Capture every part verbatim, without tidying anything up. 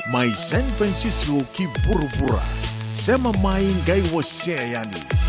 Mai San Francisco ki vuravura. Sema mai qai wasea yani.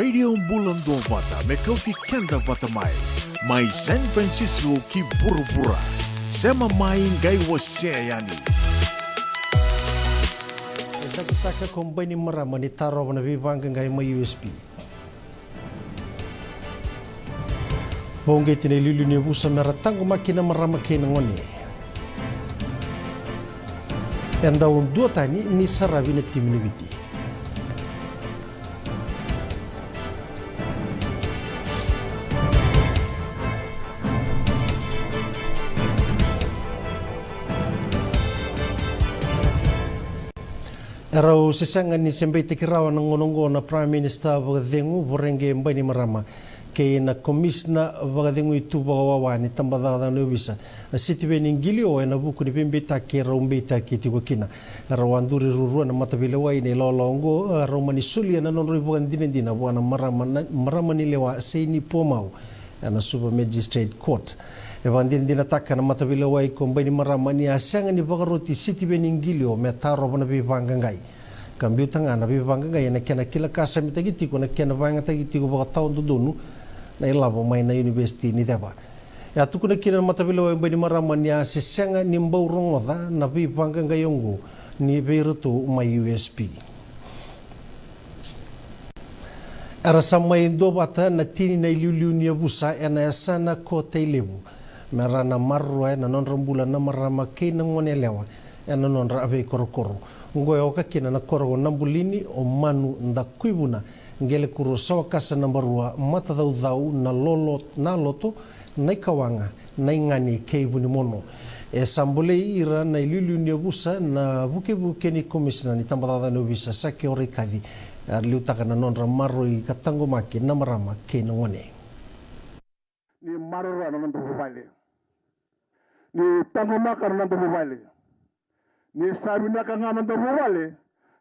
Radio Bula Duavata me kauti keda vata mai. Mai San Francisco ki vuravura. Sema mai qai wasea yani. E cakitaka ko Bainimarama ni tarova na veivaqaqai mai U S P. Vauqeti na iliuliu ni yavusa me ra taqomaki na marama kei na gone. E dau duatani ni saravi na timi ni Viti. E rau se sega ni se beitaki rawa na gauna oqo na Prime Minister vakacegu, Voreqe Bainimarama, kei na Komisina vakacegui tu vakawawa ni tabacakacaka ni ovisa, na Sitiveni Qilio, ena vuku ni veibeitaki e rau beitaki tiko kina. E rau a duri ruarua na mataveilewai ena ilawalawa oqo, e rau mani solia na nodrau ivakadinadina vua na marama, na marama ni lewa Seini Puamau ena Suva Magistrate Court. E vakadinadinataka na mataveilewai ko Bainimarama ni a sega ni vakaroti Sitiveni Qilio me tarova na veivaqaqai. Ka biuta ga na veivaqaqai ena kena kila kasamitaki tiko na kena vakayagataki tiko vakatawadodonu na ilavo mai na Univesiti ni Ceva. E a tukuna kina na mataveilewai Bainimarama ni a se sega ni bau rogoca na veivaqaqai oqo ni vei iratou mai U S P. Era sa mai duavata na tini na iliuliu ni yavusa ena yasana ko Tailevu me ra na maroroya na nodra bula na marama kei na gone yalewa ena nodra veikorokoro. Oqo e oka kina na koro ko Nabulini, o Manu, Dakuivuna, Qelekuro, Sawakasa naba rua, Matacaucau, Nalolo, Naloto, Naikawaqa, Naigani kei Vunimono. E sa bolei ira na iliuliu ni yavusa na vukevuke ni Komisina ni tabacakacaka ni ovisa, Sake Orekaci, a liutaka na nodra maroroi ka taqomaki na marama kei na gone. Ni maroroya na noda vuvale. Ni taqomaka na noda vuvale. Ni sa vinaka ga na noda vuvale,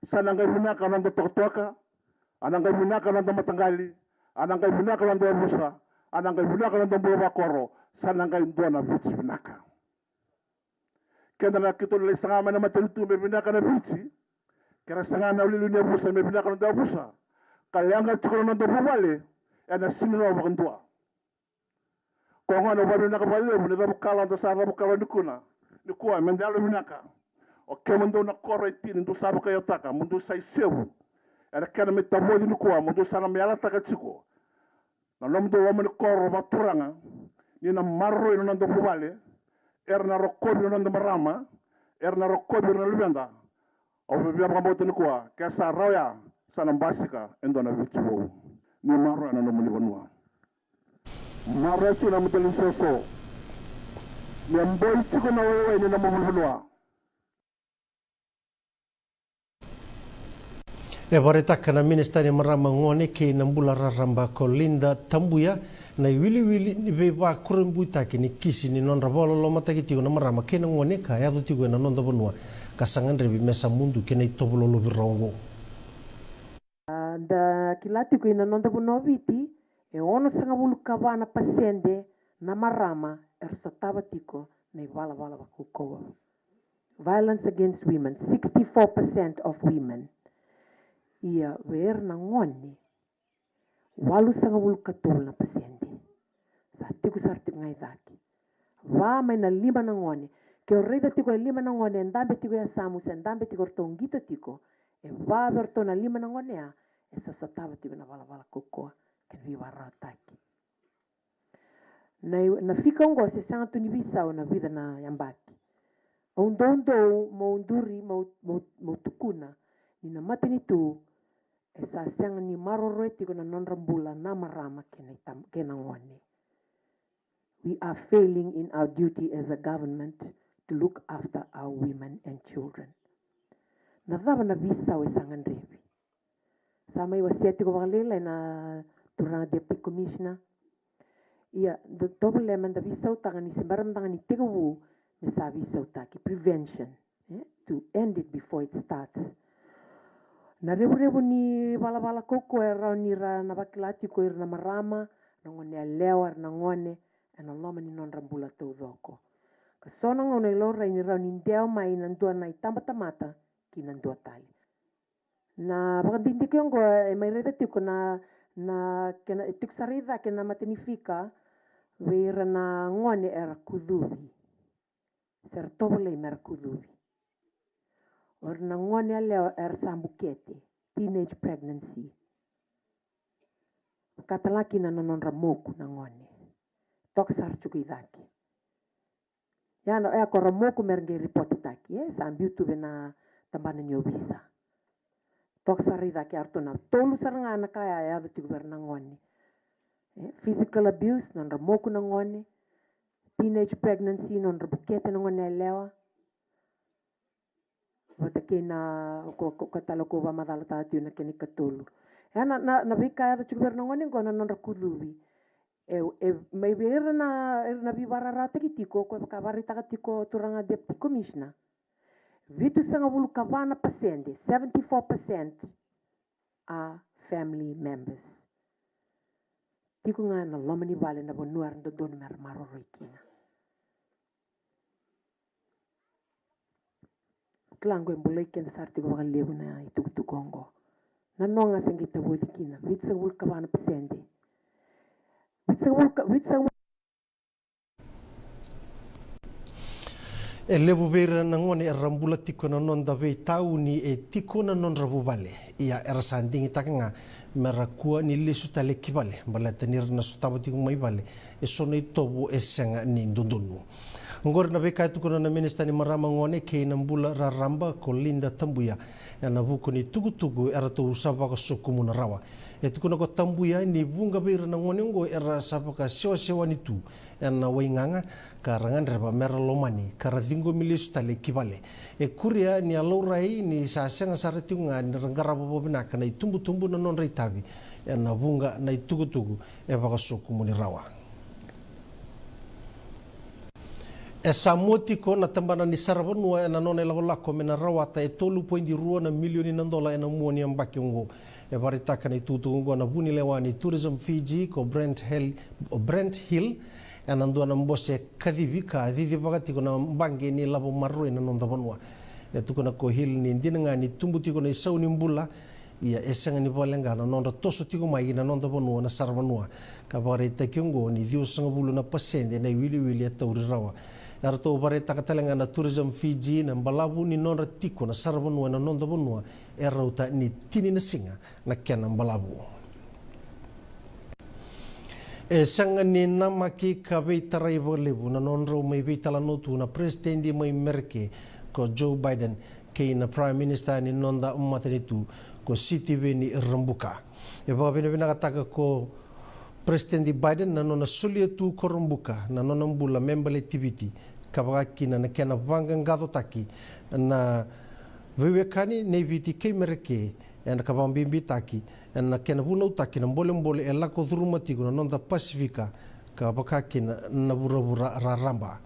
sa na qai vinaka na noda tokatoka, a na qai vinaka na noda mataqali, a na qai vinaka na noda yavusa, a na qai vinaka na noda bula vakoro, sa na qai dua na Viti vinaka. Keda na keitou lai saga mai na matanitu me vinaka na Viti, ke ra saga na iliuliu ni yavusa me vinaka na noda yavusa, ka leqa tiko na noda vuvale, ena sega ni rawa vakadua. Ko gone, au vakavinavinaka vakalevu ni cavukalawa da sa cavukalawa nikua. Nikua, me da yalovinaka. O kemudou na koro e tini dou sa vakaiyautaka mo dou sa isevu ena kena mai tavoci nikua, mo dou sa na mai yalataka tiko na nomudou loma ni koro vakaturaga, ni na maroroi na noda vuvale, era na rokovi na noda marama, era na rokovi ira na luveda. Au via vakabauta nikua, ke sa rawa ya, sa na basika e dua na Viti vou. Ni maroroya na nomuni vanua. Maroroya tiko na nomudou soso. Me boi tiko na waiwai ni nomu vanua. E vakaraitaka na Minisita ni Marama, Gone kei na Bula Raraba ko Lynda Tabuya na iwiliwili ni veivakurabuitaki ni kisi ni nodra vakalolomataki tiko na marama kei na gone ka yaco tiko ena noda vanua, ka sa gadrevi me sa muduki ena itovo lolovi rau oqo. A, da kila tiko ina noda vanua o Viti, e onosagavulu ka va na pasede na marama era sotava tiko na ivalavala vakaukauwa. Violence against women, sixty-four percent of women. Ia vei ira na gone, walusagavulu ka tolu na pasede. Sa tiko sara tiko ga i cake. Va mai na lima na gone. Ke o raica tiko e lima na gone e dabe tiko e yasamu se dabe tiko, o ratou qito tiko, e va vei ratou na lima na gone ya e sa sotava tiko na valavala kaukaua kei na veivakararawataki. Na, na fika oqo se sega tu ni veisau ena vica na yabaki. Au doudou meu duri, meu, meu, meu tukuna ni na matanitu e sa sega ni maroroya tiko na nodra bula na marama kei na itam-, kei na gone. We are failing in our duty as a government to look after our women and children. Na cava na veisau e sa gadrevi? Sa mai wasea tiko vakalailai na turaga Deputy Commissioner. Ia, da tovolea me da veisautaka ni se bera mada ga ni tekivu me sa veisautaki, prevention, eh, to end it before it starts. Na revurevu ni valavala kaukaua e rawa ni ra na vakila tiko ira na marama, na gone yalewa, ira na gone ena loma ni nodra bula taucoko. Ka so na gauna e laurai ni rawa ni dewa mai na dua na itabatamata ki na dua tale. Na vakadidike oqo e mai raica tiko na, Na kena, e tiko sara i cake na matanifika vei ira na gone era kucuvi, se ra tovolei me ra kucuvi. O ira na gone yalewa era sa bukete, teenage pregnancy. Ka tala kina na nodra moku na gone. Toka sara tiko i cake. Ia na, e, ko ra moku me ra qai ripotetaki, e, sa biu tu vei na tabana ni ovisa. Toka sara i cake, eratou na tolu sara ga na ka ya e yaco tiko vei ira na gone. E, physical abuse, nodra moku na gone. Teenage pregnancy, nodra bukete na gone yalewa. Vata kei na, ko, ko, ko tale ko vakamacalataka tiko na kena ikatolu. E, na, na, na veika e yaco tiko vei ira na gone qo na nodra kucuvi. E, e, mai vei ira na, ira na veivakararawataki tiko, ko e vakavakaraitaka tiko turaga Deputy Commissioner. Vitusagavulu ka va na pasede, seventy-four percent, are family members. Tiko ga na loma ni vale na vanua era dodonu me ra maroroi kina. Kila qo e bolei keda sara tiko vakalevu na itukutuku oqo. Na noga se qai tavoci kina, vitusagavulu ka va na pasede. Vitusagavulu ka, vitusagavulu. E levu vei ira na gone era bula tiko ena noda veitauni e tiko na nodra vuvale. Ia era sa digitaka ga me ra kua ni lesu tale ki vale baleta ni ra na sotava tiko mai vale e so na itovo e sega ni dodonu. Oqori na veika e tukuna na Minisita ni Marama, Gone kei na Bula Raraba ko Lynda Tabuya ena vuku ni tukutuku eratou sa vakasokumuna rawa. E tukuna ko Tabuya ni vuqa vei ira na gone oqo era sa vakasewasewani tu ena waigaga ka ra gadreva me ra lomani ka ra ciqomi lesu tale ki vale. E kuria ni a laurai ni sa sega sara tiko ga ni ra qarava vakavinaka na itubutubu na nodra itavi ena vuqa na itukutuku e vakasokumuni rawa. E sa mua tiko na tabana ni saravanua ena nona ilakolako me na rawata e tolu poidi rua na milioni na dola ena mua ni yabaki oqo. E vakaraitaka na itukutuku oqo na vunilewa ni Tourism Fiji ko Brent Hill, o Brent Hill, ena dua na bose kacivi ka cicivaka tiko na baqe ni lavo maroroi na noda vanua. E tukuna ko Hill ni dina ga ni tubu tiko na isau ni bula, ia e sega ni vakaleqa na nodra toso tiko mai ki na noda vanua na saravanua. Ka vakaraitaki oqo ni ciwasagavulu na pasede na iwiliwili e tauri rawa. Eratou vakaraitaka tale ga na Tourism Fiji na balavu ni nodra tiko na saravanua ena noda vanua e rauta ni tini na siga na kena balavu. E sega ni namaki ka veitarai vakalevu na nodrau mai veitalanoa tu na peresitedi mai Mereke ko Joe Biden kei na Prime Minister ni noda matanitu ko Sitiveni Rabuka. E vakavinavinakataka ko Peresitedi Biden na nona solia tu ko Rabuka na nona bula me baleti Viti, ka vaka kina na kena vaqaqacotaki na veiwekani nei Viti kei Mereke, ena ka vakabibitaki ena kena vunautaki na bolebole e lako curuma tiko na noda Pasifika, ka vaka kina na vuravura raraba.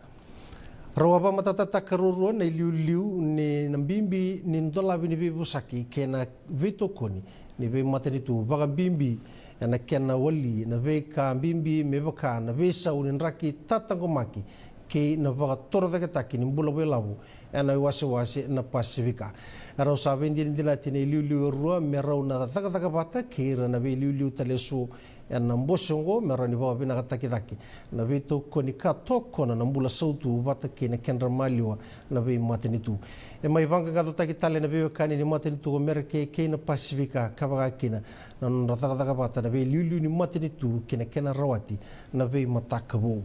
Rau a vakamatatataka ruarua na iliuliu ni na bibi ni dolavi ni veivosaki kei na veitokoni ni veimatanitu, vakabibi ena kena wali na veika bibi me vaka na veisau ni draki tataqomaki kei na vakatorocaketaki ni bula vakailavo ena iwasewase na Pasifika. Erau sa veidinadinati na iliuliu e rua me rau na cakacaka vata kei ira na veiliuliu tale eso ena bose oqo me rawa ni vakavinakataki cake na veitokoni ka tokona na bula sautu vata kei na kedra maliwa na veimatanitu. E mai vaqaqacotaki tale na veiwekani ni matanitu ko Mereke kei na Pasifika, ka vaka kina na nodra cakacaka vata na veiliuliu ni matanitu kei na kena rawati na veimataka vou.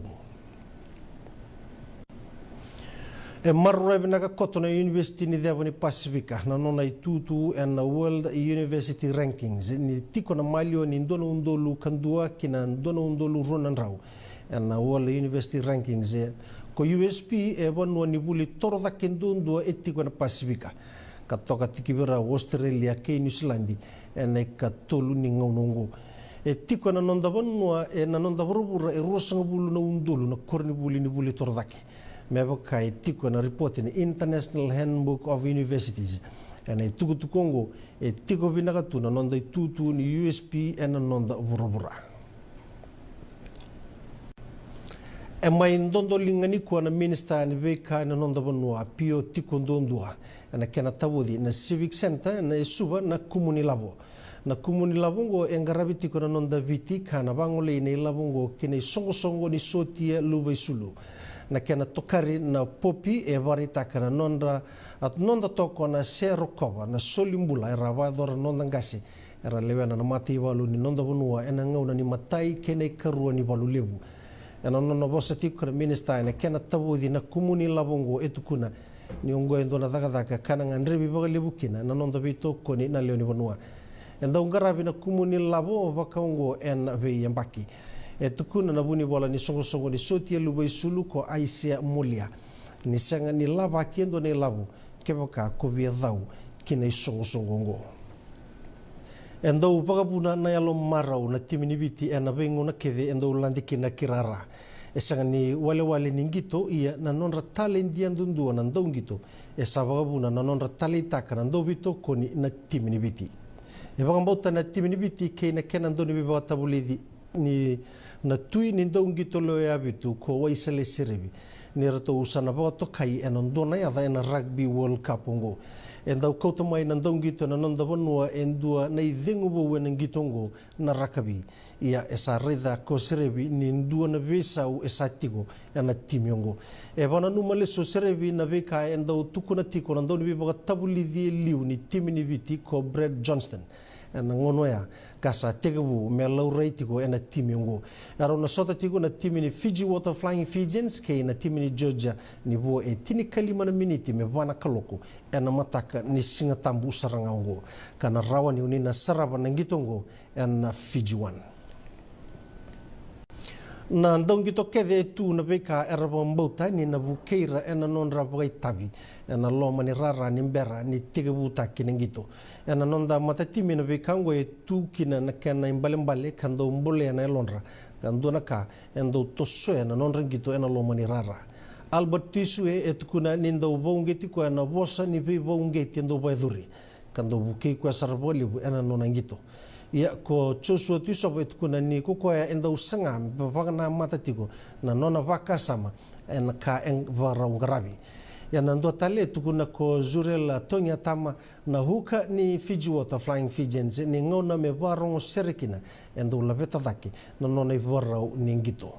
E maroroya vinaka koto na Univesiti ni Ceva ni Pasifika na nona itutu ena World University Rankings, ni tiko na maliwa ni dua na udolu ka dua ki na dua na udolu rua na drau ena World University Rankings. Ko U S P e vanua ni vuli torocake duadua e tiko ena Pasifika, ka toka tiko vei ira o Australia kei Niusiladi ena ikatolu ni gauna oqo. E tiko ena noda vanua, ena noda vuravura e ruasagavulu na udolu na koronivuli ni vuli torocake, me vaka e tiko ena ripote ni International Handbook of Universities. Ena itukutuku oqo e tiko vinaka tu na noda itutu ni U S P ena noda vuravura. E mai dodoliga nikua na Minisita ni Veika ena noda vanua, Pio Tikoduadua, ena kena tavoci na Civic Centre ena e Suva na Kumunilavo. Na kumuni lavo oqo e qaravi tiko na noda Viti ka na vagolei na ilavo oqo ki na isoqosoqo ni sotia luva isulu. Na kena tokari na popi e vakaraitaka na nodra, a noda tokona se rokova na soli bula era a vakayacora na noda qase era lewena na mataivalu ni noda vanua ena gauna ni matai kei na ikarua ni valu levu. Ena nona vosa tiko na minisita ena kena tavoci na kumuni lavo oqo e tukuna ni oqo e dua na cakacaka ka na gadrevi vakalevu kina na noda veitokoni na lewe ni vanua. E dau qaravi na kumuni lavo vakaoqo ena veiyabaki. E tukuna na vunivola ni soqosoqo ni sotia luva isulu ko Aisea Molia ni sega ni lavaki e dua na ilavo kevaka ko via cau ki na isoqosoqo oqo. E dau vakavuna na yalo marau na timi ni Viti ena veigauna kece e dau lade kina ki rara. E sega ni walewale ni qito, ia na nodra taledi yadudua na dauqito e sa vakavuna na nodra taleitaka na dauveitokoni na timi ni Viti. E vakabauta na timi ni Viti kei na kena dauniveivakatavulici ni na tui ni dauqito lewe vitu ko Waisale Serevi ni ratou sa na vakatokai ena dua na yaca ena Rugby World Cup oqo. E dau kauta mai na dauqito ena noda vanua e dua na icegu vou ena qito oqo, na rakavi. Ia e sa raica ko Serevi ni dua na veisau e sa tiko ena timi oqo. E vakananuma lesu o Serevi na veika e dau tukuna tiko na dauniveivakatavulici e liu ni timi ni Viti ko Brad Johnston ena gauna oya, ka sa tekivu me laurai tiko ena timi oqo. E rau na sota tiko na timi ni Fiji Water Flying Fijians kei na timi ni Georgia ni vo e tinikalima na miniti me va na kaloko ena mataka ni Sigatabu sara ga oqo, ka na rawa ni oni na sarava na qito oqo ena Fiji One. Na dauqito kece e tu na veika era vakabauta ni na vukei ira ena nodra vakaitavi ena loma ni rara ni bera ni tekivutaki na qito. Ena noda matatimi na veika oqo e tu kina na kena ibalebale ka dau bolea na yalodra, ka dua na ka e dau tosoya na nodra qito ena loma ni rara. Albert Tuisue e tukuna ni dau vakauqeti koya na vosa ni veivakauqeti e dau vakayacori, ka dau vukei koya sara vakalevu ena nona qito. Ia ko Joshua Tuisova e tukuna ni ko koya e dau saga me vakanamata tiko na nona vakasama ena ka e vakarau qaravi. Ia na dua tale e tukuna ko Zurel Togiatama, na huka ni Fiji Water Flying Fijians, ni gauna me vakarogo sere kina e dau laveta cake na nona ivakarau ni qito.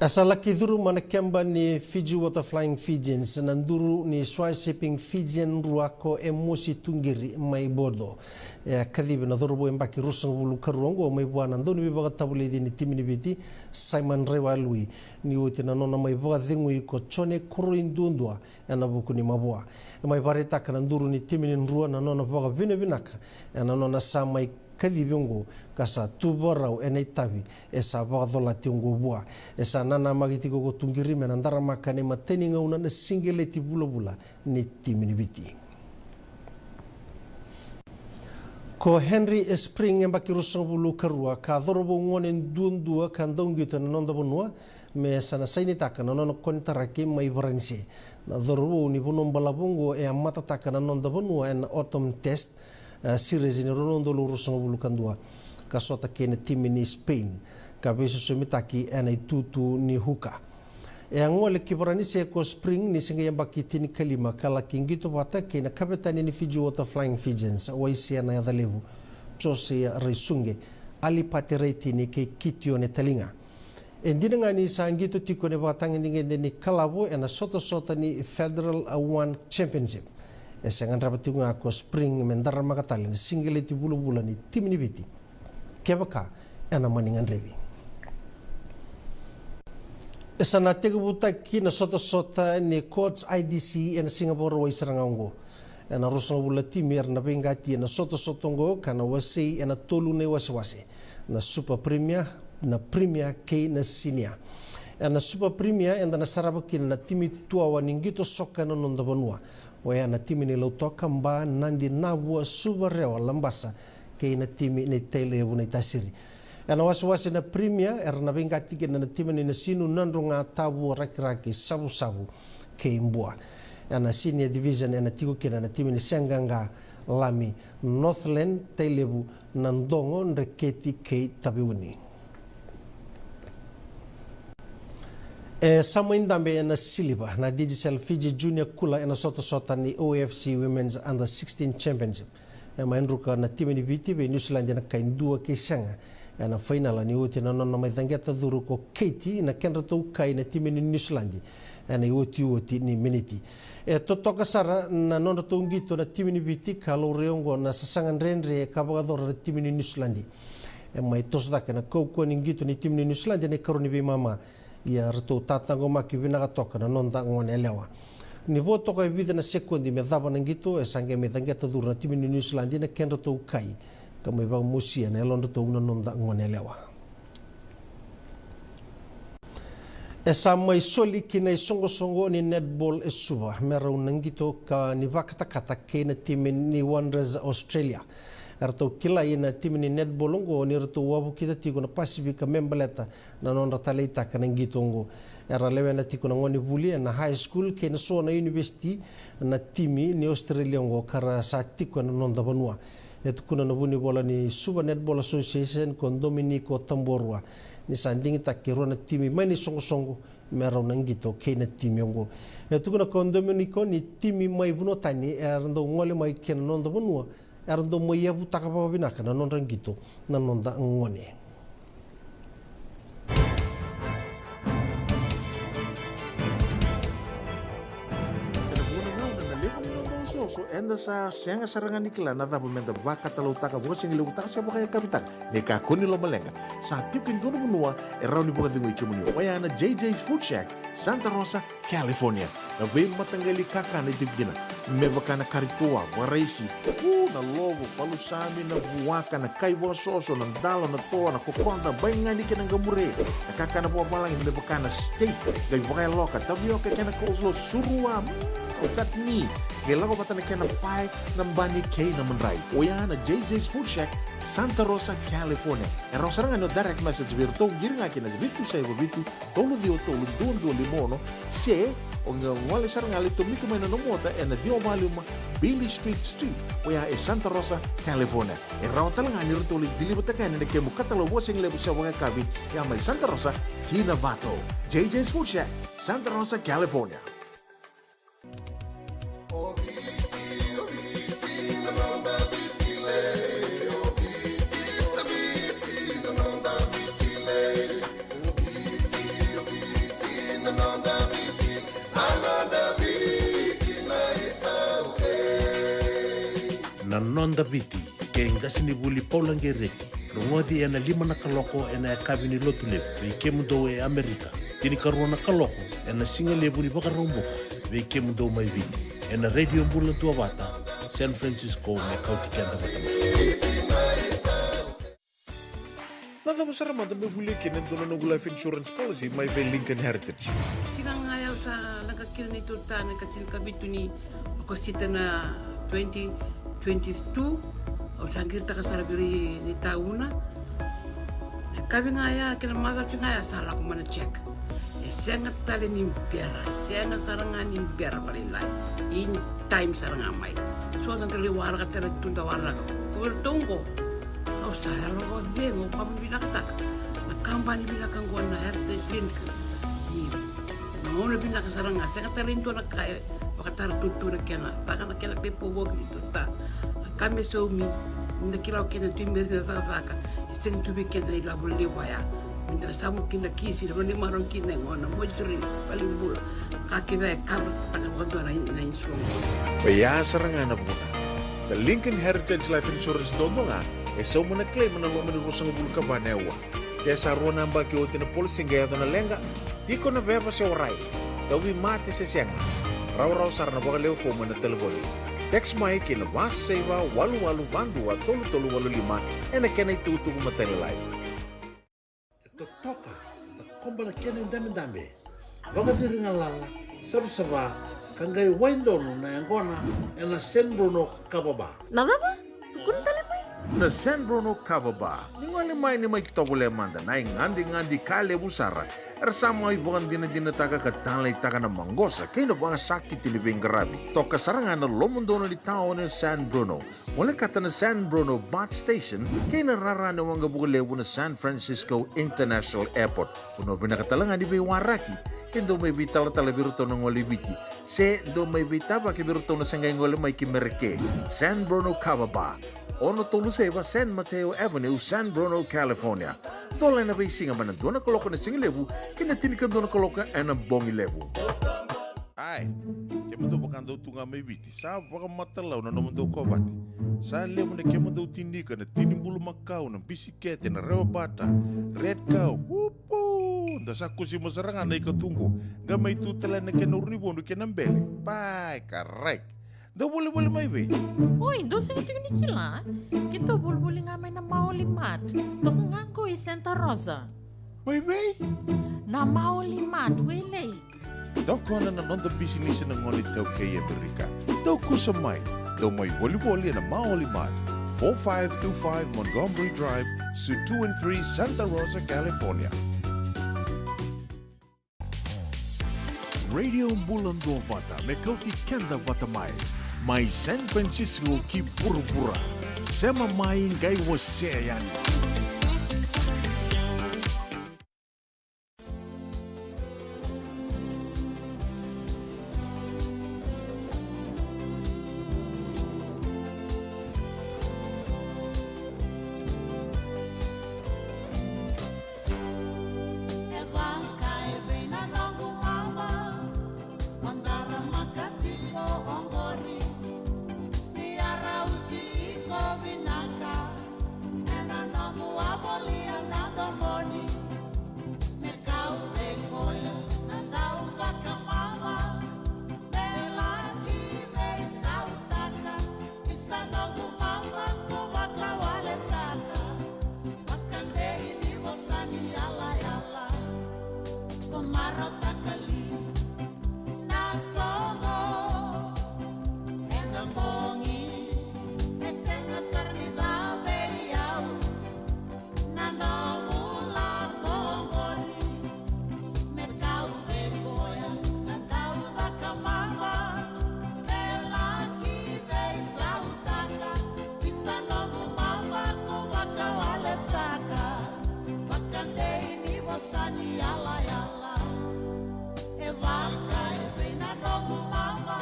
E sa laki curuma na keba ni Fiji Water Flying Fijians na duru ni Swiss Shipping Fijian rua ko Emosi Tuqiri mai Bordeaux. E a kacivi na cauravou yabaki ruasagavulu ka rua oqo mai vua na dauniveivakatavulici ni timi ni Viti, Simon Raiwalui, ni oti na nona mai vakacegui ko Jone Koroi duadua ena vuku ni mavoa. E mai vakaraitaka na duru ni timi ni Drua na nona vakavinavinaka ena nona sa mai kacivi oqo, ka sa tu vakarau ena itavi e sa vakacolati oqo vua. E sa nanamaki tiko ko Tuqiri me na daramaka ena imatai ni gauna na siqeleti vulavula ni timi ni Viti. Ko Henry Spring, yabaki ruasagavulu ka rua, ka cauravou gone duadua ka dauqito ena noda vanua, me sa na sainitaka na nona konitaraki mai Varanise. Na cauravou ni vanua balavu oqo e a matataka na noda vanua ena Autumn Test, e, Series ni rua na udolu ruasagavulu ka dua, ka sota kei na timi ni Spain, ka veisosomitaki ena itutu ni huka. E a gole ki Varanise ko Spring ni se qai yabaki tinikalima, ka laki qito vata kei na kavetani ni Fiji Water Flying Fijians, Waisea Nayacalevu, Jose Raisuqe, Alipate Raitini kei Kitione Taliga. E dina ga ni sa qito tiko ena ivakatagedegede ni kalavo ena sotasota ni Federal One Championship, e se gadreva tiko ga ko Spring me daramaka tale na siqeleti vulavula ni timi ni Viti, kevaka ena mani gadrevi. E sa na tekivutaki na sotasota ni Courts I D C ena Siga Vakarauwai sara ga oqo. Ena ruasagavulu na timi era na veiqati ena sotasota oqo, ka na wasei ena tolu na iwasewase: na Super Premier, na Premier kei na Senior. Ena Super Premier eda na sarava kina na timi tuawa ni qito soka ena noda vanua, oya na timi ni Lautoka, Ba, Nadi, Navua, Suva, Rewa, Labasa, kei na timi ni Tailevu Naitasiri. Ena wasewase na Premier era na veiqati kina na timi ni Nasinu, Nadroga, Tavua, Rakiraki, Savusavu kei Bua. Ena Senior Division ena tiko kina na timi ni Seaqaqa, Lami, Northland, Tailevu, Nadogo, Dreketi kei Taveuni. E sa mai dabe ena siliva na Digicel Fiji Junior Kula ena sotasota ni O F C Women's Under sixteen Championship. E mai druka na timi ni Viti vei Niusiladi ena kai dua kei sega ena fainala ni oti na nona mai caqeta curu ko Katie na kedratou kai na timi ni Niusiladi ena iotioti ni miniti. E totoka sara na nodratou qito na timi ni Viti ka laurai oqo na sasaga dredre ka vakayacora na timi ni Niusiladi. E mai toso cake na kaukauwa ni qito ni timi ni Niusiladi ena ikarua ni veimama. Ia ratou tataqomaki vinaka toka na noda gone yalewa. Ni vo toka e vica na sekodi me cava na qito, e sa qai mai caqeta curu na timi ni Niusiladi na kedratou kai ka mai vakamosia na yalodratou na noda gone yalewa. E sa mai soli ki na isoqosoqo ni netball e Suva me rau na qito ka ni vakatakata kei na timi ni Wanderers Australia. E ratou kilai na timi ni netball oqo ni ratou wavokita tiko na Pasifika me baleta na nodra taleitaka na qito oqo. Era lewena tiko na gonevuli ena high school kei na so na univesiti na timi ni Australia oqo ka ra sa tiko ena noda vanua. E tukuna na vunivola ni Suva Netball Association ko Dominico Tabuarua ni sa digitaki e rua na timi mai na isoqosoqo me rau na qito kei na timi oqo. E tukuna ko Dominico ni timi mai vanua tani era dau gole mai kei na noda vanua era dau mai yavutaka vakavinaka na nodra qito na noda gone. Ena vuna gauna na levu ni noda osooso eda sa sega sara ga ni kila na cava meda vakatalautaka, vakasigilevutaka se vakayakavitaka. Ni kakua ni lomaleqa, sa tiko e dua na vanua e rawa ni vakacegui kemuni, oya na J J's Food Shack, Santa Rosa, California. Na veimataqali kakana e tiko kina, me vaka na kari toa, vakaraisi, u, na lovo, palusami, na vuaka, na kai vakasoso, na dalo, na toa, na kokoda, baigani kei na qamure, na kakana vakavalagi me vaka na steak, qai vakayaloka, tavioka kei na coleslaw, surua, mm, o chutney, qai lako vata na kena pae, na bani kei na madrai. Oya na J J's Food Shack, Santa Rosa, California. E rawa sara ga ni o direct message vei iratou, qiri ga ki na vitu saiva vitu, tolu ciwa tolu, dua dua lima ono, se o qai gole sara ga, lai tomika mai na nomu ota ena ciwa va lima Beale Street Suite, oya e Santa Rosa, California. E rawa tale ga ni ratou lai deliver-taka yani na kemu katalau vakasigalevu se vakayakavi, ya mai Santa Rosa ki Novato. J J's Food Shack, Santa Rosa, California. Na Noda Viti, kei qasenivuli Paula Qereti. Rogoci ena lima na kaloko ena yakavi ni Lotulevu vei kemudou e Amerika, tinikarua na kaloko ena sigalevu ni Vakaraubuka vei kemudou mai Viti, ena Radio Bula Duavata, San Francisco, me kauti keda vata mai. Na cava sara mada meu volia kina e dua na noqu life insurance policy mai vei Lincoln Heritage? Siga ga ya au sa leqa kina neitou ta na ikatinikavitu ni Okosita na twenty twenty-two, au sa qiritaka sara vei ira ni tauna. Na yakavi ga ya kei na macawa ga ya sa lako mai na check. E sega tale ni bera, e sega sara ga ni bera vakalailai. In time sara ga mai. So da lai waraka tale tu da waraka. Ko vei iratou oqo, au sa yalo vakacegu, au vakavinavinakataka na kabani vinaka oqo na Heritage Link. Ni gauna vinaka sara ga, sega tale ni dua na ka e vakatara tutu na kena, vaka na kena pepa voki ni tuta. Na ka me saumi, ni da kila o keda tu i Merika na cakacaka, e sega tu vei keda na ilavo levu vaya. Meda na samu kina kisi, na vanua ni marau kina e gona, moituri, valenibula. Ka kece e kava taka vakadua na, na insurance. Oya sara ga na vuna. Na Lincoln Heritage Life Insurance dodonu ga, e sauma na claim ena loma ni ruasagavulu ka va na aua. Ke sa rua na yabaki oti na policy qai yaco na leqa, tiko na veva se warai, tauvimate se sega, rawarawa sara na vakalewe fomu ena talevoni. Text mai ki na va saiva walu walu va dua tolu tolu walu lima ena kena itukutuku matailalai. E totoka, takoba na kena idabedabe. Vakaciri galala, savasava, ka qai wai donu na yaqona ena San Bruno Kava Bar. Na cava? Tukuna tale mai. Na San Bruno Kava Bar. Ni gole mai ni mai tovolea mada na igadigadi ka levu sara. Era sa mai vakadinadinataka ka taleitaka na maqosa kei na vakasakiti ni veiqaravi. Toka sara ga na lomodonu ni taoni o San Bruno. Volekata na San Bruno BART Station kei na rara ni waqavuka levu na San Francisco International Airport. Vanua vinaka tale ga ni veiwaraki Dou mai veitalatala vei iratou na gole i Viti, se dou mai veitavaki vei iratou na se qai gole mai ki Mereke. San Bruno Kava Bar, ono tolu saiva San Mateo Avenue, San Bruno, California. Dola ena veisiga mai na dua na kaloko ena sigalevu ki na tinikadua na kaloko ena bogilevu. Ai, kemudou vakadau tu ga mai Viti, sa vakamatalau na nomudou kovate. Sa levu na kemudou tinika, na tini bulumakau, na bisikete, na rewa bata, red cow, upu! Da sa kusima sara ga na ika tu qo, qai mai tu tale na kena urunivodu kei na bele. Pai, karai. Dou volivoli mai vei? Oi, dou sega tiko ni kila? Keitou volivoli ga mai na Maoli Mart. Toka ga qo i Santa Rosa. Mai vei? Na Maoli Mart, Wailei. Tokona na noda bisinisi na gone iTaukei e Amerika. Dou kusa mai. Dou mai volivoli ena Maoli Mart, four five two five Montgomery Drive, Suite two and three, Santa Rosa, California. Radio Bula Duavata, me kauti keda vata mai. Mai San Francisco ki vuravura. Sema mai qai wasea yani. E vaka e vei na noqu mama, o dara makati o oqori. Ni a rauti iko vinaka, ena nomu a volia na domoni. Me kau vei koya na dau vakamama, me laki veisautaka. Isa noqu mama ko vakawaletaka, vakadei ni vosa ni yalayala. Ko marautaka li na soqo ena bogi, e sega sara ni ca vei au. Na nomu lako oqori, me kau vei koya na dau vakamama, me laki veisautaka. Isa noqu mama ko vakawaletaka, vakadei ni vosa ni yalayala. E vaka e vei na noqu mama,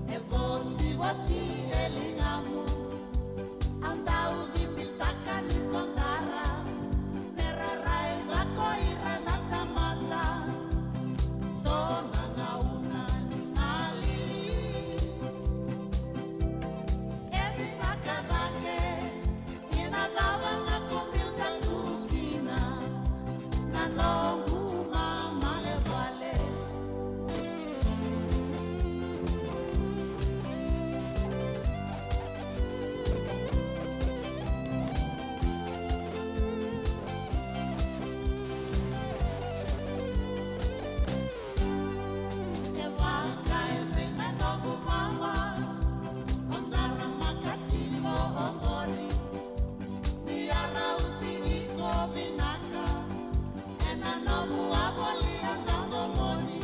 e votivoti e ligamu. Au dau cibitaka ni ko dara, me ra raica ko ira na tamata. So na gauna ni gali, e vinaka cake. Ina cava ga ko biuta tu kina, na noqu mama e vale. E vaka e vei na noqu mama, o dara makati o oqori. Ni a rauti iko vinaka, ena nomu a volia na domoni.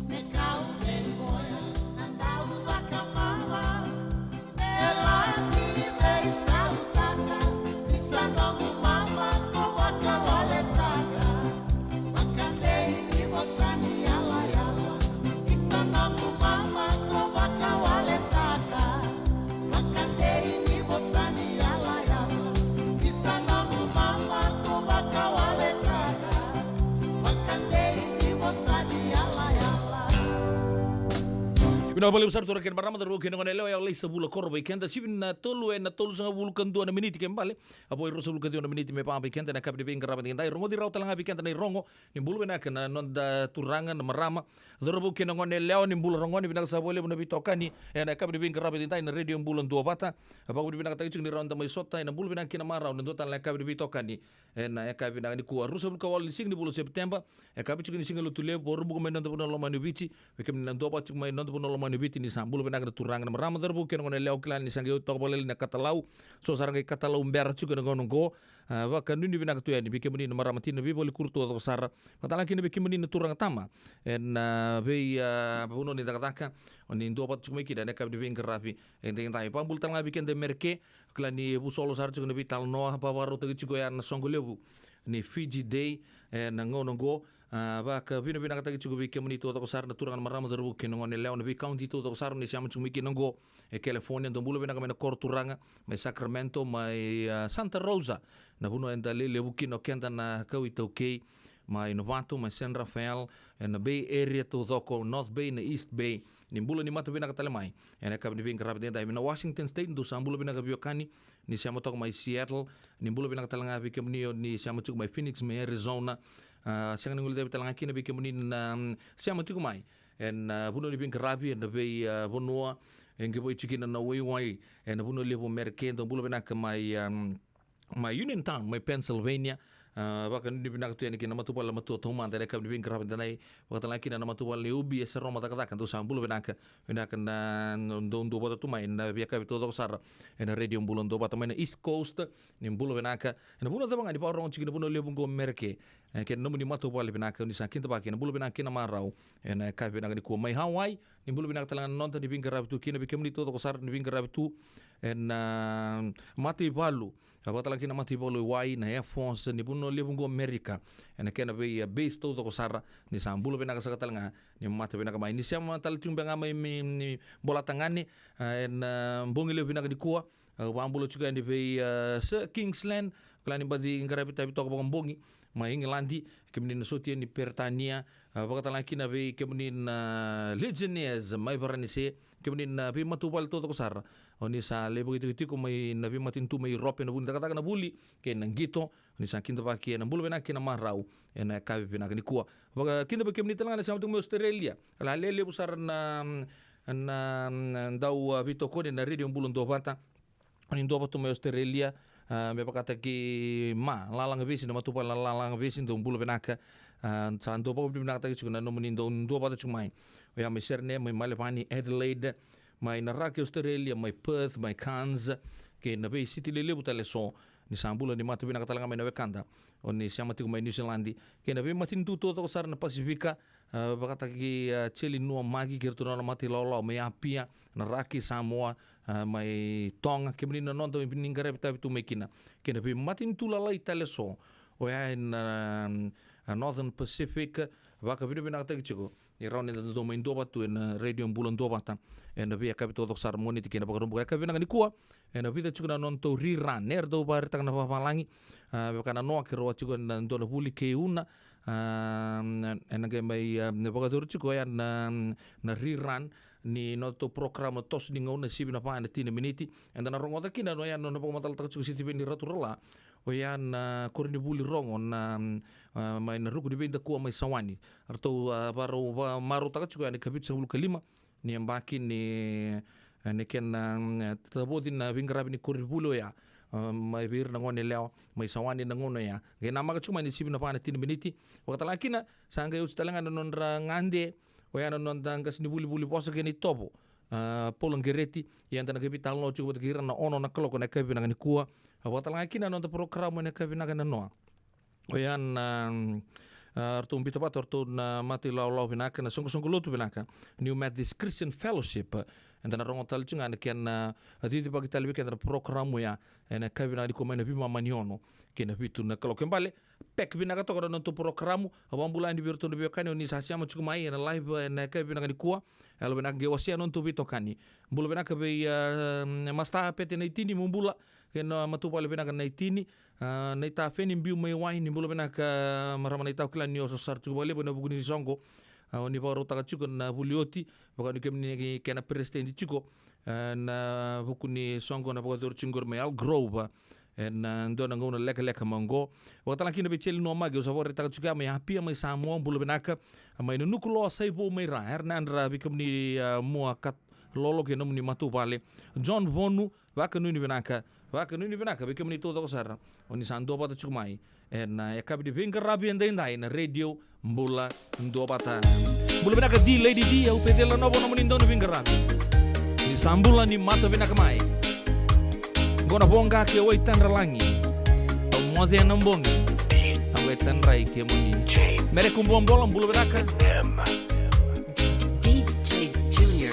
Me kau vei koya na dau vakamama, me laki veisautaka. Isa noqu mama ko vakawaletaka, vakadei ni vosa ni yalayala. Isa noqu mama ko vakawaletaka, vakadei ni vosa ni yalayala. Isa noqu mama ko vakawaletaka, vakadei ni vosa ni yalayala. Vinaka vakalevu sara, turaga kei na marama, cauravou kei na goneyalewa, o yau Laisa Vula Koro vei keda. Sivi na tolu ena tolusagavulu ka dua na miniti kei bale. A vo e ruasagavulu ka ciwa na miniti me va vei keda ena yakavi ni veiqaravi edaidai. Rogoci rawa tale ga vei keda na irogo. Ni bula vinaka na noda turaga, na marama, cauravou kei na goneyalewa, ni bula rogo, ni vinaka sara vakalevu na veitokani ena yakavi ni veiqaravi edaidai na Radio Bula Duavata. Vakavinavinakataki tiko ni rawa ni da mai sota ena bula vinaka kei na marau, na dua tale na yakavi ni veitokani ena yakavi vinaka nikua, ruasagavulu ka walu ni siga ni vula o Sepiteba, yakavi tiko ni Siga Lotulevu. Au rubuka mai noda vanua lomani o Viti, vei kemuni na duavata tiko mai noda vanua lomani o Viti, ni sa bula vinaka na turaga, na marama, cauravou kei na goneyalewa. Kila ni sa qai toka vakalailai na katalau, so sa ra qai katalau bera tiko ena gauna oqo. A, vakanuinui vinaka tu yani vei kemuni na marama tina, veivakalekurutu, o cava sara. Vakatalega kina vei kemuni na turaga tama ena vei, a, vanua ni cakacaka, o ni duavata tiko mai kina ena yakavi ni veiqaravi edaidai. Vakabula tale ga vei keda e Mereke, kila ni vusolo sara tiko na veitalanoa, vakavakarautaki tiko ya na soqo levu ni Fiji Day ena gauna oqo. A, vakavinavinakataki tiko vei kemuni taucoko sara na turaga, na marama, cauravou kei na gone yalewa, na veikauniti taucoko sara ni sema tiko mai kina oqo e California. Dou bula vinaka mai na koro turaga, mai Sacramento, mai, a, Santa Rosa, na vanua eda lelevu kina o keda na kawa iTaukei, mai Novato, mai San Rafael, ena Bay Area taucoko, North Bay, na East Bay. Ni bula ni mata vinaka tale mai ena yakavi ni veiqaravi edaidai. Mai na Washington State, dou sa bula vinaka veiwekani ni sema toka mai Seattle. Ni bula vinaka tale ga vei kemuni o ni sema tiko mai Phoenix, mai Arizona. A, sega ni guilecavi tale ga kina vei kemuni na, mm, sema tiko mai ena, a, vanua ni veiqaravi ena vei, a, vanua e qivoi tiko kina na waiwai ena vanua levu o Merika. Dou bula vinaka mai, a, mai Uniontown, mai Pennsylvania. A, vakanuinui vinaka tu yani kina na matavuvale na Matua Taumada ena yakavi ni veiqaravi edaidai. Vakatalega kina na matavuvale ni Ubi e Seroma Cakacaka, dou sa bula vinaka. Vinaka na dou duavata tu mai na veiyakavi taucoko sara ena Radio Bula Duavata mai na East Coast. Ni bula vinaka ena vanua cava ga ni vakarorogo tiko kina na vanua levu oqo o Merika, e, kei na nomuni matavuvale vinaka, ni sa kidavaki ena bula vinaka kei na marau ena yakavi vinaka nikua. Mai Hawaii, ni bula vinaka tale ga na noda ni veiqaravi tu kina, vei kemuni taucoko sara ni veiqaravi tu ena, a, mataivalu, a, vakatalega kina na mataivalu e wai, na Air Force ni vanua levu oqo o Merika ena kena vei, a, base taucoko sara. Ni sa bula vinaka saka tale ga ni mata vinaka mai. Ni sema tale tiko beka ga mai, mai, ni Bolatagane, a, ena, a, bogi levu vinaka nikua. A, vakabula tiko yani vei, a, Sir Kingsland, kila ni baci qaravi tavi toka vakabogi mai Igiladi, kemuni na sotia ni Peritania. A, vakatalega kina vei kemuni na Legionnaires mai Varanise, kemuni na veimatavuvale taucoko sara o ni sa lai vakaitikotiko mai na veimatanitu mai Europe ena vuku ni cakacaka na vuli kei na qito. Ni sa kidavaki ena bula vinaka kei na marau ena yakavi vinaka nikua. Vakakidavaki kemuni tale ga na sema tiko mai Australia. Lelevu sara na, na, na dau, a, veitokoni ena Radio Bula Duavata. Ni duavata mai Australia, a, me vakataki Ma Lalagavesi, na matavuvale na Lalagavesi, dou bula vinaka. A, sa dau vakavinavinakataki tiko na nomuni dau duavata tiko mai. Oya mai Sydney, mai Melbourne, Adelaide, mai Naraki Australia, mai Perth, mai Cairns, kei na veisiti lelevu tale eso. Ni sa bula ni mata vinaka tale ga mai na wekada o ni sema tiko mai New Zealand, kei na veimatanitu taucoko sara na Pasifika, a, vakataki, a, Jeli Nuamaki kei iratou na nona mata ilawalawa mai Apia, Naraki, Samoa, a, mai Toga, kemuni na noda ni qaravi tavi tu mai kina, kei na veimatanitu lalai tale eso, oya ena, a, Northern Pacific. Vakavinavinakataki tiko ni rawa ni da dau mai duavata tu ena Radio Bula Duavata ena veiyakavi taucoko sara, Moniti kei na Vakaraubuka. Yakavi vinaka nikua ena vica tiko na nodatou rerun, eratou vakaraitaka na vavalagi, a, vaka na noa, keirau a tiko ena dua na vuli kei Una, a, ena qai mai, a, vakayacori tiko oya na, na rerun ni nodatou porokaramu na toso ni gauna, sivi na va ena tini na miniti. Eda na rogoca kina oya na nona vakamacalataka tiko o Sitiveni Raturala, oya na koronivuli rogo na, a, mai na ruku ni veidakua mai Sawani. Ratou, a, vakarau, vakamarautaka tiko yani ka vitusagavulu ka lima ni yabaki ni, e, ni kena, e, tavoci na veiqaravi ni koronivuli oya, e, mai vei ira na gone yalewa mai Sawani na gauna oya. Qai namaka tiko mai ni sivi na va na tini na miniti. Vakatalega kina, sa qai oti tale ga na nodra gade oya na noda qasenivuli, vuli vosa kei na itovo, a, Paula Qereti. Ia eda na qai veitalanoa tiko vata kei ira na ono na kaloko na yakavi vinaka nikua. A, vakatalega kina na noda porokaramu ena yakavi vinaka ena noa, oya na, a, ratou biuta vata o ratou na mata ilawalawa vinaka, na soqosoqo lotu vinaka, New Methodist Christian Fellowship. Eda na rogo tale tiko ga na kena, a, cicivaki tale vei keda na porokaramu oya ena yakavi vinaka nikua mai na veimama ni ono ki na vitu na kaloko. Kena ibalebale, pack vinaka toka na nodatou porokaramu. A, vakabula yani vei iratou na veiwekani o ni sa sema tiko mai ena live ena yakavi vinaka nikua. Yalo vinaka, qai wasea na nodatou veitokani. Bula vinaka vei, a, Masta Pete Naitini, mo bula. Kei na matavuvale vinaka Naitini. A, Naita Feni, biu mai Wai, ni bula vinaka, a, marama Naita, au kila ni o sa sara tiko vakalevu ena vuku ni soqo, a, o ni vakarautaka tiko na vuli oti, vakanuinui kemuni kena peresitedi tiko, a, ena vuku ni soqo na vakayacori tiko qori mai Aldergrove, a, ena, a, dua na gauna lekaleka mai oqo. Vakatalega kina vei Jeli Nuamaki, au sa vakaraitaka tiko ya, mai Apia, mai Samoa, bula vinaka, a, mai na Nukuloa, Saivou, mai Ra, era na yadra vei kemuni, a, mua ka lolo kei na nomuni matavuvale. John Vonu, vakanuinui vinaka, vakanuinui vinaka vei kemuni taucoko sara o ni sa duavata tiko mai ena, a, yakavi ni veiqaravi edaidai na Radio Bula Duavata. Bula vinaka D Lady D, au Peceli Nanovo, nomuni dau ni veiqaravi. Ni sa bula ni mata vinaka mai. Qo na Voqa kei Waitadralagi. Au moce ena bogi, au e tadrai kemuni. Mere Kubuabola, bula vinaka. D J Junior.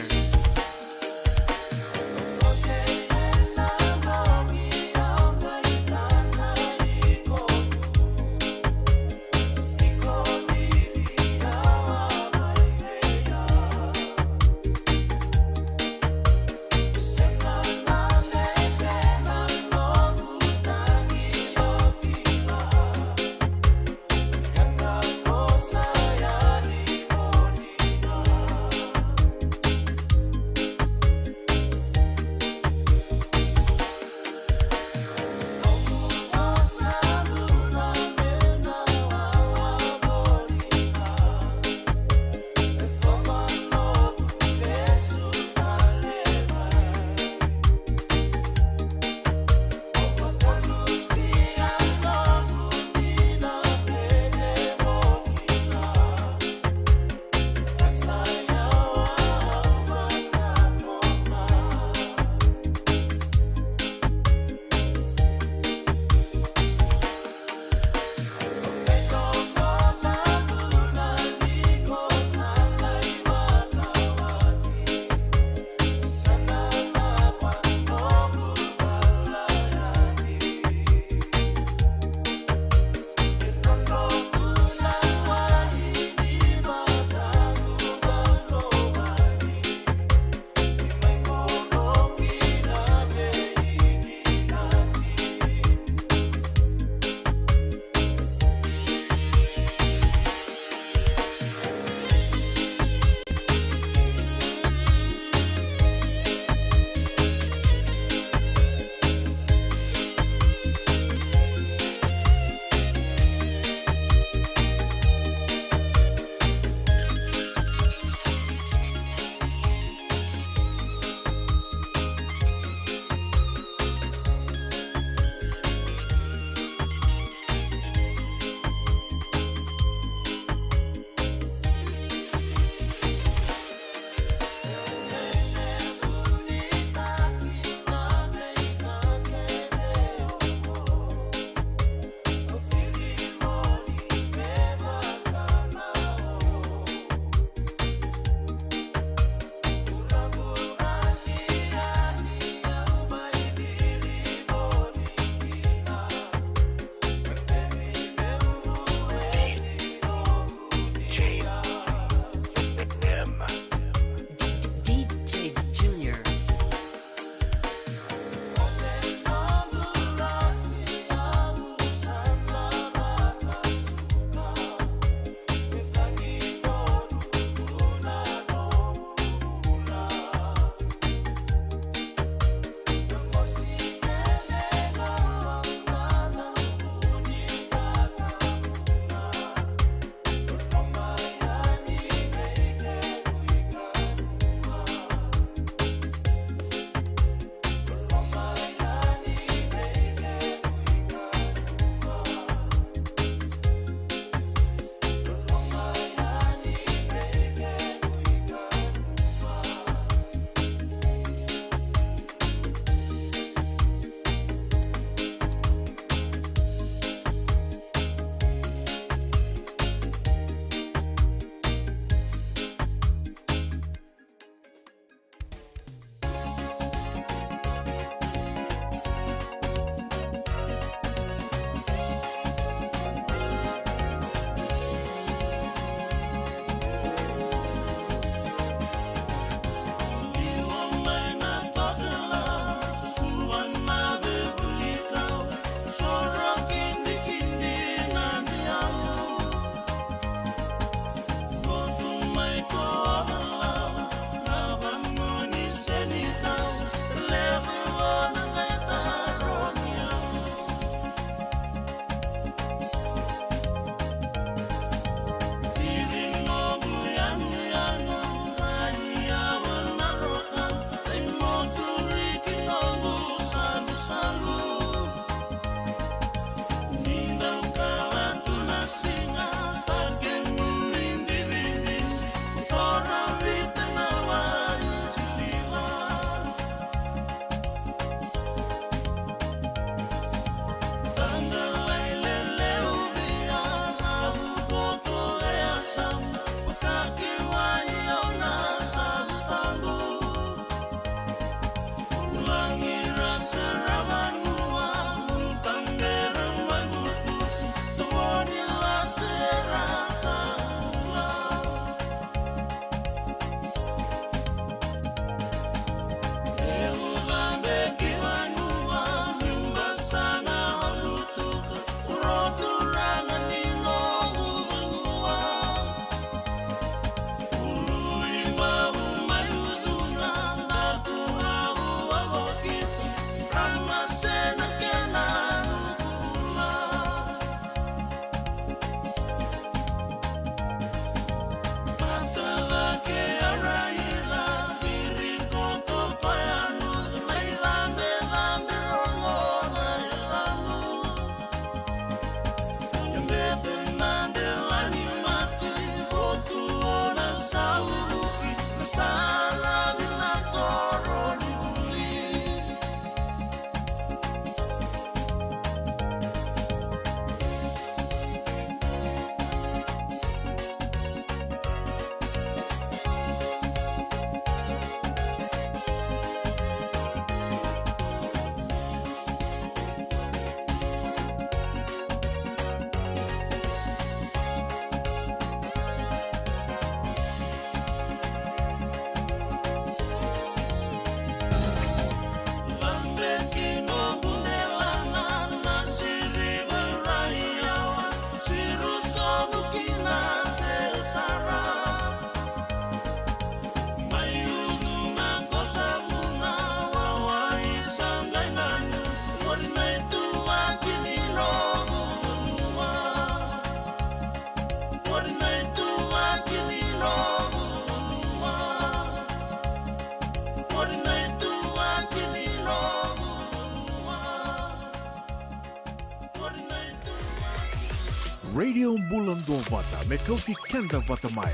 Radio Bula Duavata me kauti keda vata mai,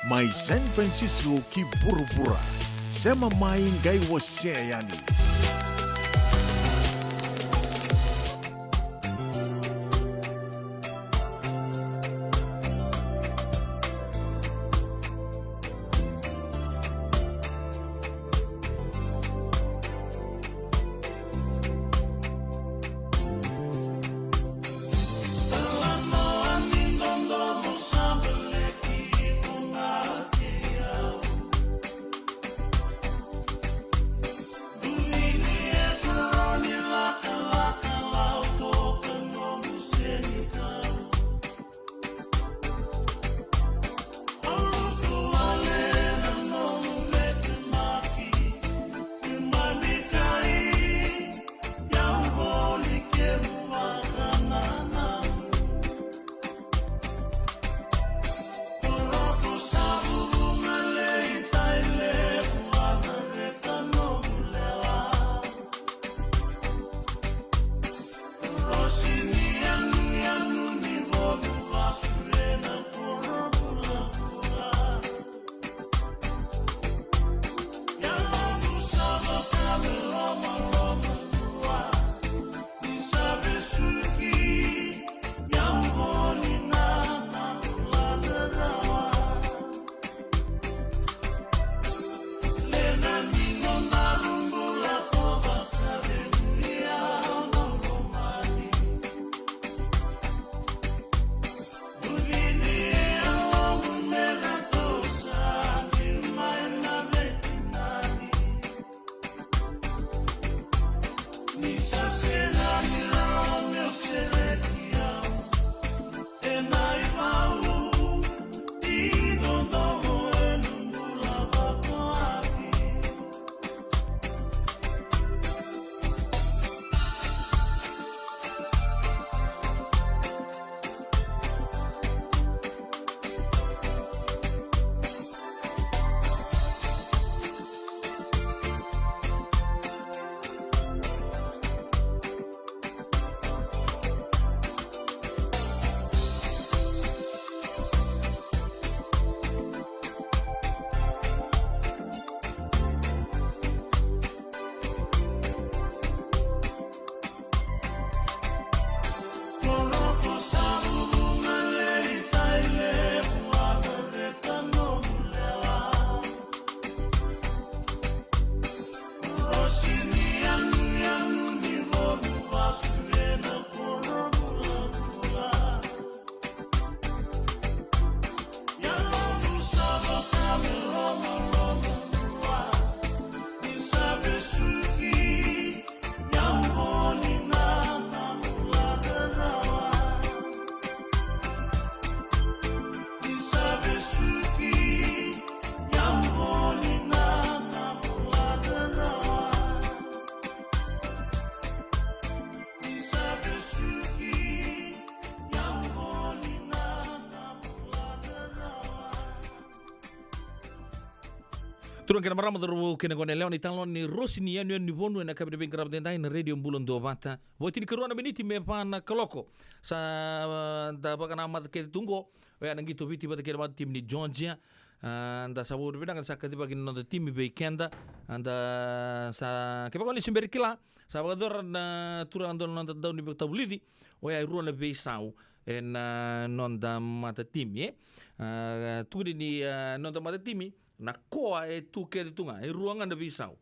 mai San Francisco ki vuravura. Sema mai, qai wasea yani. Turaga kei na marama, cauravou kei na goneyalewa, na italanoa ni Rosi ni Yanuyanu ni Vonu ena yakavi ni veiqaravi edaidai ena Radio Bula Duavata. Vo, tinikarua na miniti me va na kaloko. Sa, ah, da vakanamata kece tu qo, oya na qito Viti vata kei na matatimi ni Georgia. Ah, da sa vakavinavinaka ni sa kacivaki na noda timi vei keda. Ah, da sa, kevaka o ni se bera ni kila, sa vakayacora na turaga dau, na noda dau ni vakatavulici, oya e rua na veisau ena noda matatimi, e. Ah, tukuni ni, ah, noda matatimi, na koa e tu kece tu ga, e rua ga na veisau.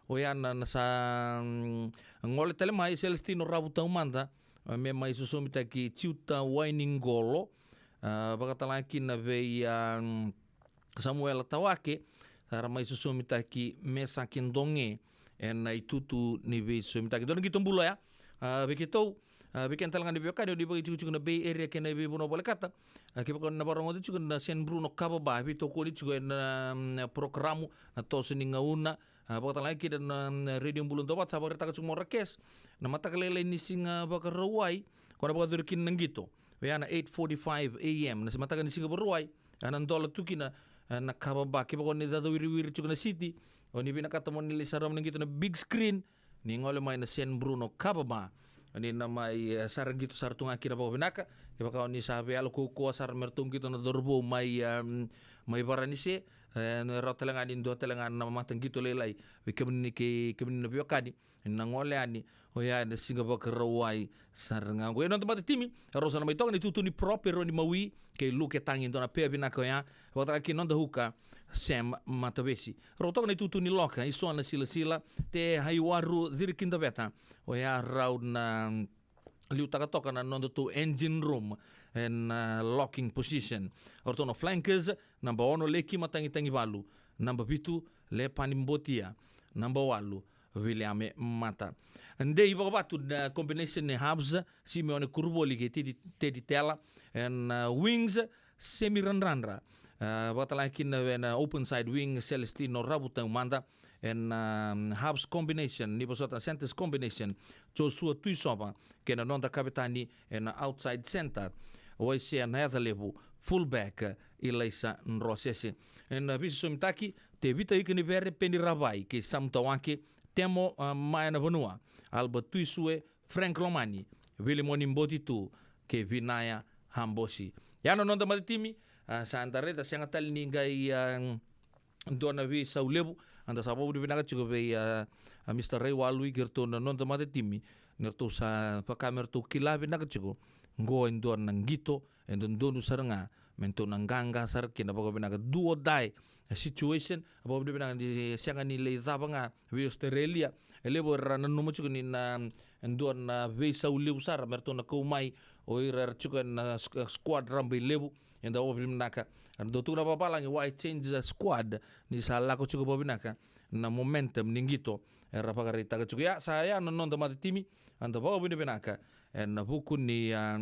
Oya na, na sa, mm, gole tale mai Celestino Ravutaumada, ah, me mai sosomitaki Jiuta Wainiqolo, ah, vakatalega kina vei, ah, mm, Samuela Tawake, sa ra mai sosomitaki Mesake Doge ena itutu ni veisosomitaki. Dua na qito bula oya, ah, vei keitou, ah, vei keda talega na veiwekani o ni vakaitikotiko na Bay Area kei na veivanua volekata. Ah, kevaka o ni na vakarogoca tiko na San Bruno Kava Bar, veitokoni tiko ena, mm, porokaramu na toso ni gauna. Ah, vakatalega kina na, mm, Radio Bula Duavata, sa vakaraitaka tiko mai o Rakes, na mataka lailai ni siga Vakarauwai, ko na vakayacori kina na qito. Oya na eight forty-five A M na siga, mataka ni siga Vakarauwai, ena dola tu kina, eh, na Kava Bar. Kevaka o ni cacawiriwiri tiko na siti, o ni vinakata mo ni lai sarava na qito na big screen, ni gole mai na San Bruno Kava Bar. ni na mai, e, sara qito sara tu ga kina vakavinaka. Kevaka o ni sa veiyalo kaukaua sara me ratou qito na cauravou mai, em, mai Varanise, e, na rawa tale ga ni dua tale ga na mataqito lailai vei kemuni kei kemuni na veiwekani na gole yani, oya ena siga Vakarauwai sara ga oqo. Ia na noda matatimi, e rau sa na mai toka na itutu ni prop, e rau ni Maui kei Luke Tagi, dua na pea vinaka oya, vakataka kina noda huka Sam Matavesi. Rau toka na itutu ni loka, Isona Silasila, Te Haiwaru Cirikidaveta, oya rau na liutaka toka na nodatou engine room ena, ah, locking position. O ratou na flankers, naba ono Leki Matagitagivalu, naba vitu Lepani Botia, naba walu Viliame Mata. Dei vakavatu na combination ni halves, Simeone Kuruvoli kei Tedi, Tedi Tela, ena, ah, wings, Semi Radradra, ah, vakatale ga kina ena open side wing, Celestino Ravu Taumada, ena, um, halves combination, ni vosota na centers combination, Joshua Tuisova, kei na noda kavetani ena outside center, Waisea Nayacalevu, fullback, Ilaisa Drosese. Ena veisosomitaki, Tevita Ikanivere, Peni Ravai kei Samu Tawake, Temo, ah, Maea Navanua, Albert Tuisue, Frank Lomani, Vilimoni Botitu kei Vinaya Habosi. Ya na noda matatimi, ah, sa da raica sega tale ni qai, ah, dua na veisau levu, a da sa vakavinavinaka tiko vei, ah, ah, Mister Raiwalui kei ratou na noda matatimi, ni ratou sa vaka me ratou kila vinaka tiko, qo e dua na qito e dodonu sara ga me tou na qaqa sara kina vakavinaka, do or die situation. Vakavinavinaka ni sega ni lai cava ga vei Australia. E levu era nanuma tiko ni na dua na veisau levu sara me ratou na kau mai o ira era tiko ena squ-, squad rabailevu. Eda vakavinavinaka, era dau tukuna vavalagi, why change the squad, ni sa lako tiko vakavinaka na momentum ni qito era vakaraitaka tiko. Ia, sa ya na noda matatimi, eda vakavinavinaka ena vuku ni, ah,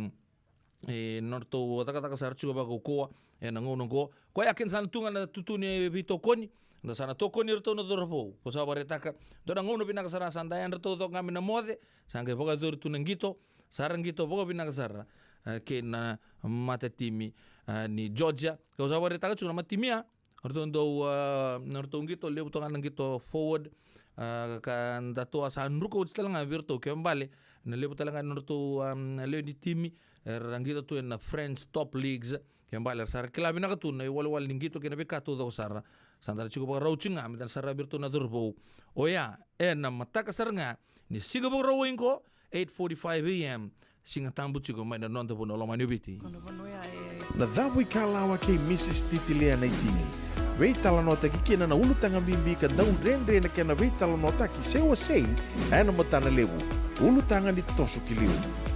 e, nodratou cakacaka sara tiko vakaukauwa ena gauna oqo. Koya kina sa na tu ga na tutu ni veitokoni, da sa na tokoni iratou na cauravou. Ko sa vakaraitaka, dua na gauna vinaka sara, sa da yadratou toka ga mai na moce, sa qai vakayacori tu na qito, sa ra qito vakavinaka sara, e, kei na matatimi, e, ni Georgia. Ko sa vakaraitaka tiko na matatimi ya, o ratou dau, ah, na ratou qito, levu toka na qito forward, ah, ka da tou a sa druka oti tale ga vei iratou, kena ibalebale na levu tale ga na ratou, ah, lewe ni timi era qito tu ena French top leagues, kena ibalebale era sa ra kila vinaka tu na iwalewale ni qito kei na veika taucoko sara. Sa da na tiko vakarau tiko ga me da na sarava vei iratou na cauravou. Oya ena mataka sara ga ni siga Vakarauwai qo, eight forty-five a.m., Siga Tabu tiko mai na noda vanua lomani o Viti. Na Cavu i Kalawa kei Mrs Titilia Naitini. Veitalanoataki kina na ulutaga bibi ka dau dredre na kena veitalanoataki se wasei ena matana levu. Ulutaga ni toso ki liu,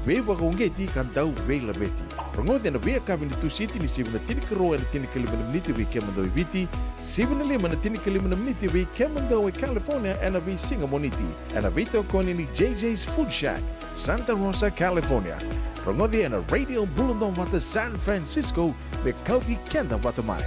veivakauqeti ka dau veilaveti. Rogoci ena veiyakavi ni Tusiti ni sivi na tinikarua ena tinikalima na miniti vei kemudou e Viti, sivi na lima na tinikalima na miniti vei kemudou e California ena veisiga Moniti, ena veitokoni ni J J's Food Shack, Santa Rosa, California. Rogoci ena Radio Bula Duavata San Francisco, me kauti keda vata mai.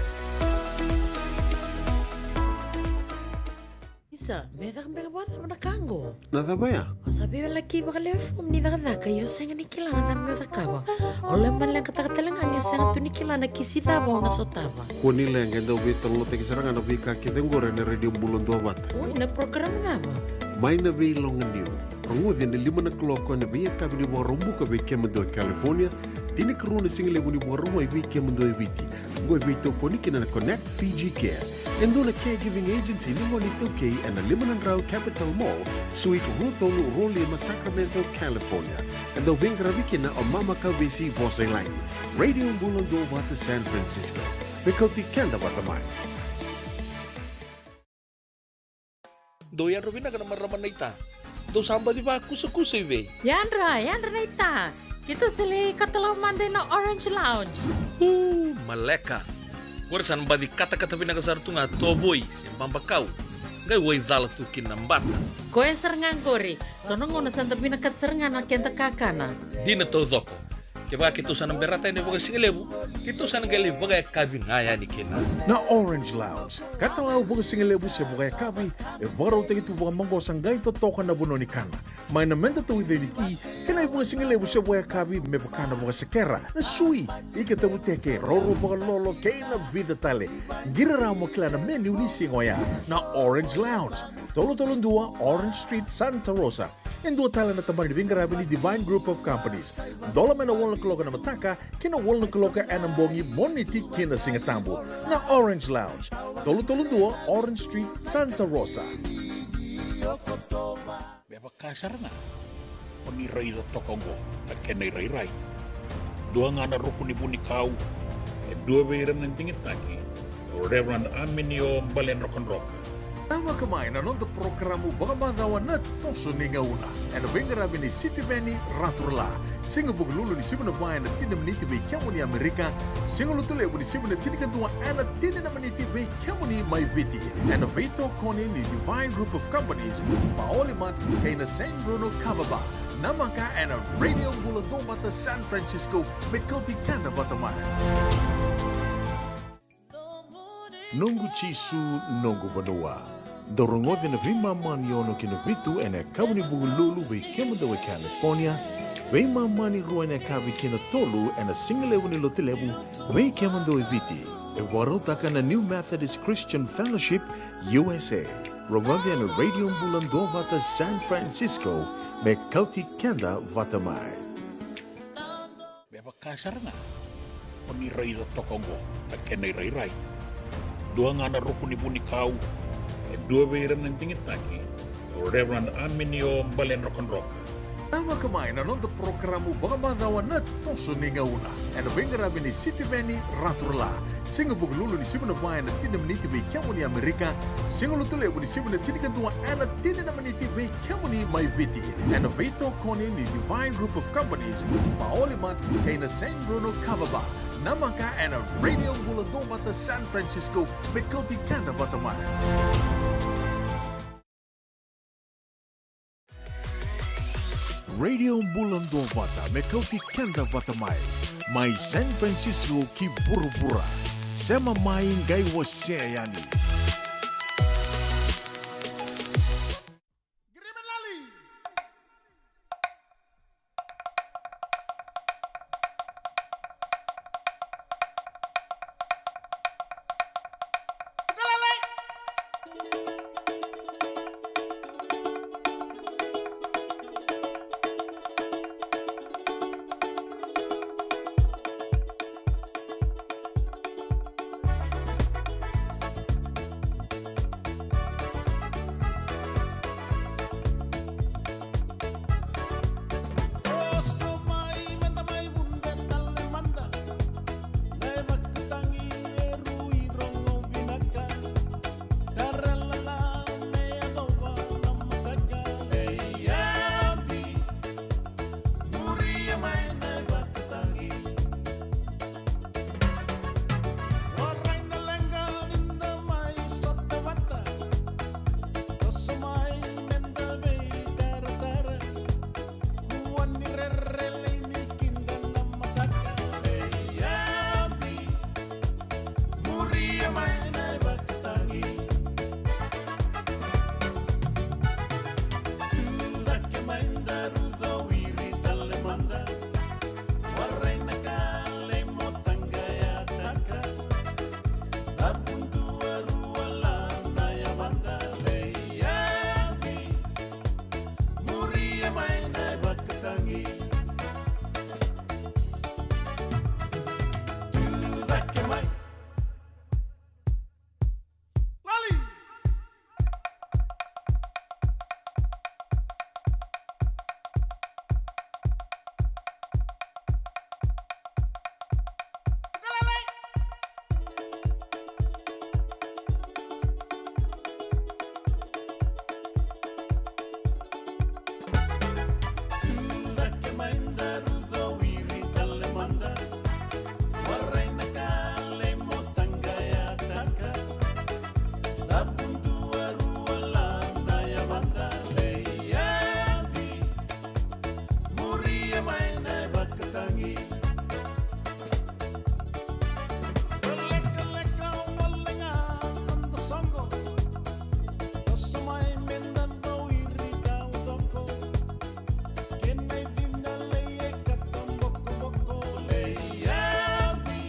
Isa, me caka beka vakacava na ka qo? Na cava ya? O sa veiwalaki vakalewe fomu ni cakacaka, ia o sega ni kila na cava me o cakava. O lai maleqataka tale ga ni o sega tu ni kila na kisi cava o na sotava. Kua ni leqa, e dau veitalanoataki sara ga na veika kece qori ena Radio Bula Duavata. Oi, na program cava? Mai na Veiloganiu. Rogoci ena lima na kaloko ena veiyakavi ni Vakaraubuka vei kemudou e California, tinikarua na sigalevu ni Vakarauwai vei kemudou e Viti. Qo e veitokoni kina na Connect Fiji Care, e dua na caregiving agency ni gone iTaukei ena lima na drau Capital Mall, Suite rua tolu rua lima, Sacramento, California. E dau veiqaravi kina o Mama Kavesi Vosailagi. Radio Bula Duavata San Francisco, me kauti keda vata mai. Dou yadra vinaka na marama naita. Dou sa baci vakusakusa i vei? Yadra, yadra naita. Keitou sa lai katalau mada ina Orange Lounge. Uu, maleka. Qori sa na baci katakata vinaka sara tu ga tovoi se babakau, qai waicala tu kina na bata. Koya sara ga qori. So na gauna sa da vinakata sara ga na keda kakana. Dina taucoko. Kevaka keitou sa na berata yani vakasigalevu, keitou sa na qai lai vakayakavi ga yani kina. Na Orange Lounge, katalau vakasigalevu se vakayakavi, e vakarautaki tu vakamaqosa, qai totoka na vanua ni kana. Mai na meda tauica ni ti, kei na ivakasigalevu se vakayakavi me vaka na vakasekera, na sui, ika tavuteke, roro vakalolo, kei na vica tale. Qiri rawa mo kila na menu ni siga oya. Na Orange Lounge, tolu tolu dua Orange Street, Santa Rosa. E dua tale na tabana ni veiqaravi ni Divine Group of Companies. Dola mai na walu na kaloko ena mataka ki na walu na kaloko ena bogi, Moniti ki na Sigatabu. Na Orange Lounge, tolu tolu dua Orange Street, Santa Rosa. Me vaka sara ga o ni raica toka oqo na kena irairai. Dua ga na ruku ni vunikau, e dua vei ira na digitaki, o Reverend Aminio Baledrokadroka. Tavaka mai na noda porokaramu vakamacawa Na Toso ni Gauna, ena veiqaravi nei Sitiveni Raturala. Siga Vukelulu ni sivi na va ena tini na miniti vei kemuni Amerika. Siga Lotulevu ni sivi na tinikadua ena tini na miniti vei kemuni mai Viti, ena veitokoni ni Divine Group of Companies, Maoli Mart kei na Saint Bruno Kava Bar. Namaka ena Radio Bula Duavata San Francisco, me kauti keda vata mai. Noqu Jisu, noqu vanua. Dau rogoci ena veimama ni ono ki na vitu ena yakavi ni Vukelulu vei kemudou e California, veimama ni rua ena yakavi ki na tolu ena sigalevu ni Lotulevu vei kemudou e Viti. E vakarautaka na New Methodist Christian Fellowship, U S A. Rogoci ena Radio Bula Duavata San Francisco, me kauti keda vata mai. Me vaka sara ga o ni raica toka oqo na kena irairai. Dua ga na ruku ni vunikau, e dua vei ira na digitaki, o Reverend Aminio Baledrokadroka. Tavaka mai na noda porokaramu vakamacawa Na Toso ni Gauna, ena veiqaravi nei Sitiveni Raturala. Siga Vukelulu ni sivi na va ena tini na miniti vei kemuni Amerika. Siga Lotulevu ni sivi na tinikadua ena tini na miniti vei kemuni mai Viti, ena veitokoni ni Divine Group of Companies, Maoli Mart kei na Saint Bruno Kava Bar. Namaka ena Radio Bula Duavata San Francisco, me kauti keda vata mai. Radio Bula Duavata, me kauti keda vata mai. Mai San Francisco ki vuravura. Sema mai, qai wasea yani. Muria mai na ivakatagi. Warai na leqa ni da mai sota vata. Toso mai me da veitaratara. Kua ni rere lai ni kida na mataka. Lei adi. Muria mai na ivakatagi. Tucake mai daru cowiri tale mada. Warai na kale mo taqayataka. Cavu dua rua la na yavada lei adi. Muria mai na ivakatagi. Tucake mai. Lali. Muria mai na ivakatagi. Lekaleka wale ga na noda soqo. Toso mai me da cowiri taucoko. Kena icina lei e kata bokoboko lei adi.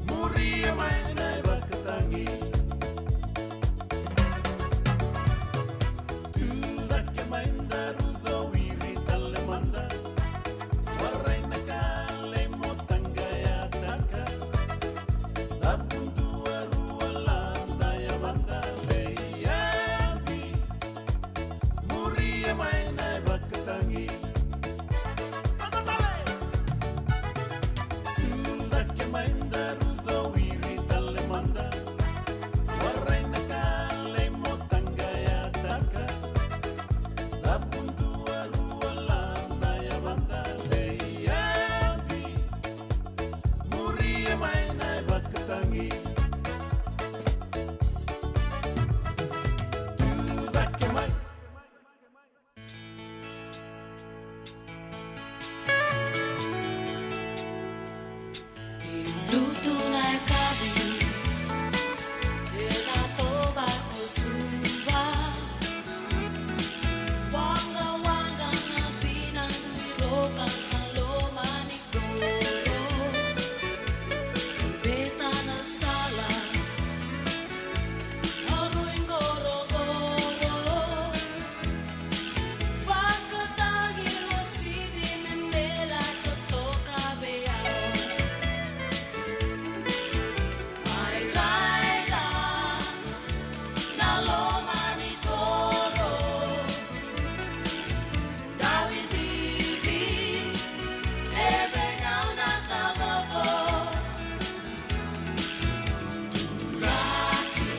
Muria mai na ivakatagi. Tucake mai daru Tabu dua rua lada yavada leiyadi. Muria mai na ivakatagi. Tucake mai daru cowiri tale mada. Warai na kale mo taqayataka. Tabu dua rua lada yavada leiyadi. Muria mai na ivakatagi. Tucake mai. Lutu na yakavi ena toba ko Suva. Waqawaqa na vina dui roka na loma ni koro. Beta na sala o rui qoroqoro. Vakatagi o sivi me mela totoka vei au. Mai raica na loma ni koro. Dawi T V, e vei au na tavako. Turaki,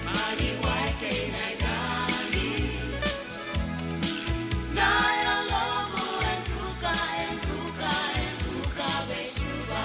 mani wai kei na i dani. Na yaloqu e druka, e druka, e druka vei Suva.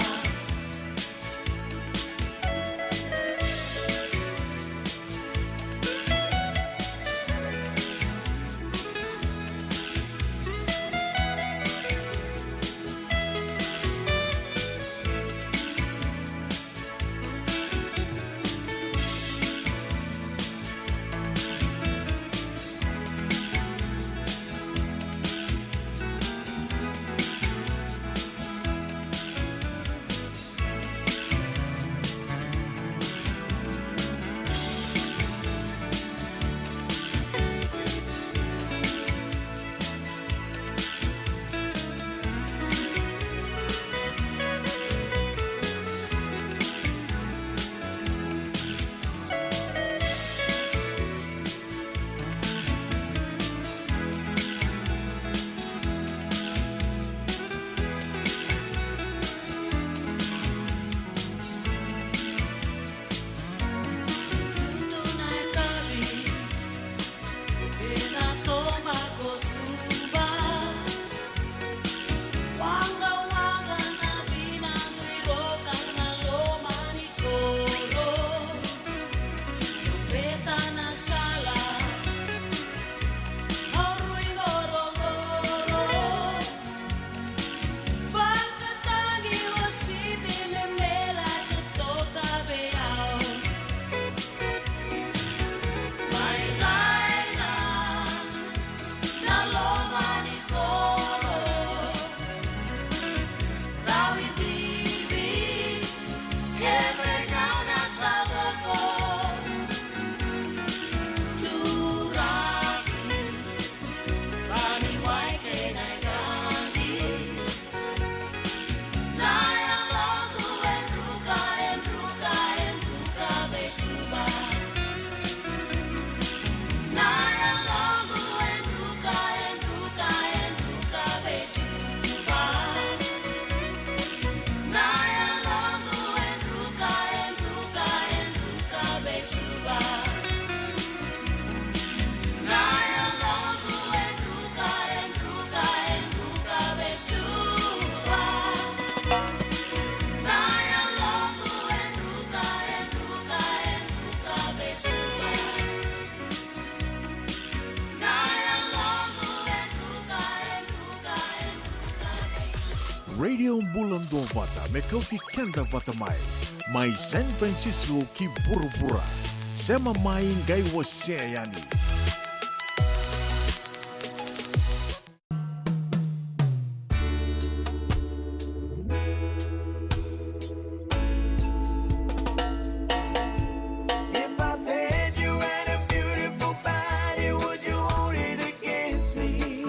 Radio Bula Duavata, me kauti keda vata mai. Mai San Francisco ki vuravura. Sema mai, qai wasea yani. If I said you had a beautiful body, would you hold it against me?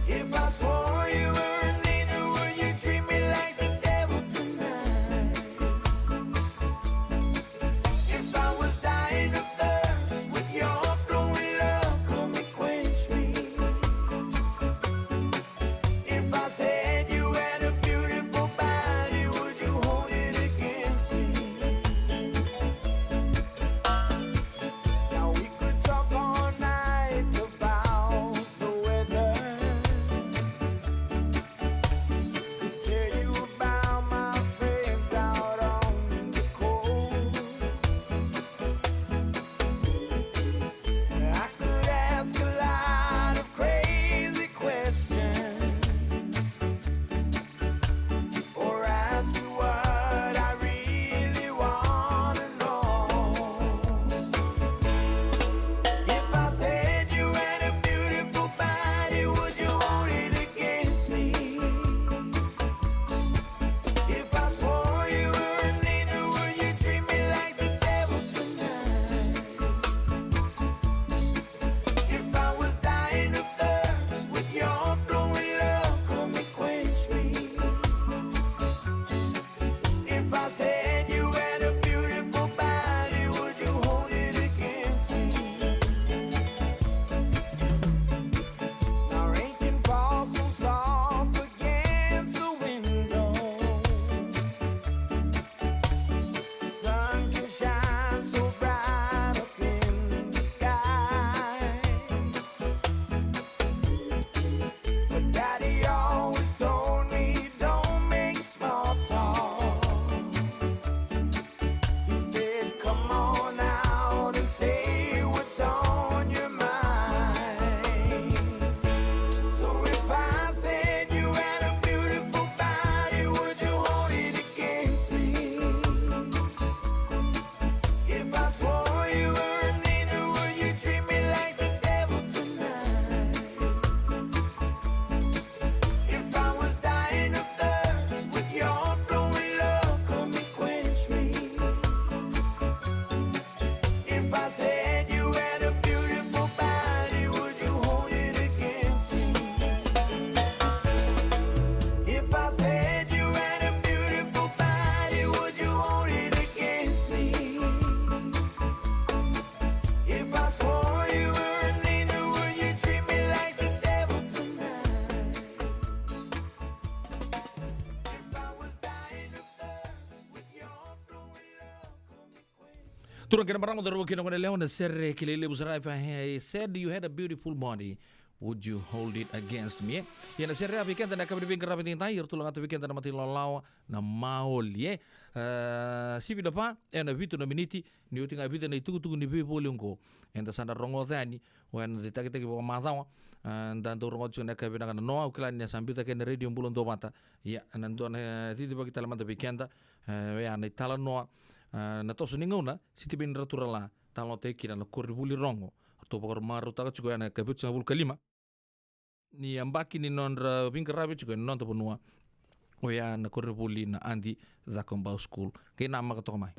If I swore you were an angel, would you treat me like the devil tonight? Turaga kei na marama, cauravou kei na goneyalewa, na sere kilai levu sara, if I said you had a beautiful body, would you hold it against me? Ia na sere a vei keda na yakavi ni veiqaravi edaidai, eratou lagata vei keda na mata ilawalawa na Maoli, e. E, sivi na va ena vitu na miniti, ni oti ga e vica na itukutuku ni veivoli oqo. Eda sa na rogoca yani, o ena itakitaki vakamacawa, e, da dau rogoca tiko na yakavi vinaka na noa, au kila ni a sa biuta kei na Radio Bula Duavata. Ia, ena dua na cicivaki tale mada vei keda, e, oya na italanoa, e, na toso ni gauna, Sitibeni Raturala, talanoataki kina na koronivuli Rogo. Ratou vakamarautaka tiko ya na yakavi otisagavulu ka lima ni yabaki ni nodra veiqaravi tiko ena noda vanua. Oya na koronivuli na Adi Cakobau School. Qai namaka toka mai.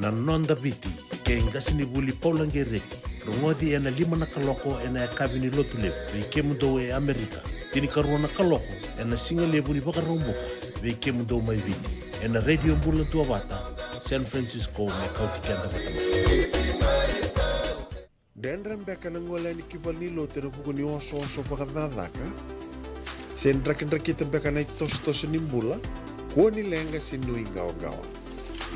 Na Noda Viti, kei qasenivuli Paula Gereti. Rogoci ena lima na kaloko ena yakavi ni Lotulevu vei kemudou e Amerika. Tinikarua na kaloko ena sigalevu ni Vakaraubuka vei kemudou mai Viti. Ena Radio Bula Duavata, San Francisco, me kauti keda vata mai. Dredre beka na gole yani ki valenilotu ena vuku ni osooso vakacakacaka? Se drakidrakita beka na itosotoso ni bula? Kua ni leqa se nuiqawaqawa.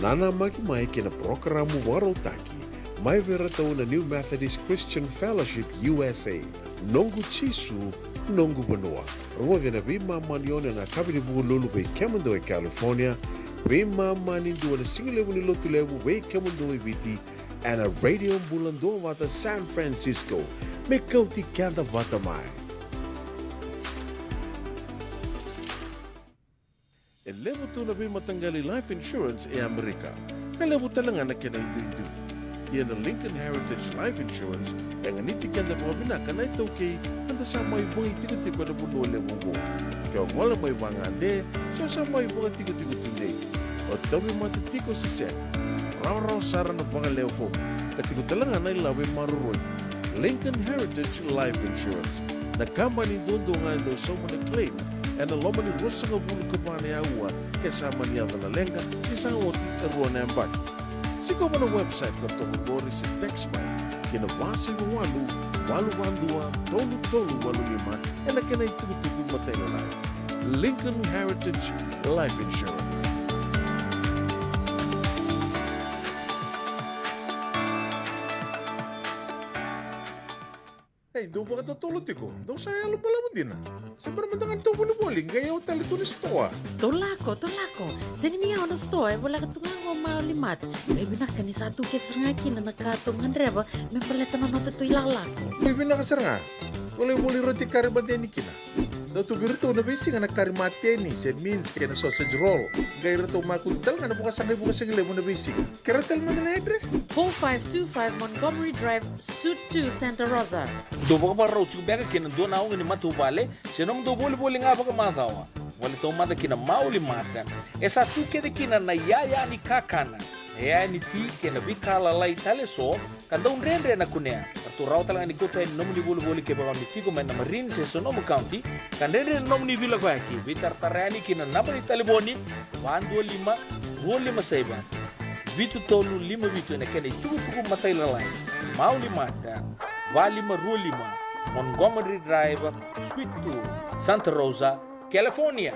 Nanamaki mai ki na parokaramu vakarautaki mai vei iratou na New Methodist Christian Fellowship U S A, Noqu Jisu, Noqu Vanua. Rogoci ena veimama ni ono ena yakavi ni Vukelulu vei kemudou e California, veimama ni dua ena sigalevu ni Lotulevu vei kemudou e Viti, ena Radio Bula Duavata San Francisco, me kauti keda vata mai. E levu tu na veimataqali life insurance e Amerika, ka levu tale ga na kena iduidui. Ia na Lincoln Heritage Life Insurance e ganiti keda vakavinaka na iTaukei, ka da sa mai vakaitikotiko ena vanua levu oqo. Ke o gole mai vagade, se o sa mai vakatikotiko tudei, o tauvimate tiko se sega, rawarawa sara na vakalewe fomu, ka tiko tale ga na ilavo e maroroi. Lincoln Heritage Life Insurance, na kabani duadua ga e dau sauma na claim ena loma ni ruasagavulu ka va na aua ke sa mani yaco na leqa ni sa oti e rua na yabaki. Sikova na website ka toka qori se text mai ki na va saiva walu, walu va dua, tolu tolu walu lima ena kena itukutuku matailalai. Lincoln Heritage Life Insurance. Ei, dou vakatotolo tiko, dou sa yalo balavu dina. Se bera mada ga ni tou volivoli, qai yawa tale tu na sitoa. Tou lako, tou lako. Sega ni yawa na sitoa, e voleka tu ga qo Maoli Mart. Qai vinaka ni sa tu kece sara ga kina na ka tou gadreva me baleta na noda tou ilakolako. Qai vinaka sara ga. Tou lai voli roti kari mada yani kina. Dau tu vei iratou na veisiga na kari mateni se mince kei na sausage roll. Qai ratou makutu tale ga na vakasaqa iVakasigalevu na veisiga. Kerea tale mada na address? Four five two five Montgomery Drive, Suite two, Santa Rosa. Dou vakavakarau tiko beka kei na dua na oga ni matavuvale se nomudou volivoli ga vakamacawa? Voli taumada ki na Maoli Mart. E sa tu kece kina na iyaya ni kakana, na iyaya ni ti kei na veika lalai tale eso ka dau dredre na kunea. Ratou rawa tale ga ni kauta yani na nomuni volivoli kevaka o ni tiko mai na Marin se Sonoma County, ka dredre na nomuni veilakoyaki. Veitaratara yani ki na naba ni talevoni: va dua lima, rua lima saiva, vitu tolu lima vitu ena kena itukutuku matailalai. Maoli Mart, va lima rua lima Montgomery Drive, Suite two, Santa Rosa, California.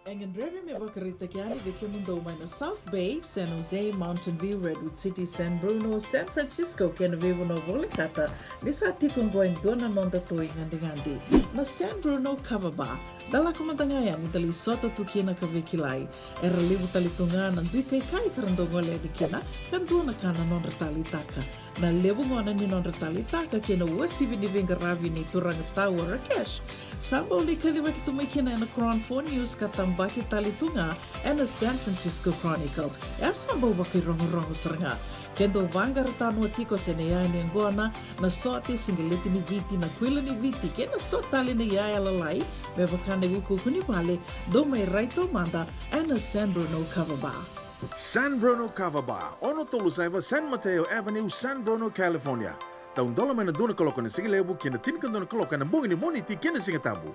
E gadrevi me vakaraitaki yani vei kemudou mai na South Bay, San Jose, Mountain View, Redwood City, San Bruno, San Francisco kei na veivanua volekata ni sa tiko oqo e dua na noda tou igadigadi, na San Bruno Kava Bar. Da lako mada ga yani da lai sota tu kina ka veikilai. Era levu tale tu ga na dui kaikai ka ra dau gole yani kina, ka dua na ka na nodra taleitaka. Na levu gona ni nodra taleitaka kei na uasivi ni veiqaravi nei Turaga Tau Rakesh, sa bau lai kacivaki tu mai kina ena Cron Four News ka tabaki tale tu ga ena San Francisco Chronicle. E a sa bau vakairogorogo sara ga. Ke dou vaqara tanoa tiko se na iyaya ni yaqona, na sote, siqeleti ni Viti, na kuila ni Viti kei na so tale na iyaya lalai me vaka na iukuuku ni vale, dou mai rai taumada ena San Bruno Kava Bar. San Bruno Kava Bar, ono tolu saiva San Mateo Avenue, San Bruno, California. Taudola mai na dua na kaloko ena sigalevu ki na tinikadua na kaloko ena bogi ni Moniti kei na Sigatabu.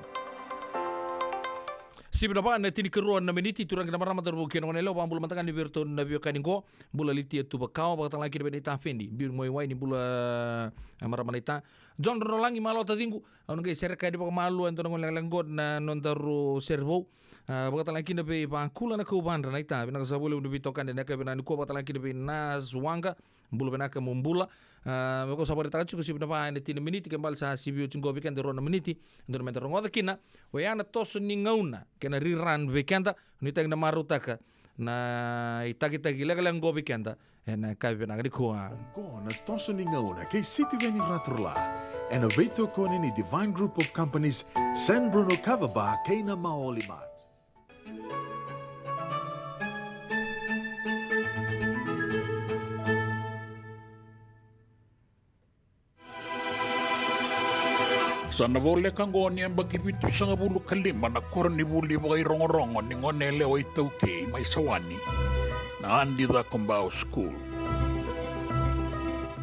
Sivi na va na tinikarua na miniti, turaga na marama, cauravou kei na goneyalewa, vakabula mada ga yani vei iratou na veiwekani qo. Bula Litia Tuvakawa, vakatalega kina vei naita Feni, biu ni waiwai ni bula, eh, marama naita. John Rodrolagi, malo taciqu, au na qai sereka yani vakamalua e dua na gone lekaleka qo na nodaru sere vou. Ah, vakatalega kina vei Vakula na Kauvadra naita, vinaka sara vakalevu na veitokani ena yakavi vinaka nikua, vakatalega kina vei Nas Waqa, bula vinaka mo bula. Ah, me ko sa vakaraitaka tiko, sivi na va ena tini na miniti, ke bale sa sivi oti qo vei keda e rua na miniti, dua na meda rogoca kina. Oya na toso ni gauna kei na rerun vei keda, nuitaki na marautaka na itakitaki lekaleka qo vei keda ena yakavi vinaka nikua. Qo na toso ni gauna kei Sitiveni Raturla, ena veitokoni ni Divine Group of Companies, San Bruno Kava Bar kei na Maoli Mart. Sa na voleka qo ni yabaki vitusagavulu ka lima na koronivuli vakairogorogo ni goneyalewa iTaukei mai Sawani, na Adi Cakobau School.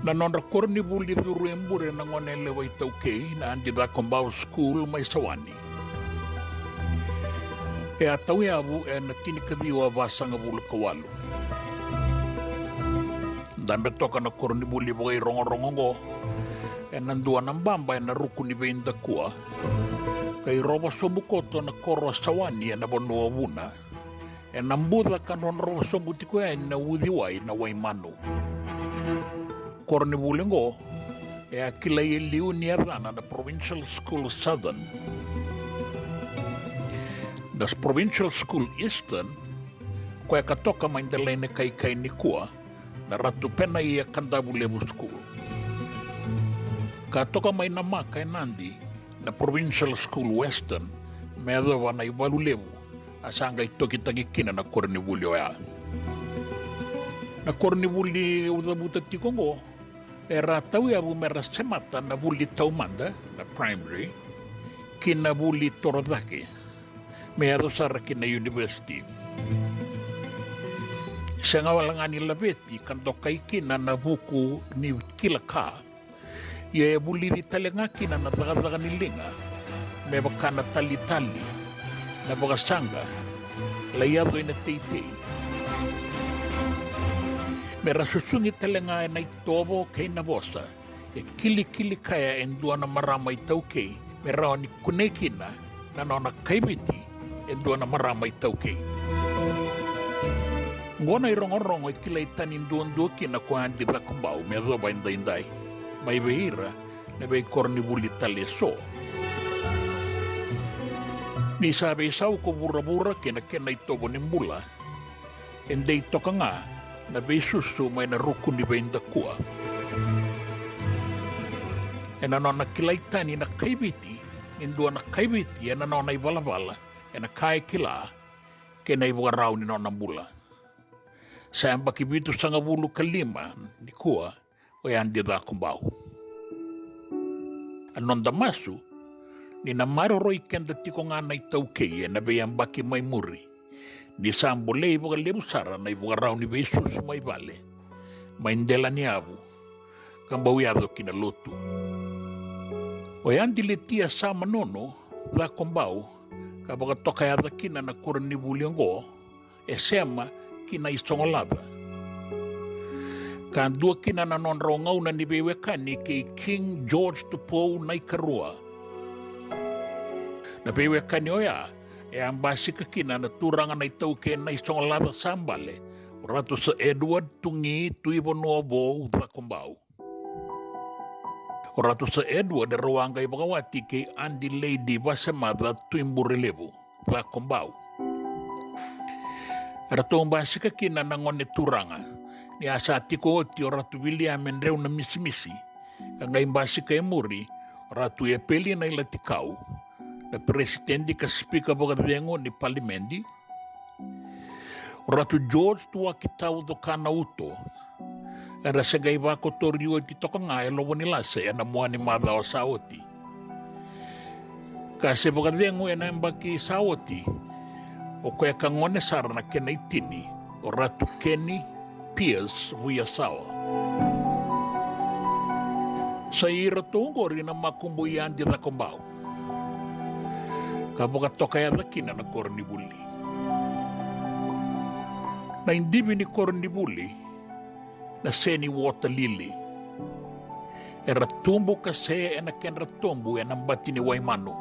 Na nodra koronivuli curu e bure na goneyalewa iTaukei, na Adi Cakobau School mai Sawani, e a tauyavu ena tinikaciwa vasagavulu ka walu. Dabe toka na koronivuli vakairogorogo oqo ena dua na baba ena ruku ni veidakua, ka irova sobu koto na koro o Sawani ena vanua o Vuna, ena buca ka drodrova sobu tiko yani na uciwai na Waimanu. Koronivuli oqo e a kilai e liu ni yacana na Provincial School Southern. Na Provincial School Eastern, koya ka toka mai Delainakaikai nikua, na Ratu Penaia Kadavulevu School. Ka toka mai Namaka e Nadi, na Provincial School Western, me yacova na iValulevu, a sa qai tokitaki kina na koronivuli oya. Na koronivuli au cavuta tiko oqo, era a tauyavu mera semata na vuli taumada, na primary, ki na vuli torocake, me yaco sara ki na university. Sega wale ga ni laveti ka dokai kina na vuku ni kila ka, ia e vulici tale ga kina na cakacaka ni liga, me vaka na talitali, na vakasaqa, lai yaco ina teitei. Mera susugi tale ga ena itovo kei na vosa, e kilikili kaya e dua na marama iTaukei, me rawa ni kunei kina na nona kaiviti e dua na marama iTaukei. Oqo na irogorogo e kilai tani duadua kina ko Adi Cakobau me yacova edaidai, mai vei ira na veikoronivuli tale eso. Ni sa veisau ko vuravura kei na kena itovo ni bula, e dei toka ga na veisusu mai na ruku ni veidakua. Ena nona kilai tani na kaiviti ni dua na kaiviti ena nona ivalavala, ena ka e kila, kei na ivakarau ni nona bula. Sa yabaki vitusagavulu ka lima nikua o Adi Cakobau. A noda masu ni na maroroi keda tiko ga na iTaukei ena veiyabaki mai muri, ni sa bolei vakalevu sara na ivakarau ni veisusu mai vale, mai dela ni yavu, ka bau yaco ki na lotu. O Adi Litia Samanono Cakobau, ka vakatokayaca kina na koronivuli oqo, e sema ki Naisogolaca. Ka dua kina na nodrau gauna ni veiwekani kei King George Tupou na iKarua. Na veiwekani oya e a basika kina na turaga na iTaukei Naisogolaca sa bale, o Ratu Sir Edward Tugi Tuivanuavou Cakobau. O Ratu Sir Edward e rau a qai vakawati kei Adi Lady Vasemaca Tuiburelevu Cakobau. Eratou basika kina na gone turaga ni a sa tiko oti o Ratu Viliame Dreu Namisimisi, ka qai basika e muri o Ratu Epeli Nailatikau, na peresitedi ka sipika vakacegu ni palimedi, o Ratu George Tuakitau Cokanauto. Era se qai vakotori oti toka ga e Lovonilase ena mua ni macawa sa oti. Ka se vakacegu ena yabaki sa oti, o koya ka gone sara na kena itini, o Ratu Kenny Pierce Vuyasawa. Sa i iratou oqori na makubui Adi Cakobau. Ka A vakatoka yaca kina na koronivuli. Na idivi ni koronivuli na seni water lily. Era tubu kase ena kedra tobu ena bati ni Waimanu.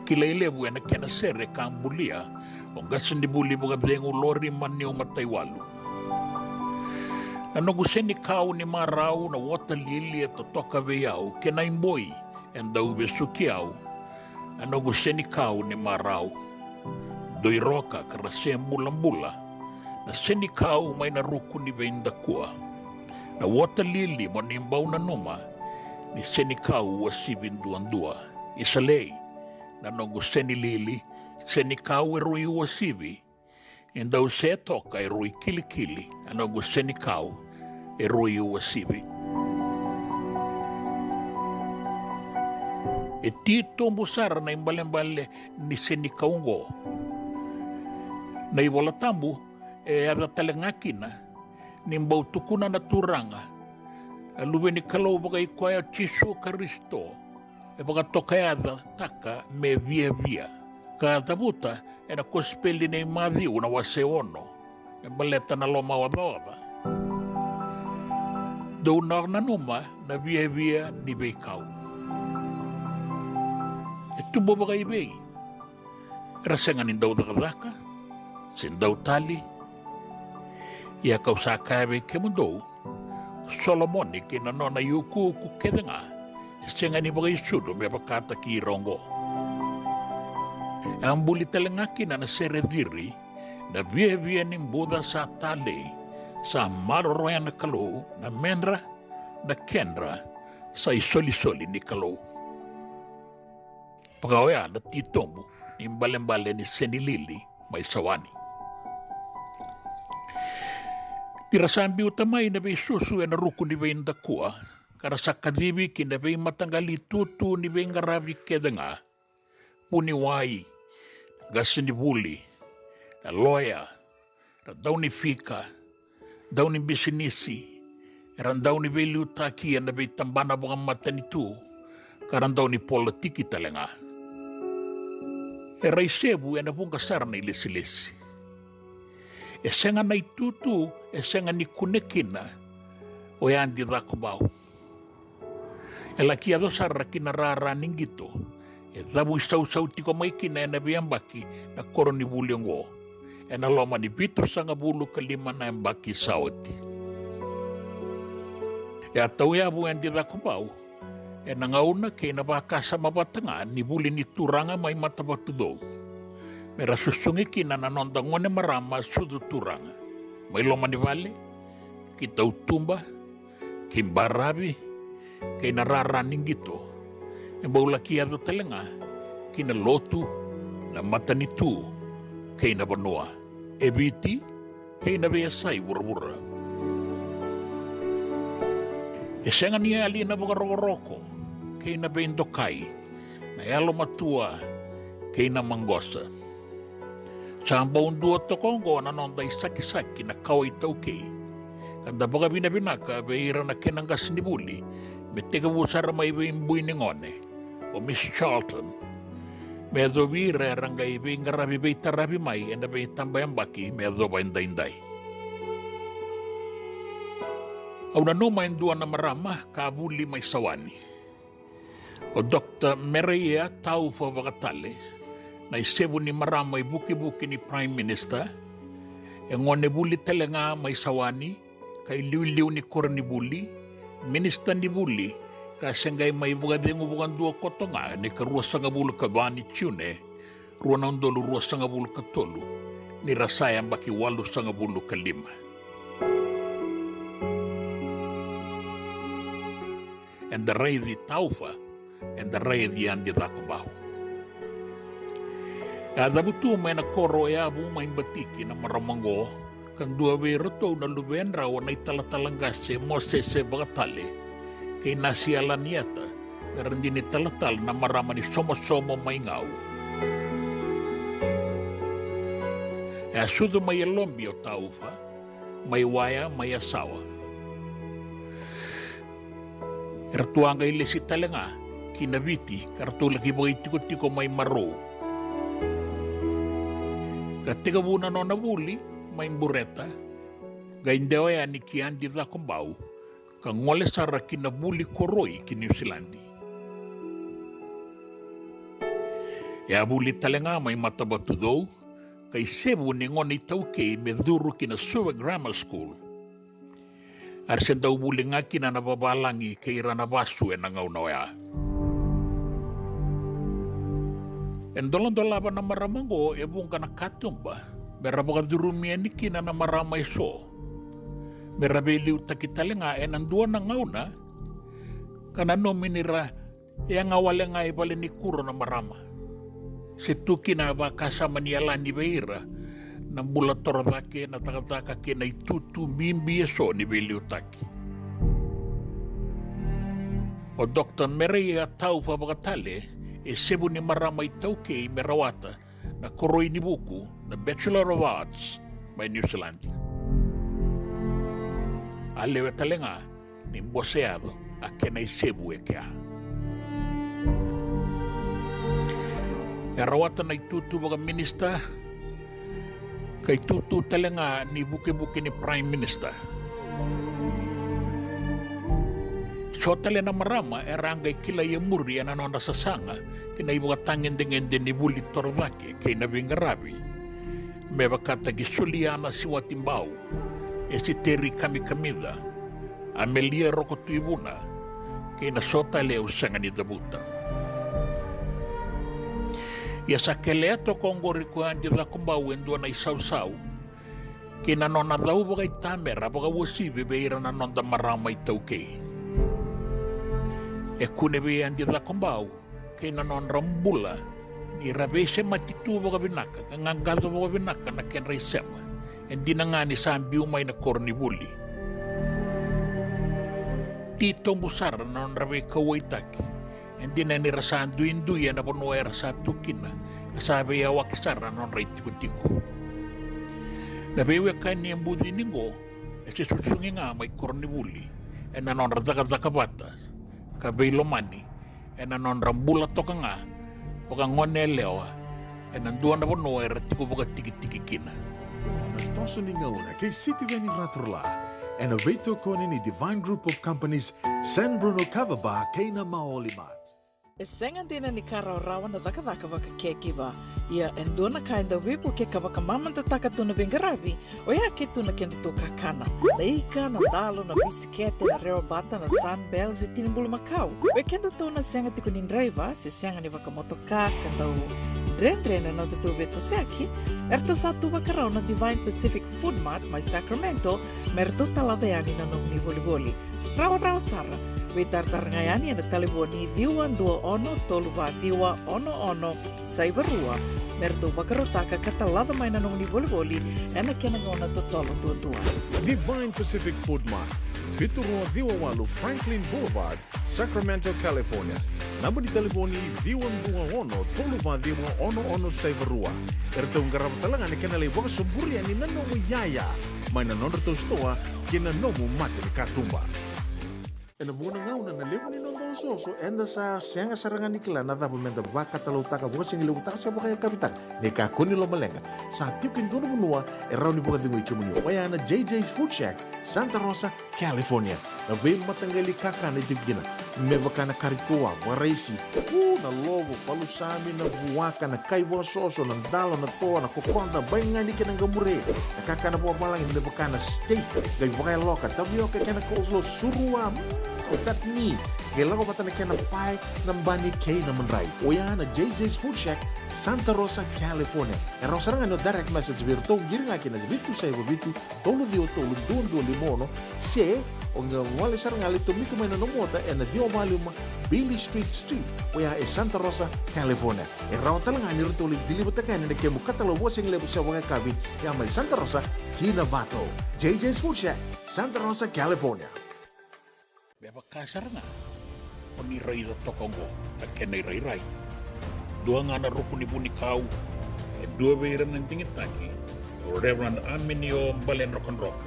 Kilai levu ena kena sere ka bulia o qasenivuli vakacegu Lori Maniu Mataiwalu. Na noqu senikau ni marau na water lily e totoka vei au, kena iboi e dau vesuki au. Na noqu senikau ni marau, dui roka ka ra se bulabula. Na senikau mai na ruku ni veidakua. Na water lily mo ni bau nanuma ni senikau uasivi duadua. Isa lei, na noqu seni lili, senikau e rui uasivi. E dau se toka e rui kilikili, a noqu senikau e rui uasivi. E titobu sara na ibalebale ni senikau oqo. Na iVola Tabu e yaca tale ga kina ni bau tukuna na Turaga, a Luve ni Kalou vakai koya o Jisu Karisito, e vakatokayacataka me viavia. Ka cavuta ena Kosipeli nei Maciu na wase ono, me baleta na lomaocaoca. Dou na nanuma na viavia ni veikau. E tubu vakaivei? Era sega ni dau cakacaka se dau tali. Ia kau sa kaya vei kemudou, Solomoni kei na nona iukuuku kece ga e sega ni vakaisulu me vakataki ira oqo. E a buli tale ga kina na sere ciri, na viavia ni buca sa talei, sa maroroya na Kalou, na medra, na kedra, sa isolisoli ni Kalou. Vaka oya na titobu ni balebale ni senilili mai Sawani. Ni ra sa biuta mai na veisusu ena ruku ni veidakua, ka ra sa kacivi ki na veimataqali tutu ni veiqaravi kece ga, vuniwai, qasenivuli, na loya, ra dau ni fika, dau ni bisinisi, era dau ni veiliutaki ena veitabana vakamatanitu, ka ra dau ni politiki tale ga. Era isevu ena vuqa sara na ilesilesi. E sega na itutu e sega ni kune kina o Yadi Cakobau. E laki yaco sara ki na rara ni qito e cavu isausau tiko mai kina ena veiyabaki na koronivuli oqo, ena loma ni vitusagavulu ka lima na yabaki sa oti. E a tauyavu Yadi Cakobau ena gauna kei na vakasama vata ga ni vuli ni turaga mai Matavatucou, me ra susugi kina na noda gone marama sucu turaga mai loma ni vale, ki tautuba, ki baravi, kei na rara ni qito. E bau laki yaco tale ga ki na lotu, na matanitu, kei na vanua, e Viti, kei na veiyasai vuravura. E sega ni yali na vakarokoroko kei na veidokai, na yalomatua kei na maqosa. Sa bau dua toka oqo na noda isakisaki na kawa iTaukei, ka da vakavinavinaka vei ira na kena qasenivuli me tekivu sara mai vei bui ni gone, o Miss Charlton, me yacovi ira era qai veiqaravi veitaravi mai ena veitabayabaki me yacova edaidai. Au nanuma e dua na marama ka vuli mai Sawani, o Doctor Mereia Taufa Vakatale, na isevu ni marama ivukivuki ni Prime Minister, e gone vuli tale ga mai Sawani, ka iliuliu ni koronivuli, minisita ni vuli, ka se qai mai vakacegu vakadua koto ga ena ikaruasagavulu ka va ni June, rua na udolu ruasagavulu ka tolu, ni ra sa yabaki walusagavulu ka lima. Eda raici Taufa, eda raici Yadi Cakobau. E a cavutu mai na koro o Yavu mai Batiki na marama oqo, ka dua vei iratou na luvedrau o na italatala qase Mosese Vakatale kei Nasi Alanieta, me ra dina italatala na marama ni Somosomo mai Gau. E a sucu mai Yalobi o Taufa, mai Waya, mai Yasawa. Era tu a qai lesi tale ga ki na Viti, ka ratou laki vakaitikotiko mai Marou. Ka tekivu na nona vuli mai Bureta, qai dewa yani ki Adi Cakobau, ka gole sara ki na vuli koroi ki Niusiladi. E a vuli tale ga mai Matavatucou, ka isevu ni gone iTaukei me curu ki na Suva Grammar School. A ra se dau vuli ga kina na vavalagi kei ira na vasu ena gauna oya. E doladolava na marama oqo e vuqa na katuba me ra vakacurumi yani kina na marama eso, me ra veiliutaki tale ga ena dua na gauna, ka nanumi ni ra yaga wale ga i valenikuro na marama. Se tu kina a vakasama ni yalani vei ira na bula torocake, na cakacaka kei na itutu bibi eso ni veiliutaki. O Doctor Mereia Taufa Vakatale e sevu ni marama iTaukei me rawata na koroi ni vuku, na Bachelor of Arts, mai Niusiladi. A lewe tale ga ni bose yaco a kena isevu e kea. E rawata na itutu vakaminista, ka itutu tale ga ni vukevuke ni Prime Minister. So tale na marama era a qai kilai e muri ena nodra sasaga ki na ivakatagedegede ni vuli torocake kei na veiqaravi, me vakataki Suliana Siwatibau, Esiteri Kamikamica, Amelia Rokotuivuna, kei na so tale au sega ni cavuta. Ia sa kelea toka oqori ko Adi Cakobau e dua na isausau kei na nona cau vakaitamera vakauasivi vei ira na noda marama iTaukei. E kune vei Adi Cakobau kei na nodra bula ni ra veisemati tu vakavinaka ka qaqaco vakavinaka na kedra isema, e dina ga ni sa biu mai na koronivuli. Titobu sara na nodra veikauwaitaki, e dina ni ra sa duidui ena vanua era sa tu kina, ka sa veiyawaki sara na nodra itikotiko. Na veiwekani e bucini oqo e se susugi ga mai koronivuli ena nodra cakacaka vata ka veilomani ena nodra bula toka ga vakagoneyalewa ena dua na vanua era tiko vakatikitiki kina. Na toso ni gauna kei Sitiveni Raturala ena veitokoni ni Divine Group of Companies, San Bruno Kava Bar kei na Maoli Mart. E sega dina ni ka rawarawa na cakacaka vaka caregiver. Ia e dua na ka e dau veivuke ka vakamamadataka tu na veiqaravi, oya ke tu na kedatou kakana. Na ika, na dalo, na bisikete, na rewabata, na Sunbells e tini bulumakau. Vei kedatou na sega tiko ni draiva se sega ni vakamotoka ka dau dredre na nodatou veitosoyaki, eratou sa tu vakarau na Divine Pacific Food Mart mai Sacramento me ratou talaca yani na nomuni volivoli. Rawarawa sara. Veitaratara ga yani ena talevoni ciwa dua ono tolu va ciwa ono ono saiva rua me ratou vakarautaka ka talaca mai na nomuni volivoli ena kena gauna totolo duadua. Divine Pacific Food Mart, vitu rua ciwa walu Franklin Boulevard, Sacramento, California. Naba ni talevoni ciwa dua ono tolu va ciwa ono ono saiva rua. Eratou qarava tale ga na kena lai vakasoburia ni na nomu iyaya mai na nodratou sitoa ki na nomu mata ni katuba. Ena vuqa na gauna na levu ni noda osooso eda sa sega sara ga ni kila na cava meda vakatalautaka, vakasigalevu taka se vakayakavi taka. Ni kakua ni lomaleqa, sa tiko e dua na vanua e rawa ni vakacegui kemuni, oya na J J's Food Shack, Santa Rosa, California. Na veimataqali kakana e tiko kina, me vaka na kari toa, vakaraisi, u, na lovo, palusami, na vuaka, na kai vakasoso, na dalo, na toa, na kokoda, baigani kei na qamure, na kakana vakavalagi me vaka na steak, qai vakayaloka, tavioka kei na coleslaw, surua, mm, chutney, qai lako vata na kena pae, na bani kei na madrai. Oya na J J's Food Shack, Santa Rosa, California. E rawa sara ga ni o direct message vei iratou, qiri ga ki na vitu saiva vitu, tolu ciwa tolu dua dua lima ono, se o qai gole sara ga lai tomika mai na nomu ota ena ciwa va lima Beale Street Street, oya e Santa Rosa, California. E rawa tale ga ni ratou lai deliver-taka yani na kemu katalau vakasigalevu se vakayakavi, ya mai Santa Rosa ki Novato. J J's Food Shack, Santa Rosa, California. Me vaka sara ga o ni raica toka oqo na kena irairai. Dua ga na ruku ni vunikau, e dua vei ira na digitaki, o Reverend Aminio Baledrokadroka.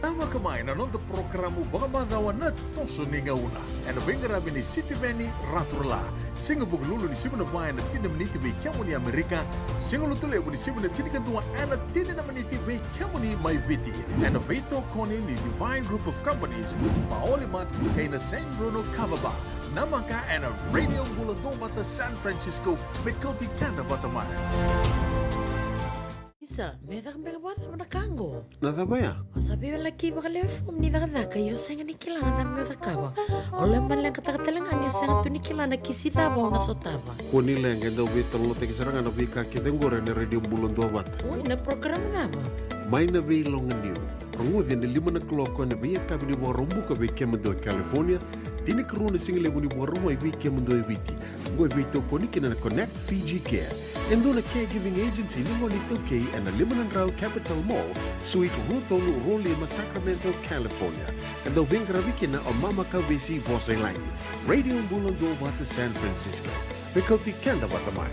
Namaka mai na noda porokaramu vakamacawa na Toso ni Gauna, ena veiqaravi nei Sitiveni Raturala. Siga Vukelulu ni sivi na va ena tini na miniti vei kemuni Amerika. Siga Lotulevu ni sivi na tinikadua ena tini na miniti vei kemuni mai Viti, ena veitokoni ni Divine Group of Companies, Maoli Mart kei na Saint Bruno Kava Bar. Namaka ena Radio Bula Duavata San Francisco, me kauti keda vata mai. Isa, me caka beka vakacava na ka qo? Na cava ya? O sa veivelaki vakalewe fomu ni cakacaka, io sega ni kila na cava meu cakava. O lewe maleqataka tale ga ni o sega tu ni kila na kisi cava o na sotava. Kua ni leqa, e dau veitalanoataki sara ga na veika kece qori ena Radio Bula Duavata. Oi, na program cava? Mai na Veiloganiu. Rogoci ena lima na kaloko ena veiyakavi ni Vakaraubuka vei kemudou e California, tinikarua na sigalevu ni Vakarauwai vei kemudou e Viti. Oqo e veitokoni kina na Connect Fiji Care, e dua na caregiving agency ni gone iTaukei, ena lima na drau Capitol Mall, Suite rua tolu, rua lima, Sacramento, California. E dau veiqaravi kina o Mama Kauvesi Vosailagi. Radio Bula Duavata San Francisco. Me kauti keda vata mai.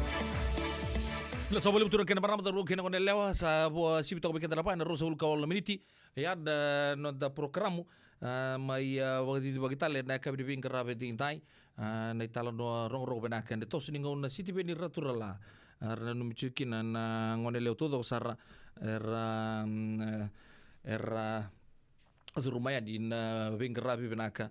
Ni sa vakalevu tu na kena marama, cauravou kei na goneyalewa, sa vo sivi toka vei keda na va ena ruasagavulu ka walu na miniti. Ia na noda porokaramu, a, mai, a, vakacicivaki tale na yakavi ni veiqaravi edaidai, a, na italanoa rogorogo vinaka ena Toso ni Gauna, Sitiveni Raturala. A, ra nanumi tiko kina na goneyalewa taucoko sara era, mm, e, era curuma yani na veiqaravi vinaka,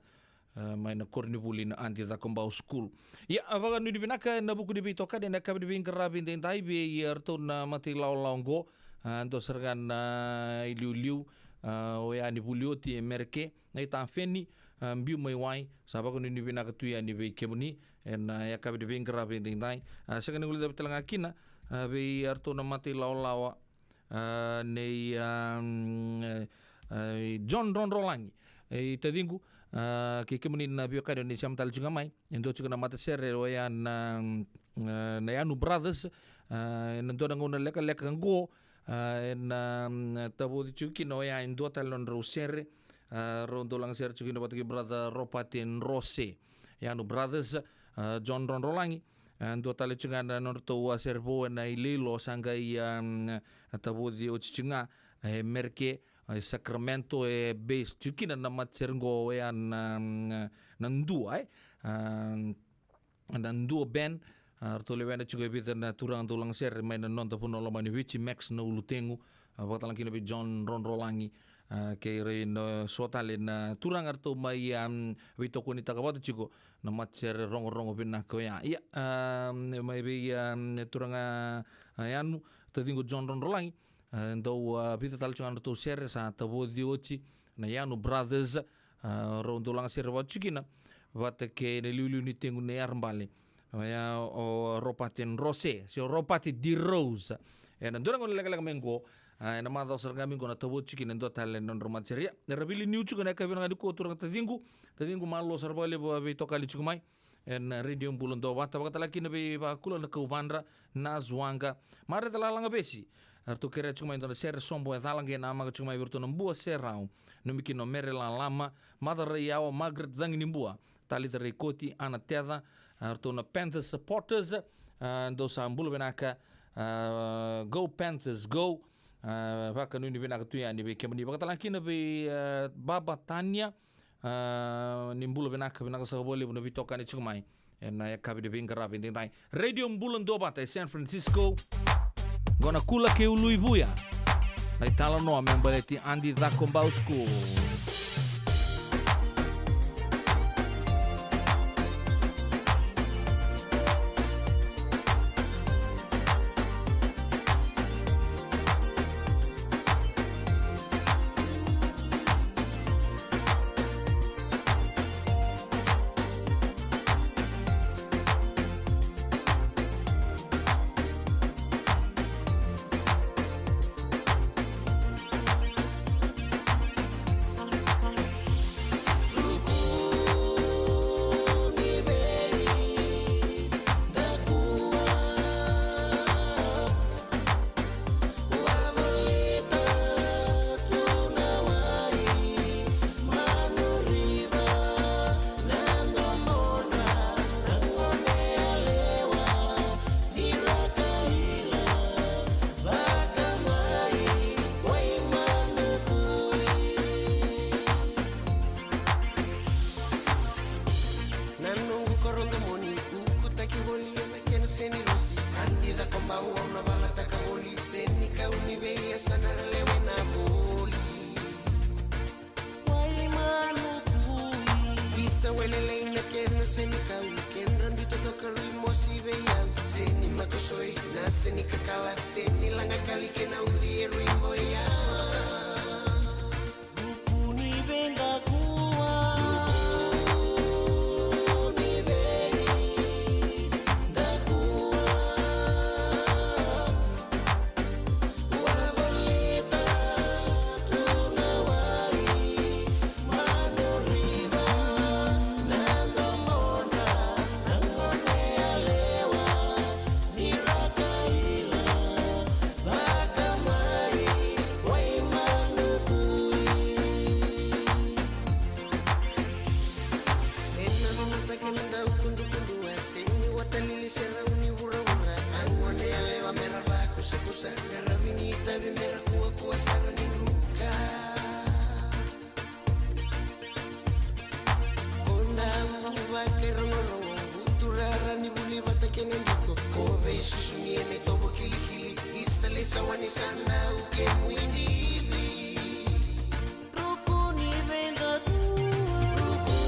e, mai na koronivuli na Adi Cakobau School. Ia, a, vakanuinui vinaka ena vuku ni veitokani ena yakavi ni veiqaravi edaidai vei iratou na matailawalawa oqo, a, dua sara ga na iliuliu, a, oya ni vuli oti e Mereke, na itafeni, a, biu mai wai, sa vakanuinui vinaka tu yani vei kemuni ena yakavi ni veiqaravi edaidai. A, sega ni guilecavi tale ga kina, a, vei iratou na matailawalawa, a, nei, a, mm, e, e, John Drodrolagi, e, i taciqu, a, kei kemuni na veiwekani o ni sema tale tiko ga mai, e dua tiko na matasere oya na, mm, e, na Yanu Brothers, a, ena dua na gauna lekaleka qo, a, ena, mm, tavoci tiko kina oya e dua tale na nodrau sere, a, rau dau lagasere tiko kina vata kei brother Ropate Drose, Yanu Brothers, a, John Drodrolagi, a, dua tale tiko ga na nodratou, a, sere vou ena iloilo sa qai, a, mm, a, tavoci oti tiko ga, e Mereke, e Sacramento, e base tiko kina na matasere qo oya na, mm, na Dua, e, a, na Dua Band, a, ratou lewena tiko e vica na turaga dau lagasere mai na noda vanua lomani Viti, Max na ulutegu, a, vakatalega kina vei John Drodrolagi, a, kei ira na so tale na turaga ratou mai, a, mm, veitokonitaka vata tiko na matasere rogorogo vinaka oya. Ia, a, mm, mai vei, a, mm, turaga, a, Yanu, taciqu John Drodrolagi, a, dau, a, vica tale tiko ga na nodratou sere sa tavoci oti na Yanu Brothers, a, rau dau lagasere vata tiko kina vata kei na iliuliu ni tegu nei Yarabale, oya o Ropate Drose, se o Ropate Drose. Ena dua na gauna lekaleka mai qo, a, ena macawa sara ga mai qo na tavoci tiko kina e dua tale na nodrau matasere. Ia, era veiliutaki tiko ena yakavi vinaka nikua turaga taciqu, taciqu, malo sara vakalevu a veitokani tiko mai ena Radio Bula Duavata, vakatalega kina vei Vakula na Kauvadra, na Zuaqa, Mareta Lalagavesi. Eratou kerea tiko mai e dua na sere sobo e cala, qai namaka tiko mai vei iratou na Bua Serau, nanumi kina o Mere Lalama, Maca Raiyawa, Margaret Caginibua, Talitha Raikoti, Ana Teca, a, ratou na Panthers supporters, a, dou sa bula vinaka, a, go Panthers, go, a, vakanuinui vinaka tu yani vei kemuni. Vakatalega kina vei, a, Baba Tania, a, ni bula vinaka, vinaka saka vakalevu na veitokani tiko mai ena yakavi ni veiqaravi edaidai. Radio Bula Duavata e San Francisco. Qo na Kula kei Uluivuya. Na italanoa me baleti Adi Cakobau School. Sa na ralewa na voli. Wai manu kui. Isa welelei na kena senikau. Kedra biuta toka rui mosi vei au. Seni makosoi na senikakala. Seni laga kali kena uci e rui boya. Ruku ni veidakua. Ruku ni veidakua. Wavolita tu na wai, manu riva na domodra, na gone yalewa, ni ra kaila, vaka mai, wai manu kui. Ena nona take na dau kudukudu, a seni watalili se rau ni vuravura. A gone yalewa mera vakusakusa, qaravi ni itavi mera kuakua sara ni druka. Ko dau vakairogorogo, buturara ni vuli vata kei na diko. Ko veisusumi ena itovo kilikili, isa lei sa wani sa dau kemu idivi. Ruku ni veidakua. Ruku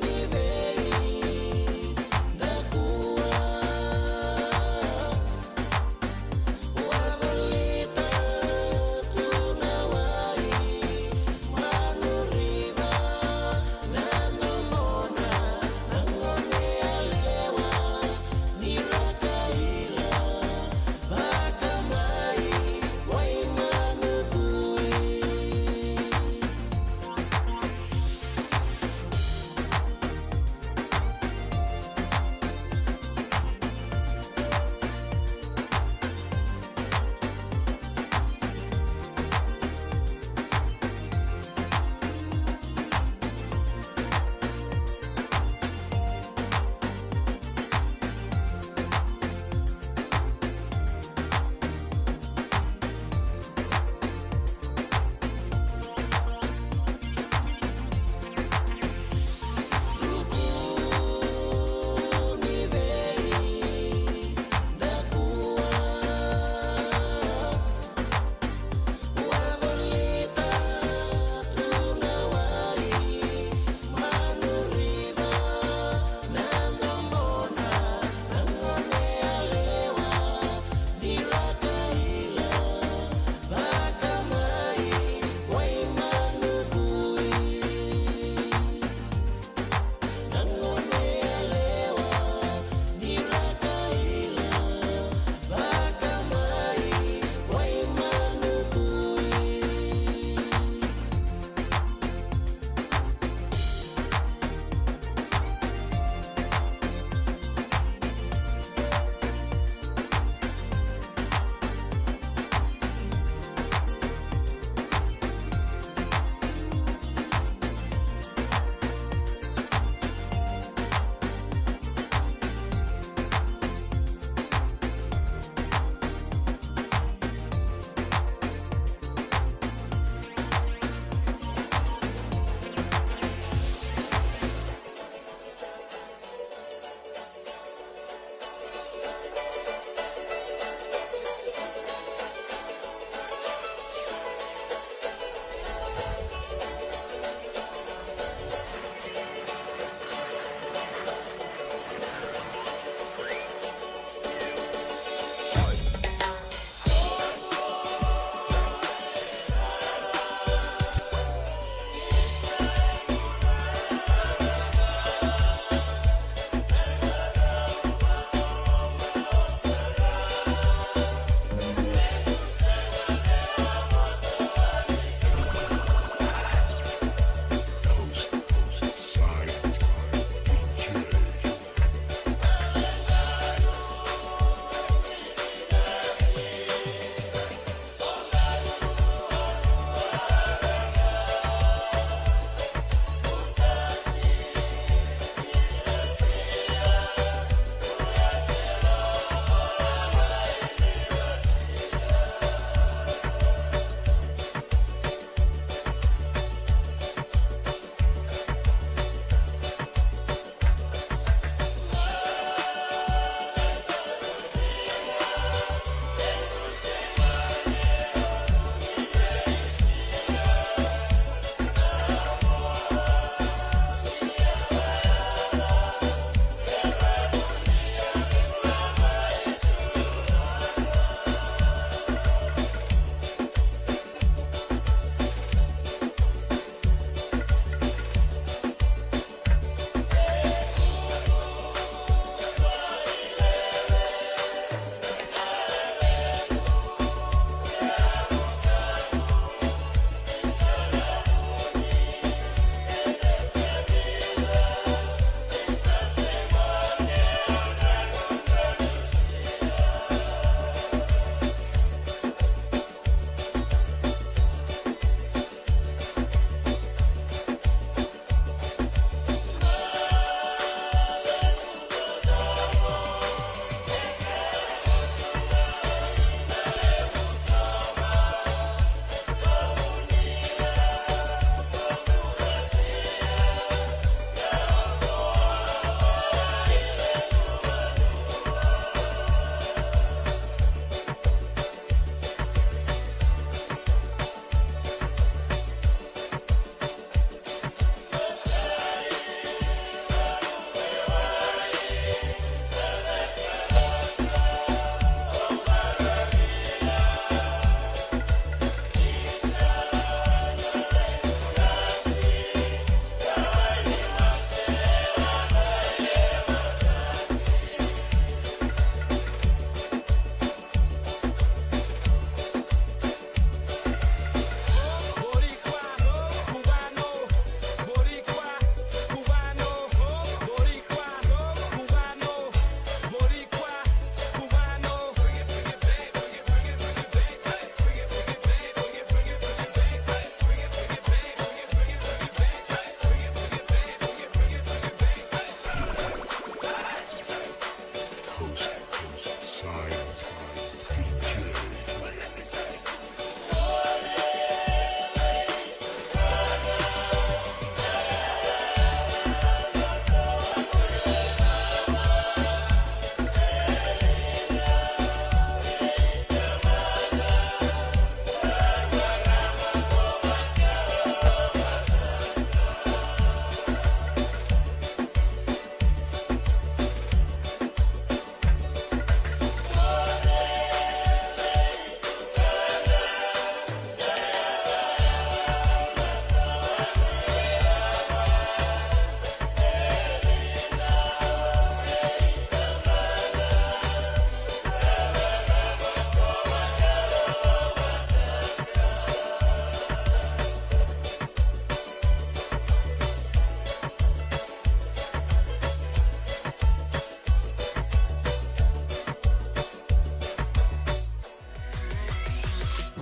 ni veidakua. Wavolita tu na wai, manu riva na domodra, na gone yalewa, ni ra kaila, vaka mai,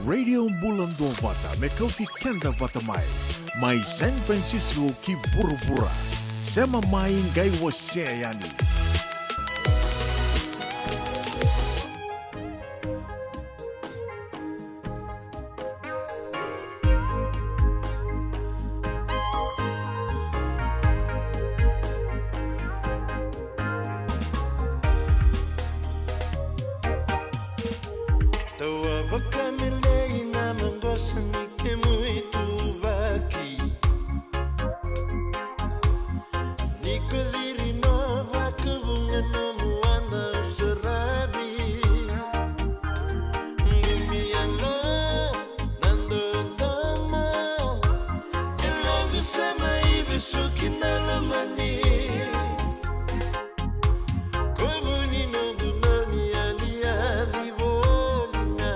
Radio Bula Duavata, me kauti keda vata mai. Mai San Francisco ki vuravura. Sema mai, qai wasea yani. Tawa vakamelei na maqosa ni kemu ituvaki. Ni ko ciri na vakavuqa nomu ana saravi. Qumi ala na dodoma. E lako sa mai vesuki na lomani. Ko vuni noqu noni aliali voli ga.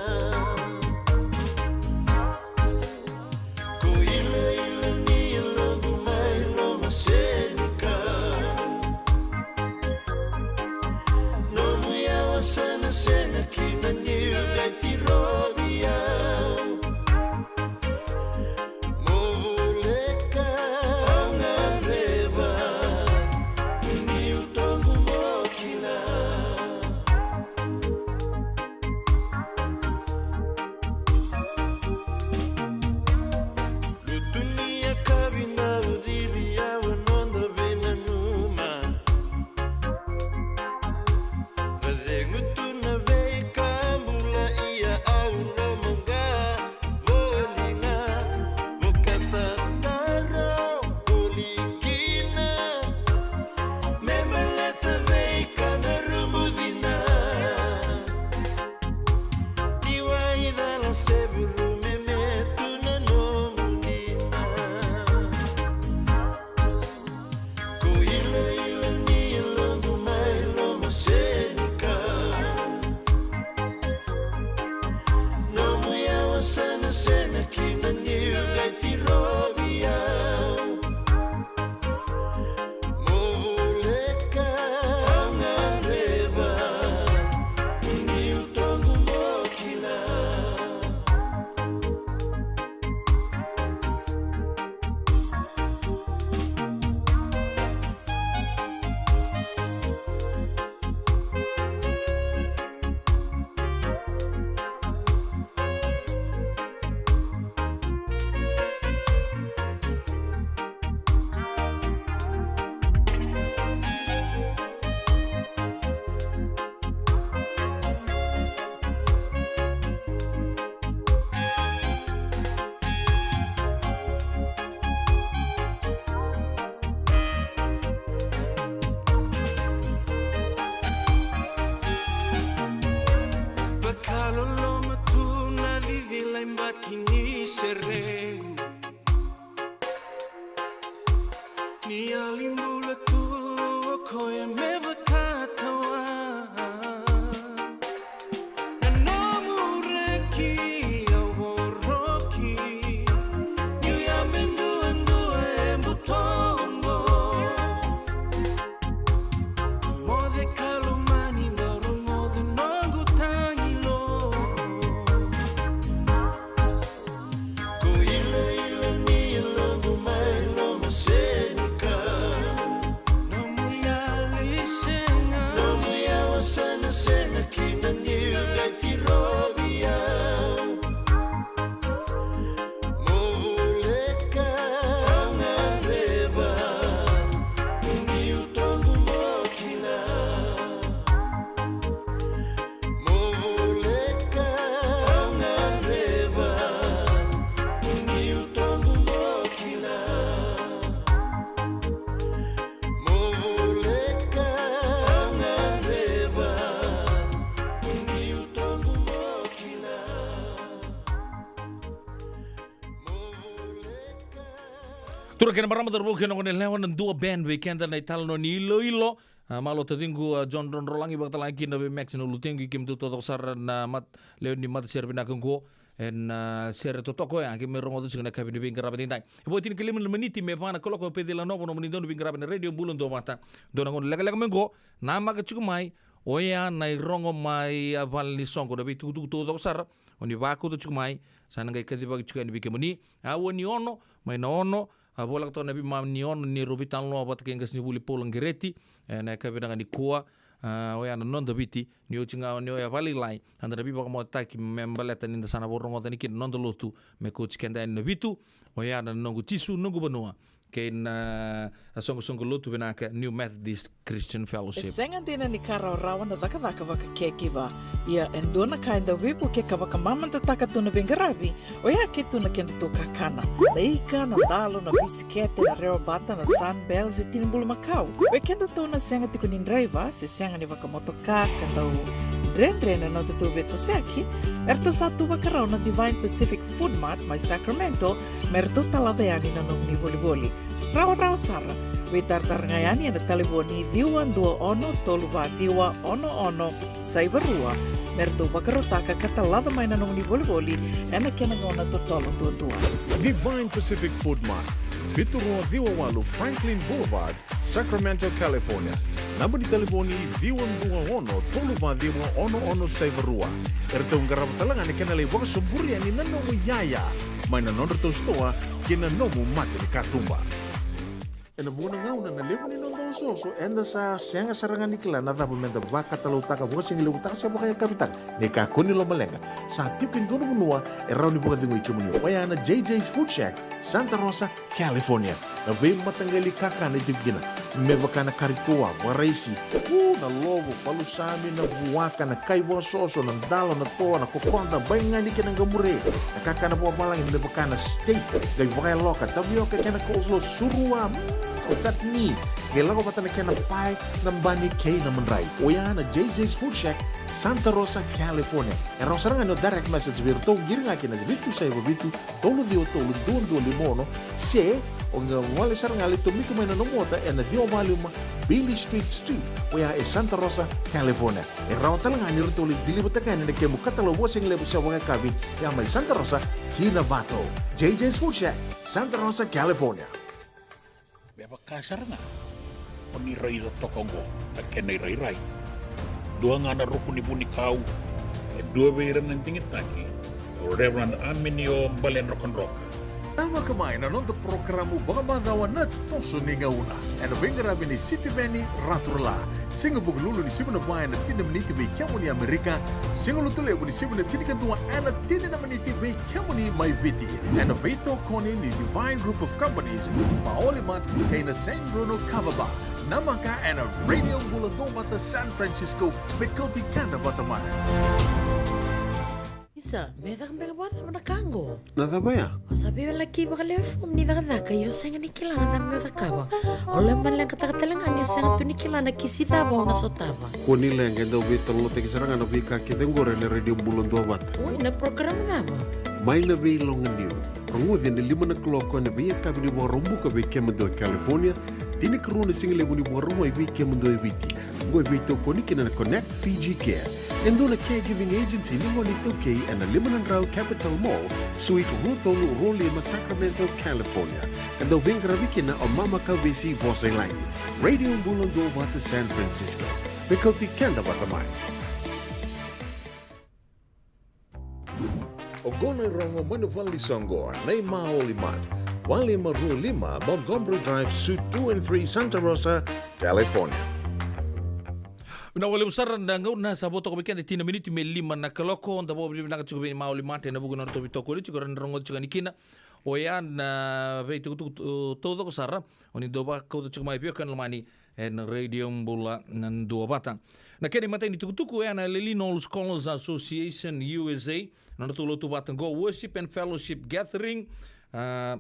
Tura kena marama, cauravou kei na goneyalewa, na Dua Band vei keda na italanoa ni iloilo. A, malo taciqu, a, John Drodrolagi, vakatalega kina vei Max na ulutiqu, i kemudou taucoko sara na mat-, lewe ni matasere vinaka oqo. Ena, a, sere totoka oya keimami rogoca tiko ena yakavi ni veiqaravi edaidai. E vo e tinikalima na miniti me va na kaloko, o Peceli Nova nomuni dau ni veiqaravi ena Radio Bula Duavata. Dua na gauna lekaleka mai oqo, namaka tiko mai, oya na irogo mai, a, vale ni soqo, na veitukutuku taucoko sara o ni vakauta tiko mai, sa na qai kacivaki tiko yani vei kemuni. Aua ni ono, mai na ono, a, voleka toka na veimama ni ono ni rau veitalanoa vata kei qasenivuli Paula Qereti, e, na yakavi vinaka nikua. A, oya na Noda Viti, ni oti ga ni oya vakalailai, eda na veivakamotetaki me baleta ni da sa na vakarogoca yani kina na noda lotu me kauti keda yani na vitu, oya na Noqu Jisu Noqu Vanua kei na, a, soqosoqo lotu vinaka New Methodist Christian Fellowship. E sega dina ni ka rawarawa na cakacaka vaka caregiver. Ia e dua na ka e dau veivukei ka vakamamadataka tu na veiqaravi, oya ke tu na kedatou kakana. Na ika, na dalo, na bisikete, na rewa bata, na Sunbell se tini bulumakau. Vei kedatou na sega tiko ni draiva se sega ni vakamotoka ka dau dredre na nodatou veitosoyaki, eratou sa tu vakarau na Divine Pacific Food Mart mai Sacramento me ratou talaca yani na nomuni volivoli. Rawarawa sara. Veitaratara ga yani ena talevoni ciwa dua ono tolu va ciwa ono ono saiva rua me ratou vakarautaka ka talaca mai na nomuni volivoli ena kena gauna totolo duadua. Divine Pacific Food Mart, vitu rua ciwa walu Franklin Boulevard, Sacramento, California. Naba ni talevoni ciwa dua ono tolu va ciwa ono ono saiva rua. Eratou qarava talega na kena lai vakasoburi yani na nomu iyaya mai na nodratou sitoa ki na nomu mata ni katuba. Ena vuqa na gauna na levu ni noda osooso eda sa sega sara ga ni kila na cava meda vakatalautaka, vakasigalevu taka se vakayakavi taka. Ni kakua ni lomaleqa, sa tiko e dua na vanua e rawa ni vakacegui kemuni, oya na J J's Food Shack, Santa Rosa, California. Na veimataqali kakana e tiko kina, me vaka na kari toa, vakaraisi, u, na lovo, palusami, na vuaka, na kai vakasoso, na dalo, na toa, na kokoda, baigani kei na qamure, na kakana vakavalagi me vaka na steak, qai vakayaloka, tavioka kei na coleslaw, surua, mm, chutney, qai lako vata na kena pae, na bani kei na madrai. Oya na J J's Food Shack, Santa Rosa, California. E rawa sara ga ni o direct message vei iratou, qiri ga kina vitu saiva vitu, tolu ciwa tolu dua dua lima ono, se o qai gole sara ga, lai tomika mai na nomu ota ena ciwa va lima Beale Street Suite, oya e Santa Rosa, California. E rawa talega ni ratou lai deliver-taka yani na kemu katalau vakasigalevu se vakayakavi, ya mai Santa Rosa ki Novato. J J's Food Shack, Santa Rosa, California. Me vaka sara ga o ni raica toka oqo na kena irairai. Dua ga na ruku ni vunikau, e dua vei ira na digitaki, o Reverend Aminio Baledrokadroka. Tavaka mai na noda porokaramu vakamacawa Na Toso ni Gauna, ena veiqaravi nei Sitiveni Raturala. Siga Vukelulu ni sivi na va ena tini na miniti vei kemuni Amerika. Siga Lotulevu ni sivi na tinikadua ena tini na miniti vei kemuni mai Viti, ena veitokoni ni Divine Group of Companies, Maoli Mart kei na San Bruno Kava Bar. Namaka ena Radio Bula Duavata San Francisco, me kauti keda vata mai. Isa, me caka beka vakacava na ka qo? Na cava ya? O sa veiwalaki vakalewe fomu ni cakacaka, ia o sega ni kila na cava meu cakava. O lai maleqataka talega ni o sega tu ni kila na kisi cava o na sotava. Kua ni leqa, e dau veitalanoataki sara ga na veika kece oqori ena Radio Bula Duavata. Oi, na program cava? Mai na Veiloganiu. Rogoci ena lima na kaloko ena veiyakavi ni Vakaraubuka vei kemudou e California, tinikarua na sigalevu ni Vakarauwai vei kemudou e Viti. Oqo e veitokoni kina na Connect Fiji Care, e dua na caregiving agency ni gone iTaukei, ena lima na drau Capitol Mall, Suite rua tolu rua lima, Sacramento, California. E dau veiqaravi kina o Mama Kavesi Vosailagi. Radio Bula Duavata San Francisco, me kauti keda vata mai. Oqo na irogo mai na vale ni soqo, na iMaoli Mart, va lima rua lima Montgomery Drive, Suite two and three, Santa Rosa, California. Vinaka vakalevu sara. Na gauna sa vo toka vei keda, tini na miniti me lima na kaloko. Da vakavinavinaka tiko vei iMaoli Mart ena vuku ni nodratou veitokoni tiko, era na rogoci tiko yani kina. Oya na veitukutuku taucoko sara o ni dau vakauta tiko mai vei koya na lomani ena Radio Bula Duavata. Na kena imatai ni tukutuku, oya na Lelino Scholars Association U S A, na nodratou lotu vata oqo, Worship and Fellowship Gathering. A,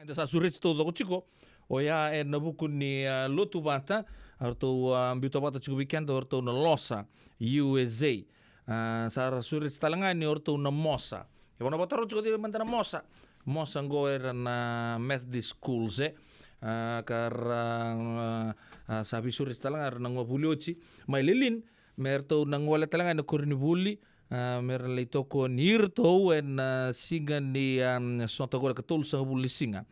eda sa sureti taucoko tiko, oya ena vuku ni, a, lotu vata, a ratou, a, biuta vata tiko vei keda o ratou na Losa U S A. A, sa ra sureti talega ni o ratou na Mosa. E vanavata rau tiko cei mada na Mosa. mosa qo era na Methodist schools, e. A, ka ra, a, a, sa veisureti tale ga era na gua vuli oti mai Lelean, me ratou na gole tale ga ena koronivuli, a, me ra lai tokoni iratou ena, a, siga ni, a, sota qo na ikatolusagavulu ni siga.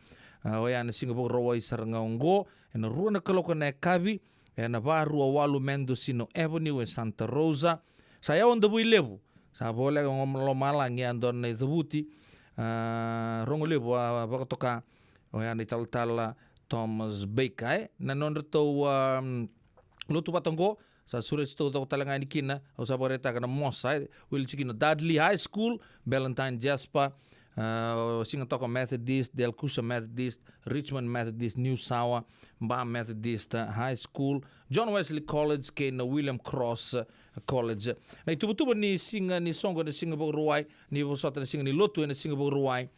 A, oya na siga Vakarauwai sara ga oqo, ena rua na kaloko ena yakavi, ena va rua walu Mendocino Avenue e Santa Rosa. Sa yawa Davuilevu, sa voleka ga mai lomalagi, a, dua na icavuti, a, rogo levu a vakatoka oya na italatala Thomas Baker, e. Na nodratou, a, lotu vata oqo, sa sureti taucoko tale ga yani kina, au sa vakaraitaka na mosa, e. Wili tiko kina Dudley High School, Ballantyne Jasper, a, Sigatoka Methodist, Dalkusa Methodist, Richmond Methodist, New Sawa, Ba Methodist High School, John Wesley College, kei na William Cross College. Na ituvatuva ni siga ni soqo ena siga Vakarauwai, ni vosota na siga ni lotu ena siga Vakarauwai,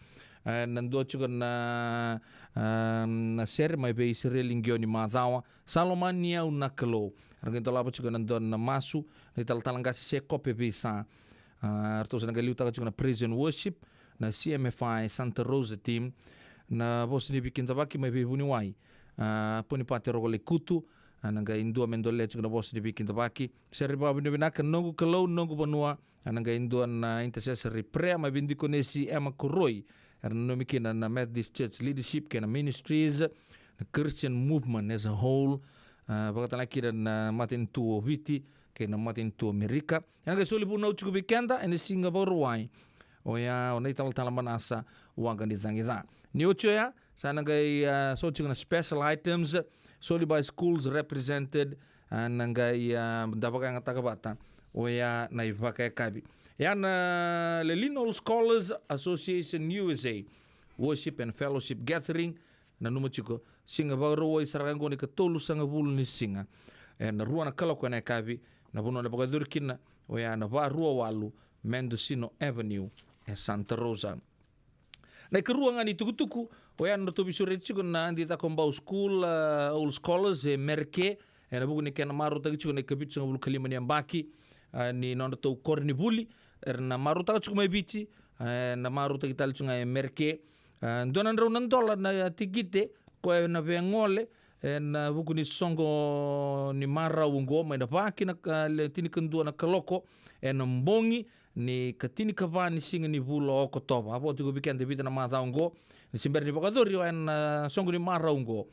e, na dua tiko na, a, na sere mai vei Isireli Qione Macawa, Sa Lomani Au Na Kalou. Era qai dolava tiko ena dua na masu na italatala qase Sekope Veisa. A, ratou sa na qai liutaka tiko na praise and worship na C M F I Santa Rosa team. Na vosa ni veikidavaki mai vei vuniwai, a, Ponipate Rokolekutu, a, na qai dua me dolea tiko na vosa ni veikidavaki. Sere vakavinavinaka Noqu Kalou, Noqu Vanua, a, na qai dua na intercessory prayer mai vei dikonesi Emma Koroi. Era nanumi kina na Methodist Church leadership kei na ministries, na Christian movement as a whole, a, vakatale kina na matanitu o Viti kei na matanitu o Amerika. Ena qai soli vunau tiko vei keda ena siga Vakarauwai, oya o na italatala Manasa Waqanicagica. Ni oti oya, sa na qai, a, soli tiko na special items, soli by schools represented, a, na qai, a, da vakayagataka vata oya na ivakayakavi. Ya na Lelean Old Scholars Association U S A Worship and Fellowship Gathering, nanuma tiko, siga Vakarauwai sara ga oqo na ikatolusagavulu ni siga, ena rua na kaloko ena yakavi. Na vanua na vakayacori kina oya na va rua walu Mendocino Avenue e Santa Rosa. Na ikarua ga ni tukutuku, oya na nodratou veisureti tiko na Adi Cakobau School, a, Old Scholars e Mereke, ena vuku ni kena marautaki tiko na ikavitusagavulu ka lima ni yabaki, a, ni nodratou koronivuli. Era na marautaka tiko mai Viti, a, ena marautaki tale tiko ga e Mereke. A, dua na drau na dola na tikite, koya na via gole ena vuku ni soqo ni marau oqo, mai na va ki na ka, le tinikadua na kaloko ena bogi ni ikatinikava ni siga ni vula o Okotova. A vo tiko vei keda e vica na macawa oqo ni se bera ni vakayacori oya na soqo ni marau oqo.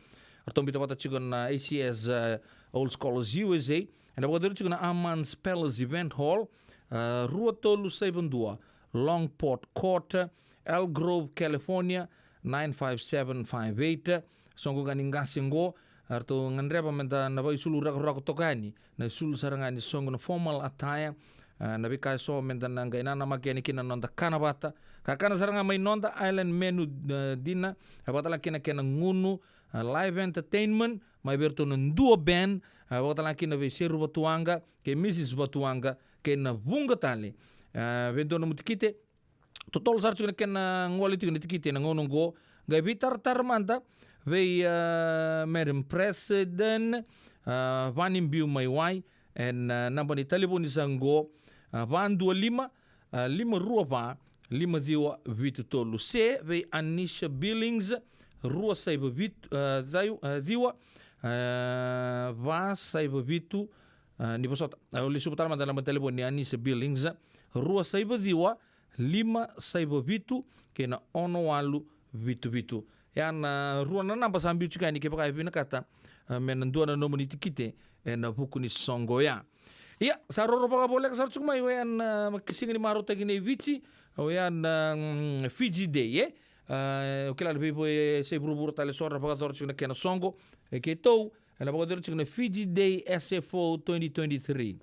Ratou biuta vata tiko na A C S, a, Old Scholars U S A, ena vakayacori tiko na Armand's Palace Event Hall, a, rua tolu saiva dua Longport Court, Elk Grove, California, nine five seven five eight. Soqo ga ni qase oqo, a, ratou gadreva meda na vakaisulu rakorako toka yani, na isulu sara ga ni soqo na formal attire, a, na veika eso meda na qai nanamaki yani kina na noda kana vata. Kakana sara ga mai noda island menu, a, dinner, a, vakatale kina kena gunu, a, live entertainment mai vei iratou na Dua Band, a, vakatale kina vei Seru Vatuwaqa kei Missus Vatuwaqa kei na vuqa tale. A, vei dua nomu tikite, totolo sara tiko na kena gole tiko na tikite ena gauna oqo. Qai veitaratara mada vei, a, Madam President, a, Vani Biu Maiwai, ena, a, naba ni talevoni sa oqo, a, va dua lima, a, lima rua va, lima ciwa vitu tolu, se vei Anisha Billings, rua saiva vitu, a, cai-, a, ciwa, a, va saiva vitu, a, ni vosota, a, au lesuva tale mada na naba ni talevoni ni Anisha Billings, rua saiva ciwa, lima saiva vitu kei na ono walu vitu vitu. Ya na rua na naba sa biu tiko yani kevaka e vinakata, a, me na dua na nomuni tikite ena vuku ni soqo ya. Ia, sa roro vakavoleka sara tiko mai oya na, a, siga ni marautaki nei Viti, oya na, mm, Fiji Day, e? A, o kila ni veivo e se vuravura tale so ra vakayacora tiko na kena soqo. E keitou, ena vakayacori tiko na Fiji Day S F O twenty twenty-three.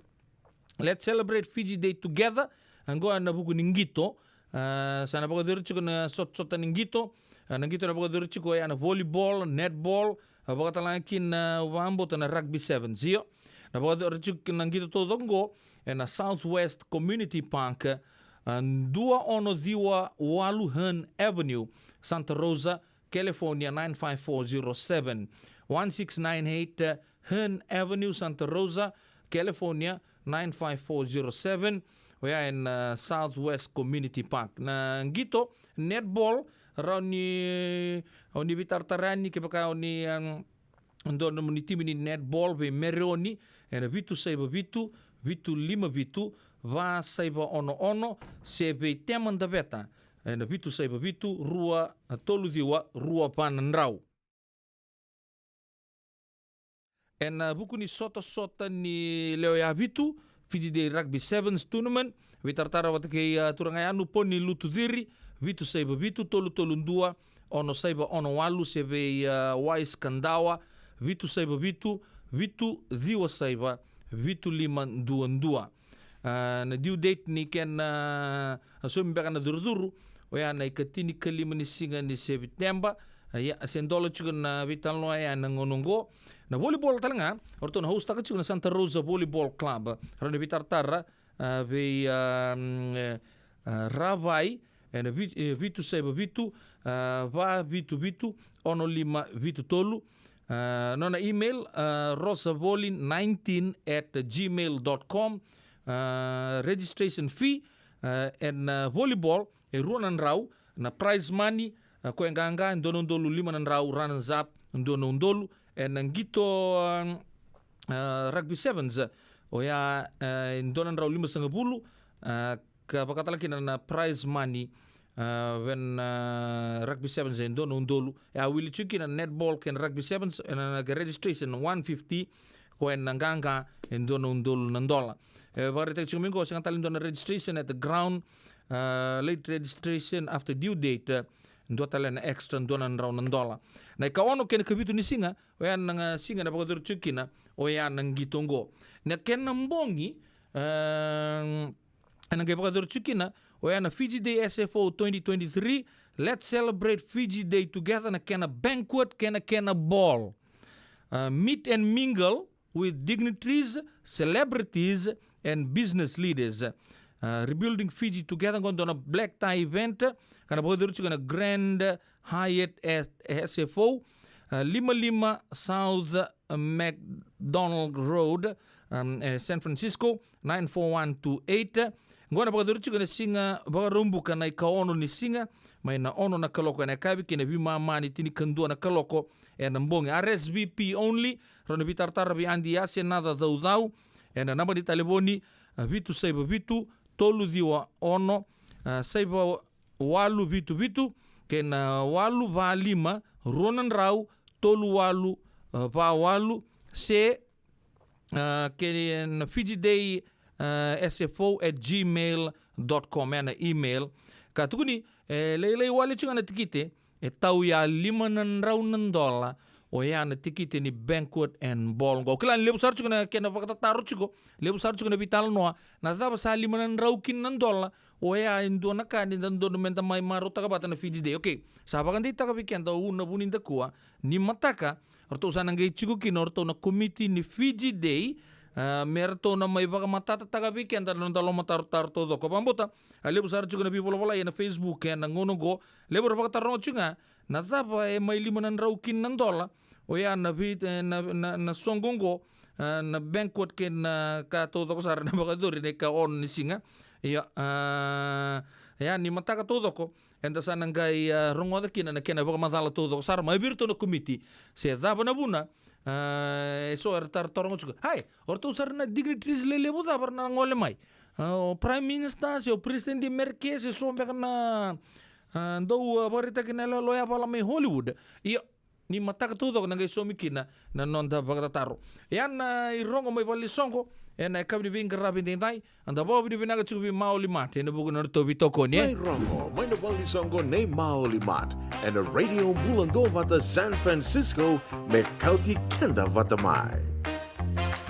Let's celebrate Fiji Day together. Oqo ena vuku ni qito. A, sa na vakayacori tiko na sotasota ni qito. A, na qito na vakayacori tiko oya na volleyball, netball, a, vakatale ga kina, a, vakabauta na rugby sevens. Io. Na vakayacori tiko na qito taucoko oqo ena Southwest Community Park, a, dua ono ciwa walu Hearn Avenue, Santa Rosa, California, nine five four zero seven. One six nine eight, uh, Hearn Avenue, Santa Rosa, California, nine five four zero seven. Oya ena, uh, Southwest Community Park. Na qito netball, Rawa ni o ni veitaratara yani kevaka o ni, um, dua nomuni timi ni netball vei Mereoni ena vitu saiva vitu, vitu lima vitu, va saiva ono ono, se vei Tema Daveta ena vitu saiva vitu, rua tolu ciwa, rua va na drau. Ena vuku ni sotasota ni lewe ya vitu, Fiji Day Rugby Sevens Tournament, veitaratara vata kei, a, turaga Yanu Poni Lutuciri, vitu saiva vitu, tolu tolu dua, ono saiva ono walu, se vei, a, Wise Kandawa, vitu saiva vitu, vitu ciwa saiva, vitu lima dua dua. A, na due date ni kena, a, saumi beka na curucuru, oya na ikatinikalima ni siga ni Seviteba. A, ia, se dola tiko na veitalanoa ya na gauna oqo. Na volleyball tale ga, o ratou na host-taka tiko na Santa Rosa Volleyball Club. Rawa ni veitaratara, a, vei, a, mm, e, a, Ravai, ena vi-, e, vitu saiva vitu, a, va vitu vitu, ono lima vitu tolu. A, nona email, a, rosavoli nineteen at gmail dot com. A, registration fee, a, ena, a, volleyball, e rua na drau, na prize money, a, koya qaqa, e dua na udolu lima na drau, runners up, dua na udolu, ena qito, a, a, rugby sevens, oya, a, e dua na drau limasagavulu, a, ka vakatala kina na prize money, a, when, a, rugby sevens e dua na udolu. E a wili tiko kina netball kei na rugby sevens, ena, na registration one fifty, koya na qaqa e dua na udolu na dola. E vakaraitaki tiko mai qo, sega tale ni dua na registration at the ground, a, late registration after due date, e, dua tale na extra, dua na drau na dola. Na ikaono kei na ikavitu ni siga, oya na ga siga na vakayacori tiko kina oya na qito oqo. Na kena bogi, e, ena qai vakayacori tiko kina oya na Fiji Day S F O twenty twenty-three, let's celebrate Fiji Day together, na kena banquet kei na kena ball. A, meet and mingle with dignitaries, celebrities, and business leaders. A, Rebuilding Fiji Together, qo dua na black tie event ka na vakayacori tiko ena Grand Hyatt S-, S F O, a, lima lima South McDonald Road, um, e San Francisco, nine four one two eight. Qo na vakayacori tiko ena siga Vakaraubuka, na ikaono ni siga, mai na ono na kaloko ena yakavi kei na veimama ni tinikadua na kaloko ena bogi. R S V P only. Rawa ni veitaratara vei Adi Yase Naca Caucau ena naba ni talevoni, a, vitu saiva vitu, tolu ciwa ono, a, saiva walu vitu vitu, kei na walu va lima, rua na drau, tolu walu, a, va walu, se, a, kei na Fiji Day, a, S F O at gmail dot com, ena email. Ka tukuni, e lailai wale tiko ga na tikite, e tau ya lima na drau na dola, oya na tikite ni banquet and ball qo. Au kila ni levu sara tiko na kena vakatataro tiko, levu sara tiko na veitalanoa, na cava sa lima na drau kina na dola, oya e dua na ka ni da dodonu meda mai marautaka vata na Fiji Day. Okay, sa vakadeitaka vei keda o Una Vunidakua, ni mataka, o ratou sa na qai tiko kina o ratou na komiti ni Fiji Day, a, me ratou na mai vakamatatataka vei keda na noda lomatarotaro taucoko. Vakabauta, a levu sara tiko na veivolavolai ena Facebook ena gauna oqo, levu era vakataroga tiko ga, na cava e mai lima na drau kina na dola, oya na vei-, e, na, na, na soqo oqo, a, na banquet kei na ka taucoko sara na vakayacori na ikaono ni siga. Ia, a, ia ni mataka taucoko, eda sa na qai, a, rogoca kina na kena vakamacala taucoko sara mai vei iratou na komiti. Se cava na vuna, a, e so era tarotaroga tiko. Ai, o ratou sara na dignitaries lelevu cava era na gole mai. A, o Prime Minister, se o President ni Amerika, se so beka na, a, dau, a, vakaraitaki na yaloyalo yavala mai Hollywood. Ia, ni mataka taucoko na qai saumi kina na noda vakatataro. Ia na irogo mai valenisoqo ena yakavi ni veiqaravi edaidai, eda vakavinavinaka tiko vei Maoli Mart ena vuku ni nodratou veitokoni, e? Na irogo mai na valenisoqo nei Maoli Mart ena Radio Bula Duavata San Francisco, me kauti keda vata mai.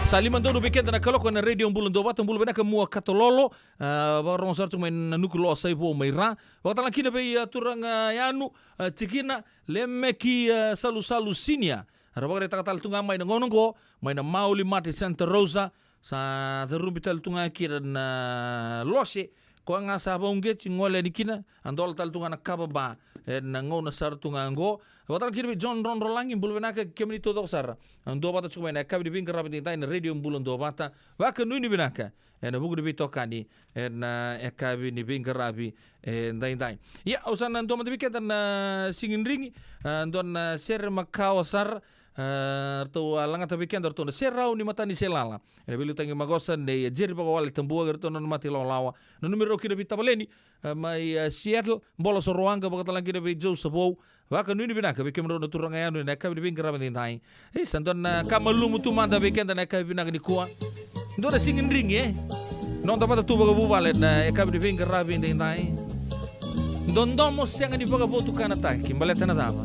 Sa lima donu vei keda na kaloko ena Radio Bula Duavata, bula vinaka Mua Katalolo, a, vakarogo sara tiko mai na Nukuloa, Saivou mai Ra. Vakatala kina vei, a, turaga Yanu, a, tikina, Lemeki, a, Salusalu Senior. Era vakaraitaka tale tu ga mai na gauna oqo, mai na Maoli Mart e Santa Rosa, sa carubi tale tu ga kina na lose, Koya ga sa vauqeti, gole yani kina, a dola tale tu ga na kava ba. Ena gauna sara tu ga oqo. Vakatalega kina vei John Rodrolagi, bula vinaka kemuni taucoko sara. A duavata tiko mai na yakavi ni veiqaravi edaidai na Radio Bula Duavata. Vakanuinui vinaka ena vuku ni veitokani ena yakavi ni veiqaravi edaidai. Ia, au sa na dua mada vei keda na sigidrigi, a, dua na sere makawa sara, a, ratou a lagata vei keda ratou na Serau ni Mataniselala. Ena veiliutaki maqosa nei Jeri Vakawale Tabuaki, ratou na nona mata ilawalawa. Na numera rau kina vei Tavaleni, a, mai, a, Seattle, Bola Sorowaqa, vakatalega kina vei Joe Savou. Vakanuinui vinaka vei kemudrau na turaga yani ena yakavi ni veiqaravi edaidai. E, sa dua na ka malumu tu mada vei keda na yakavi vinaka nikua. Dua na sigidrigi, e. Noda vata tu vakavuvale na yakavi ni veiqaravi edaidai. Dodomo sega ni vakavotukanataki, baleta na cava?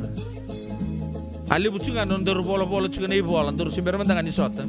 A levu tiko ga na nodaru volavola tiko na ivola, daru se bera mada ga ni sota.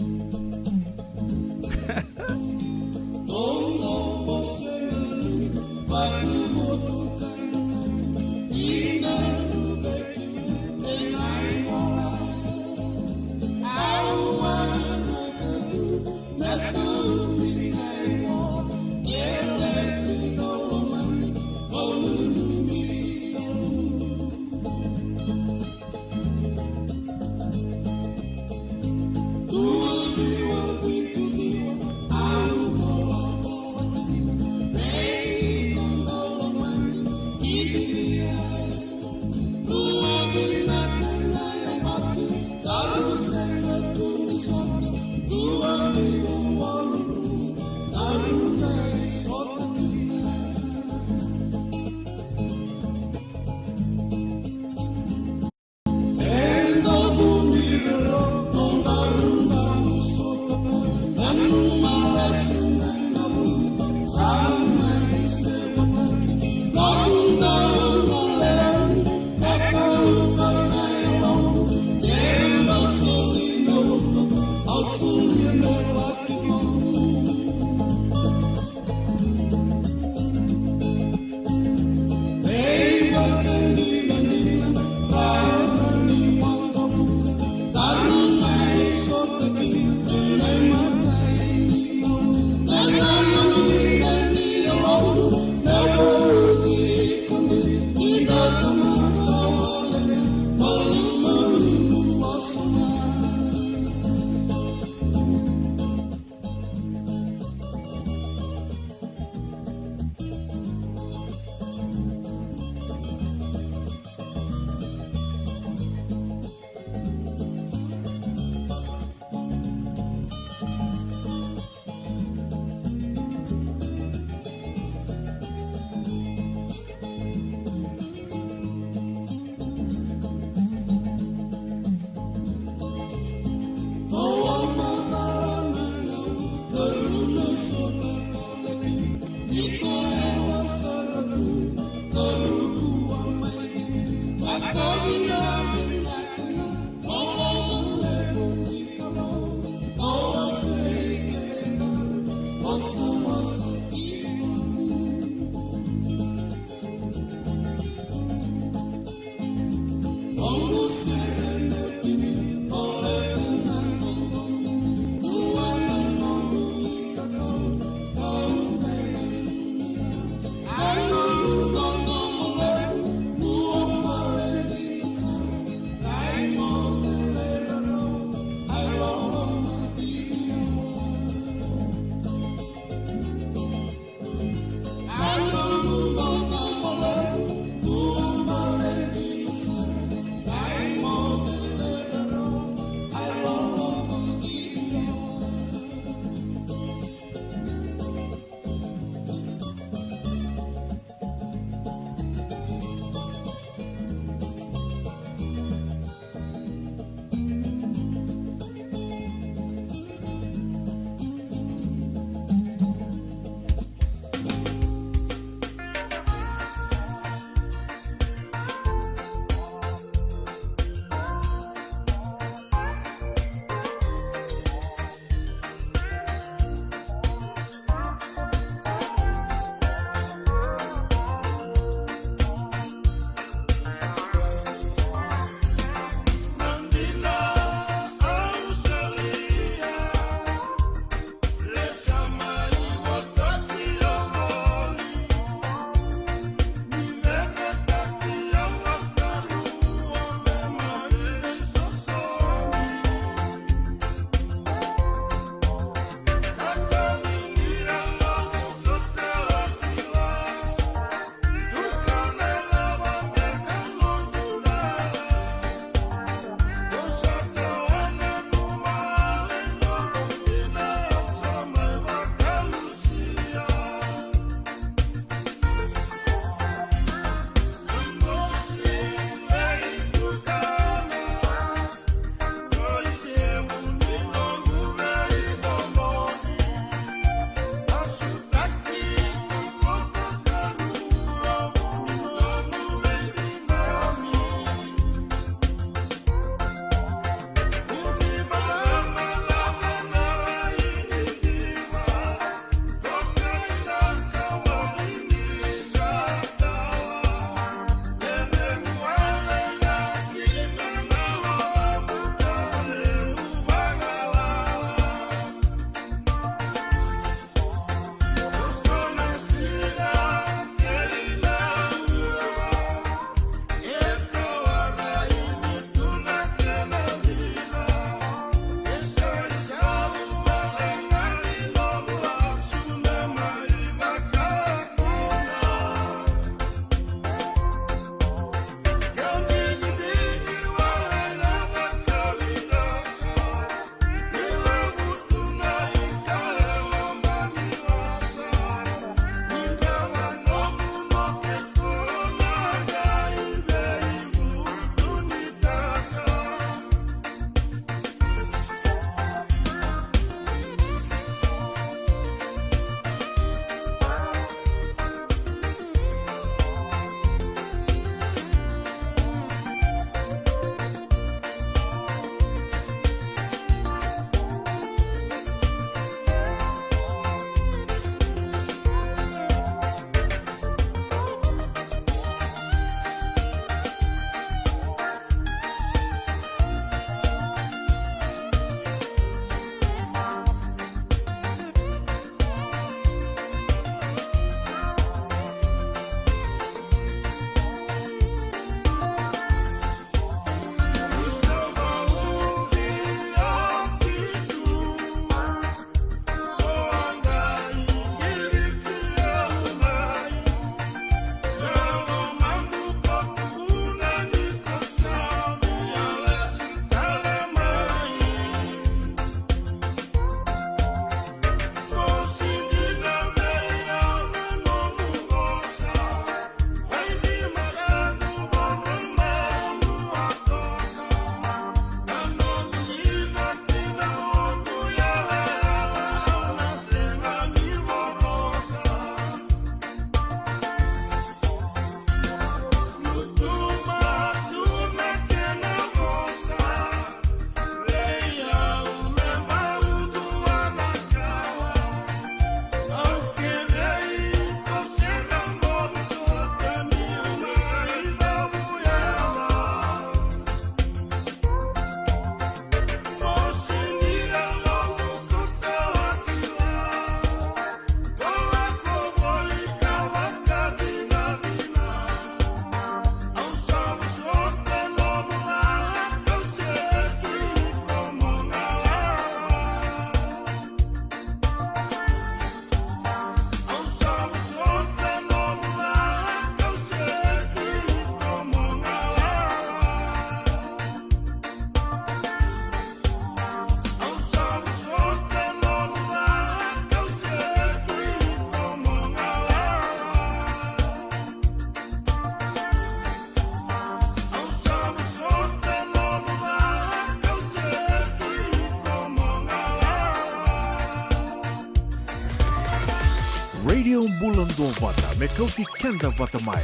Radio Bula Duavata, me kauti keda vata mai.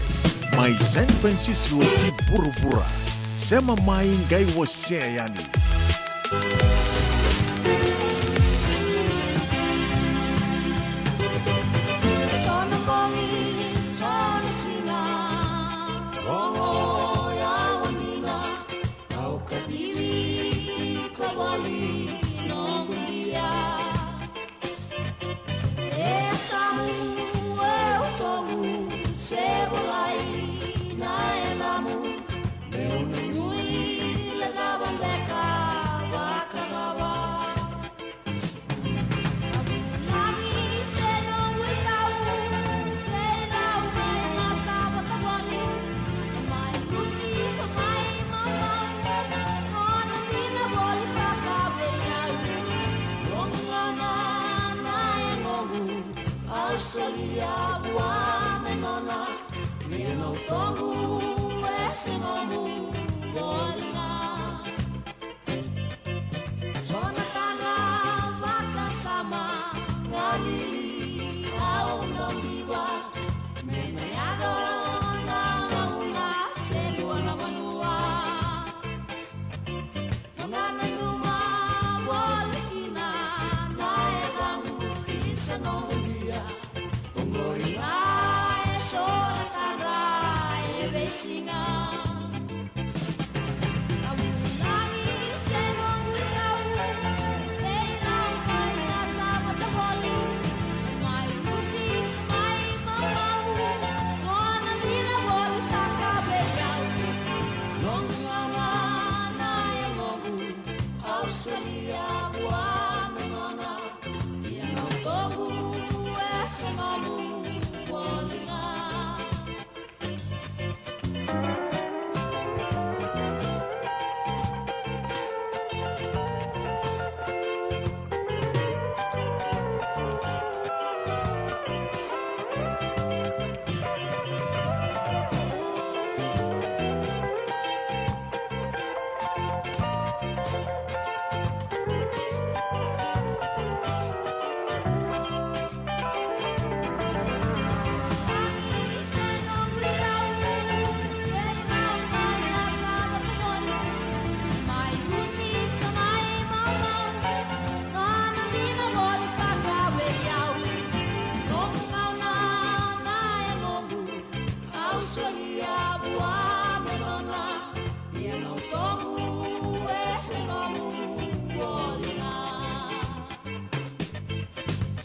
Mai San Francisco ki vuravura. Sema mai, qai wasea yani. Au solia vua me nona, ia na utoqu e se nomu voli ga. So na ka ga vakasama, galili au na biva, me na yaco na gauna se dua na vanua. Na nanuma voli kina na yacaqu, isa noqu lia. Oqori ga e so na tadra e veisiga. Na vulagi se noqu itau, vei rau mai na savata voli. Mai rusi, mai maumau, o na dina volitaka vei au. Noqu gauna na yagoqu, au solia vua me nona, ia na utoqu e se nomu voli ga.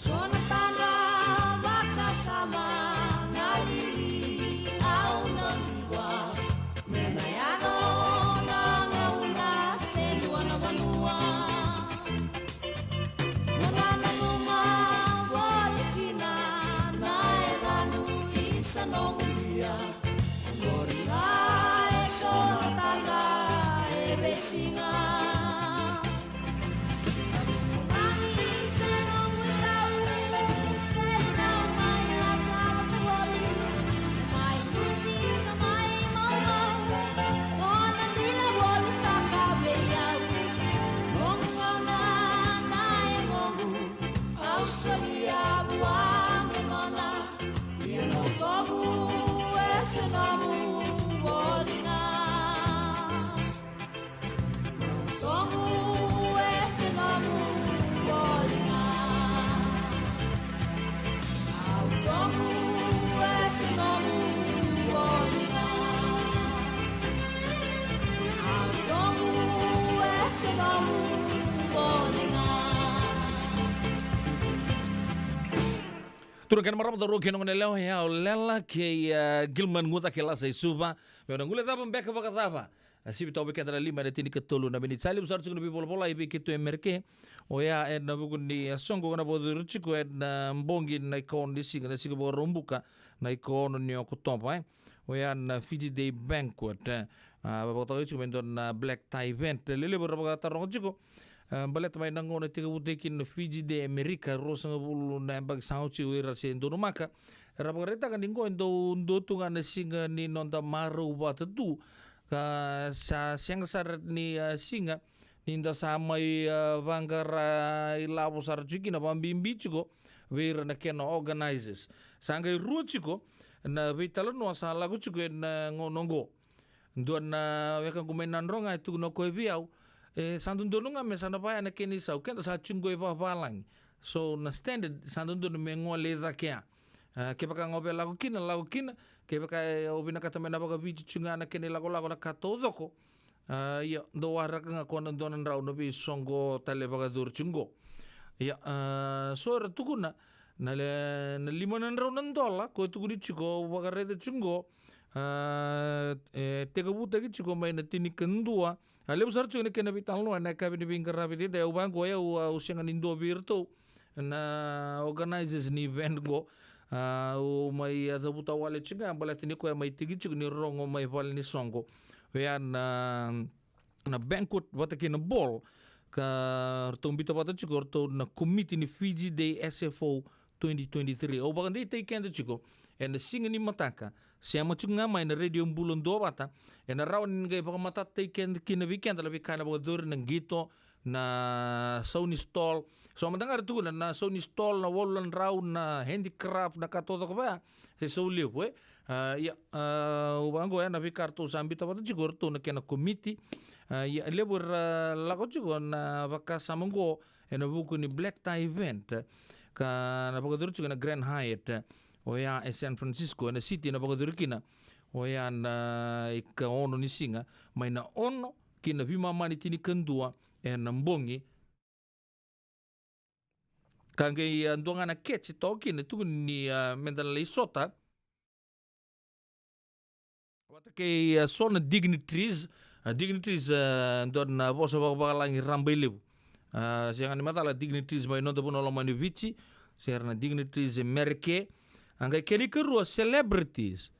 So na tadra vakasama, galili au na biva, me na yaco na gauna se dua na vanua. Na nanuma voli kina na yacaqu, isa noqu lia. Oqori ga e so na tadra e veisiga. Turaga kei na marama, cauravou kei na goneyalewa, o yau Lela kei, e, Gilman Guta kei Lasa i Suva. Meu na guilecava beka vakacava? A sivi toka vei keda na lima ena tinikatolu na miniti. Sa levu sara tiko na veivolavolai vei keitou e Merika. Oya ena vuku ni, e, soqo na vakacuru tiko ena bogi na ikaono ni siga, na siga Vakaraubuka, na ikaono ni Okotova, e. Oya na Fiji Day Banquet, e. A, vakatokai tiko me dua na black tie event. Lelevu era vakataroga tiko, e, baleta mai na gauna e tekivutaki kina na Fiji Day e Merika, ruasagavulu na yabaki sa oti, o ira se donumaka. Era vakaraitaka ni qo e dau dua tu ga na siga ni noda marau vata tu. Ka sa sega sara ni, a, siga ni da sa mai, a, vaqara ilavo sara tiko kina, vakabibi tiko vei ira na kena organizers. Sa qai rua tiko na veitalanoa sa lako tiko ena gauna oqo. Dua na wekaqu mai Nadroga e tukuna o koya vei au, e sa dodonu ga me sa na vaya na kena isau, keda sa tiko qo e vavalagi. So na standard sa dodonu me gole i cake ya. A, kevaka ga o via lako kina, lako kina. Kevaka e o vinakata me na vakaviti tiko ga na kena ilakolako na ka taucoko. A, ia, dou waraka ga ko na dua na drau na veisoqo tale vakacuru tiko qo. Ia, a, so era tukuna na le, na lima na drau na dola ko e tukuni tiko, au vakaraica tiko qo. A, e tekivutaki tiko mai na tinikadua. A, levu sara tiko na kena veitalanoa ena yakavi ni veiqaravi edaidai. Au vaqo, au, au sega ni dua vei iratou na organizers ni event qo. A, au mai, a, cavuta wale tiko ga baleta ni koya mai tiki tiko ni rogo mai vale ni soqo. Oya na, na banquet vata kei na ball ka ratou biuta vata tiko ratou na komiti ni Fiji Day S F O twenty twenty-three. Au vakadeitaki keda tiko ena siga ni mataka, sema tiko ga mai na Radio Bula Duavata, ena rawa ni qai vakamatatataki keda kina vei keda na veika ena vakacori, na qito, na sau ni stall. So mada ga era tukuna na sau ni stall, na walu na drau, na handicraft, na ka taucoko vaya, se sau levu, e. A, ia, a, au vaqo ya na veika ratou sa biuta vata tiko ratou na kena komiti. A, ia, levu era lako tiko na vakasama qo ena vuku ni black tie event ka na vakacuru tiko ena Grand Hyatt, oya e San Francisco, ena city na vakacuru kina. Oya na ikaono ni siga, mai na ono ki na veimama ni tinikadua ena bogi. Ka qai, a, dua ga na catch toka kina, tukuni ni, a, meda na lai sota vata kei, a, so na dignitaries. A, dignitaries, a, dua na vosa vakavavalagi rabailevu. A, sega ni macala dignitaries mai noda vanua lomani Viti, se ra na dignitaries e Merika. A qai kena ikarua celebrities.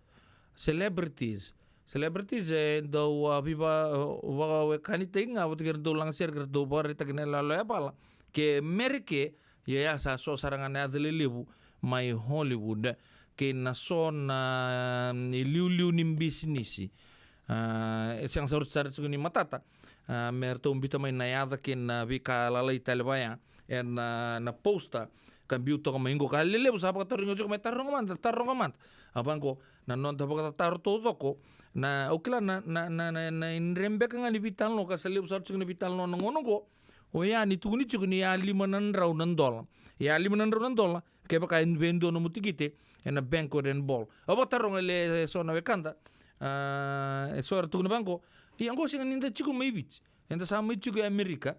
Celebrities. Celebrities e dau, a, viva, a, vakawekani tiko ga vata kei ira dau lagasere, kei ira dau vakaraitaki na iyaloyalo e vala. Ke Merika, ia ya sa so sara ga na yaca lelevu mai Hollywood kei na so na, mm, iliuliu ni bisinisi. A, e sega sara tiko ni matata, a, me ratou biuta mai na yaca kei na veika lalai tale vaya ena, na poster ka biu toka mai qo. Ka lelevu sa vakatarogi tiko mai, taroga mada, taroga mada. A vaqo na noda vakatataro taucoko, na, au kila na, na, na, na, na idre beka ga ni veitalanoa ka sa levu sara tiko na veitalanoa na gauna oqo. Oya ni tukuni tiko ni ya lima na drau na dola. Ya lima na drau na dola kevaka e vei dua nomu tikite ena banquet and ball. Au vakataroga e le so na wekada, a, e so era tukuna vaqo, ia qo sega ni da tiko mai Viti, eda sa mai tiko e Amerika.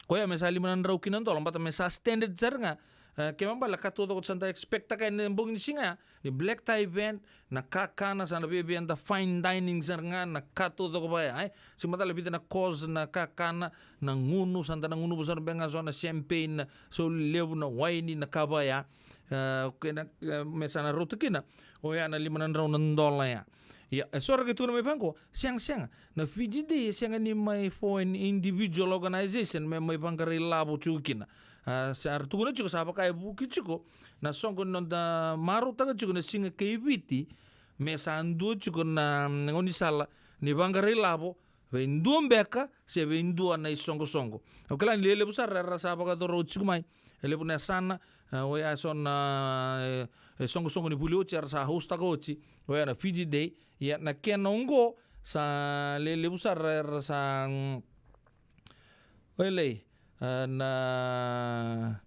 Koya me sa lima na drau ki na dola, bata me sa standard sara ga. E, kena ibalebale ka taucoko sa da expect-taka ena bogi ni siga ya, ni black tie event, na kakana sa na via, via da fine dining sara ga, na ka taucoko vaya, e. Sega ni macala vica na course na kakana, na gunu, sa da na gunuva sara beka ga so na champagne, na sau levu, na waini, na ka vaya. E, kena, e, me sa na rauta kina oya na lima na drau na dola ya. Ia, e so era qai tukuna mai vaqo, sega, sega. Na Fiji Day e sega ni mai for an individual organization me mai vaqara ilavo tiko kina. A, sa ra tukuna tiko sa vaka e vuki tiko na soqo ni noda marautaka tiko na siga kei Viti, me sa dua tiko na, mm, gaunisala ni vaqara ilavo vei dua beka se vei dua na isoqosoqo. Au kila ni lelevu sara era sa vakayacora oti tiko mai e levu na yasana, a, oya so na, e, e, soqosoqo ni vuli oti era sa host-taka oti, oya na Fiji Day. Ia na kena oqo sa lelevu sara era sa, mm, oilei, a, na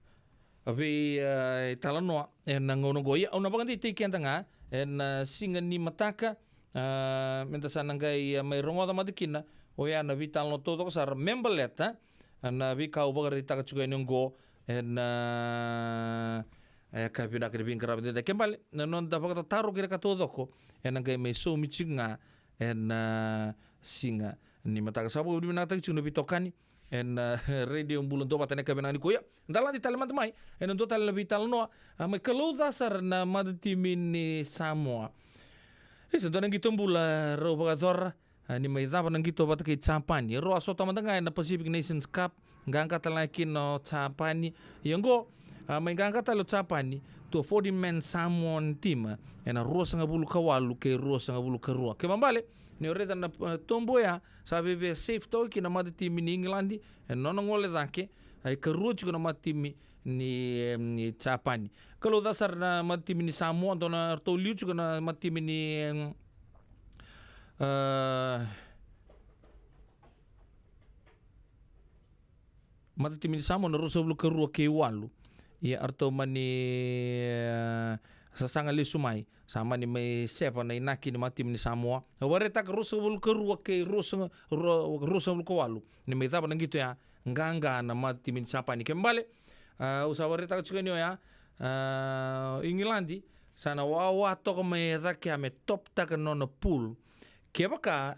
vei, a, italanoa ena gauna oqo. Ia au na vakadeitaki keda ga ena, a, siga ni mataka, a, meda sa na qai, a, mai rogoca mada kina oya na veitalanoa taucoko sara me baleta, a, na veika au vakaraitaka tiko yani oqo ena, e, ka vinaka ni veiqaravi edaidai. Kena ibalebale na noda vakatataro kei na ka taucoko ena qai mai saumi tiko ga ena, a, siga ni mataka. Sa vakavinavinakataki tiko na veitokani ena, a, Radio Bula Duavata ena yakavi vinaka nikua. Ia, da lade tale mada mai ena dua tale na veitalanoa, a, mai Kalou ca sara na matatimi ni Samoa. Isa, dua na qito bula rau vakayacora, a, ni mai cava na qito vata kei Japani. Rau a sota mada ga ena Pacific Nations Cup, qaqa tale ga kina o Japani. Ia oqo, A, mai qaqa tale o Japani, to a forty man Samoan team, ena ruasagavulu ka walu kei ruasagavulu ka rua. Kena ibalebale, ni o raica na, e, tobu oya, sa veve safe toka kina na matatimi ni Igiladi, ena nona gole cake, a ikarua tiko na matatimi ni, em, ni Japani. Ka lau ca sara na matatimi ni Samoa, dua na ratou liu tiko na matatimi ni, em, a, matatimi ni Samoa na ruasagavulu ka rua kei walu. Ia, eratou mani, e, sasaga lesu mai. Sa mani mai seva na inaki ni matatimi ni Samoa. Au vakaraitaka ruasagavulu ka rua kei ruasaga-, rua-, ruasagavulu ka walu. Ni mai cava na qito ya, qaqa na matatimi ni Japani. Kena ibalebale, a, au sa vakaraitaka tiko yani oya, a, Igiladi, sa na wawa toka mai e cake ya me toptaka na nona pool. Kevaka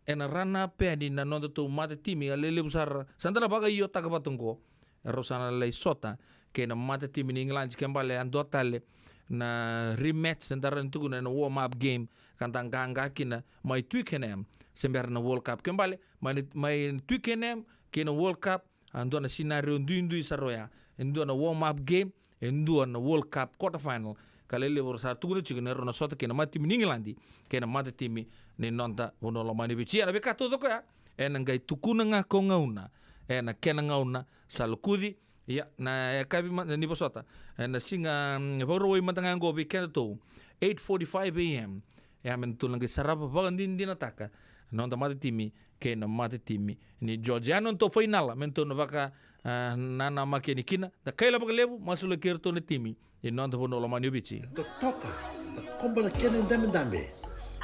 ena run up yani na nodatou matatimi, a lelevu sara, sa da na vakaiotaka vata oqo. Erau sa na lai sota kei na matatimi ni Igiladi, kena ibalebale a dua tale na rematch, eda rawa ni tukuna ena warm up game, ka da qaqa kina mai Twickenham, se bera na World Cup. Kena ibalebale, mai, mai Twickenham kei na World Cup, a dua na scenario duidui sara oya. E dua na warm up game, e dua na World Cup quarter final. Ka lelevu era sa tukuna tiko ni rau na sota kei na matatimi ni Igiladi kei na matatimi ni noda vanua lomani Viti. Ia na veika taucoko ya ena qai tukuna ga ko gauna ena kena gauna sa lokuci. Ia, na yakavi ma-, ni vosota, ena siga, mm, Vakarauwai mada ga oqo vei kedatou, eight forty-five a.m. Ia, me datou na qai sarava vakadinadinataka na noda matatimi kei na matatimi ni Georgia. Ia, na nodatou fainala me datou na vaka, a, nanamaki yani kina. Da kaila vakalevu, masulaki iratou na timi ni noda vanua lomani o Viti. Totoka, da koba na kena idabedabe,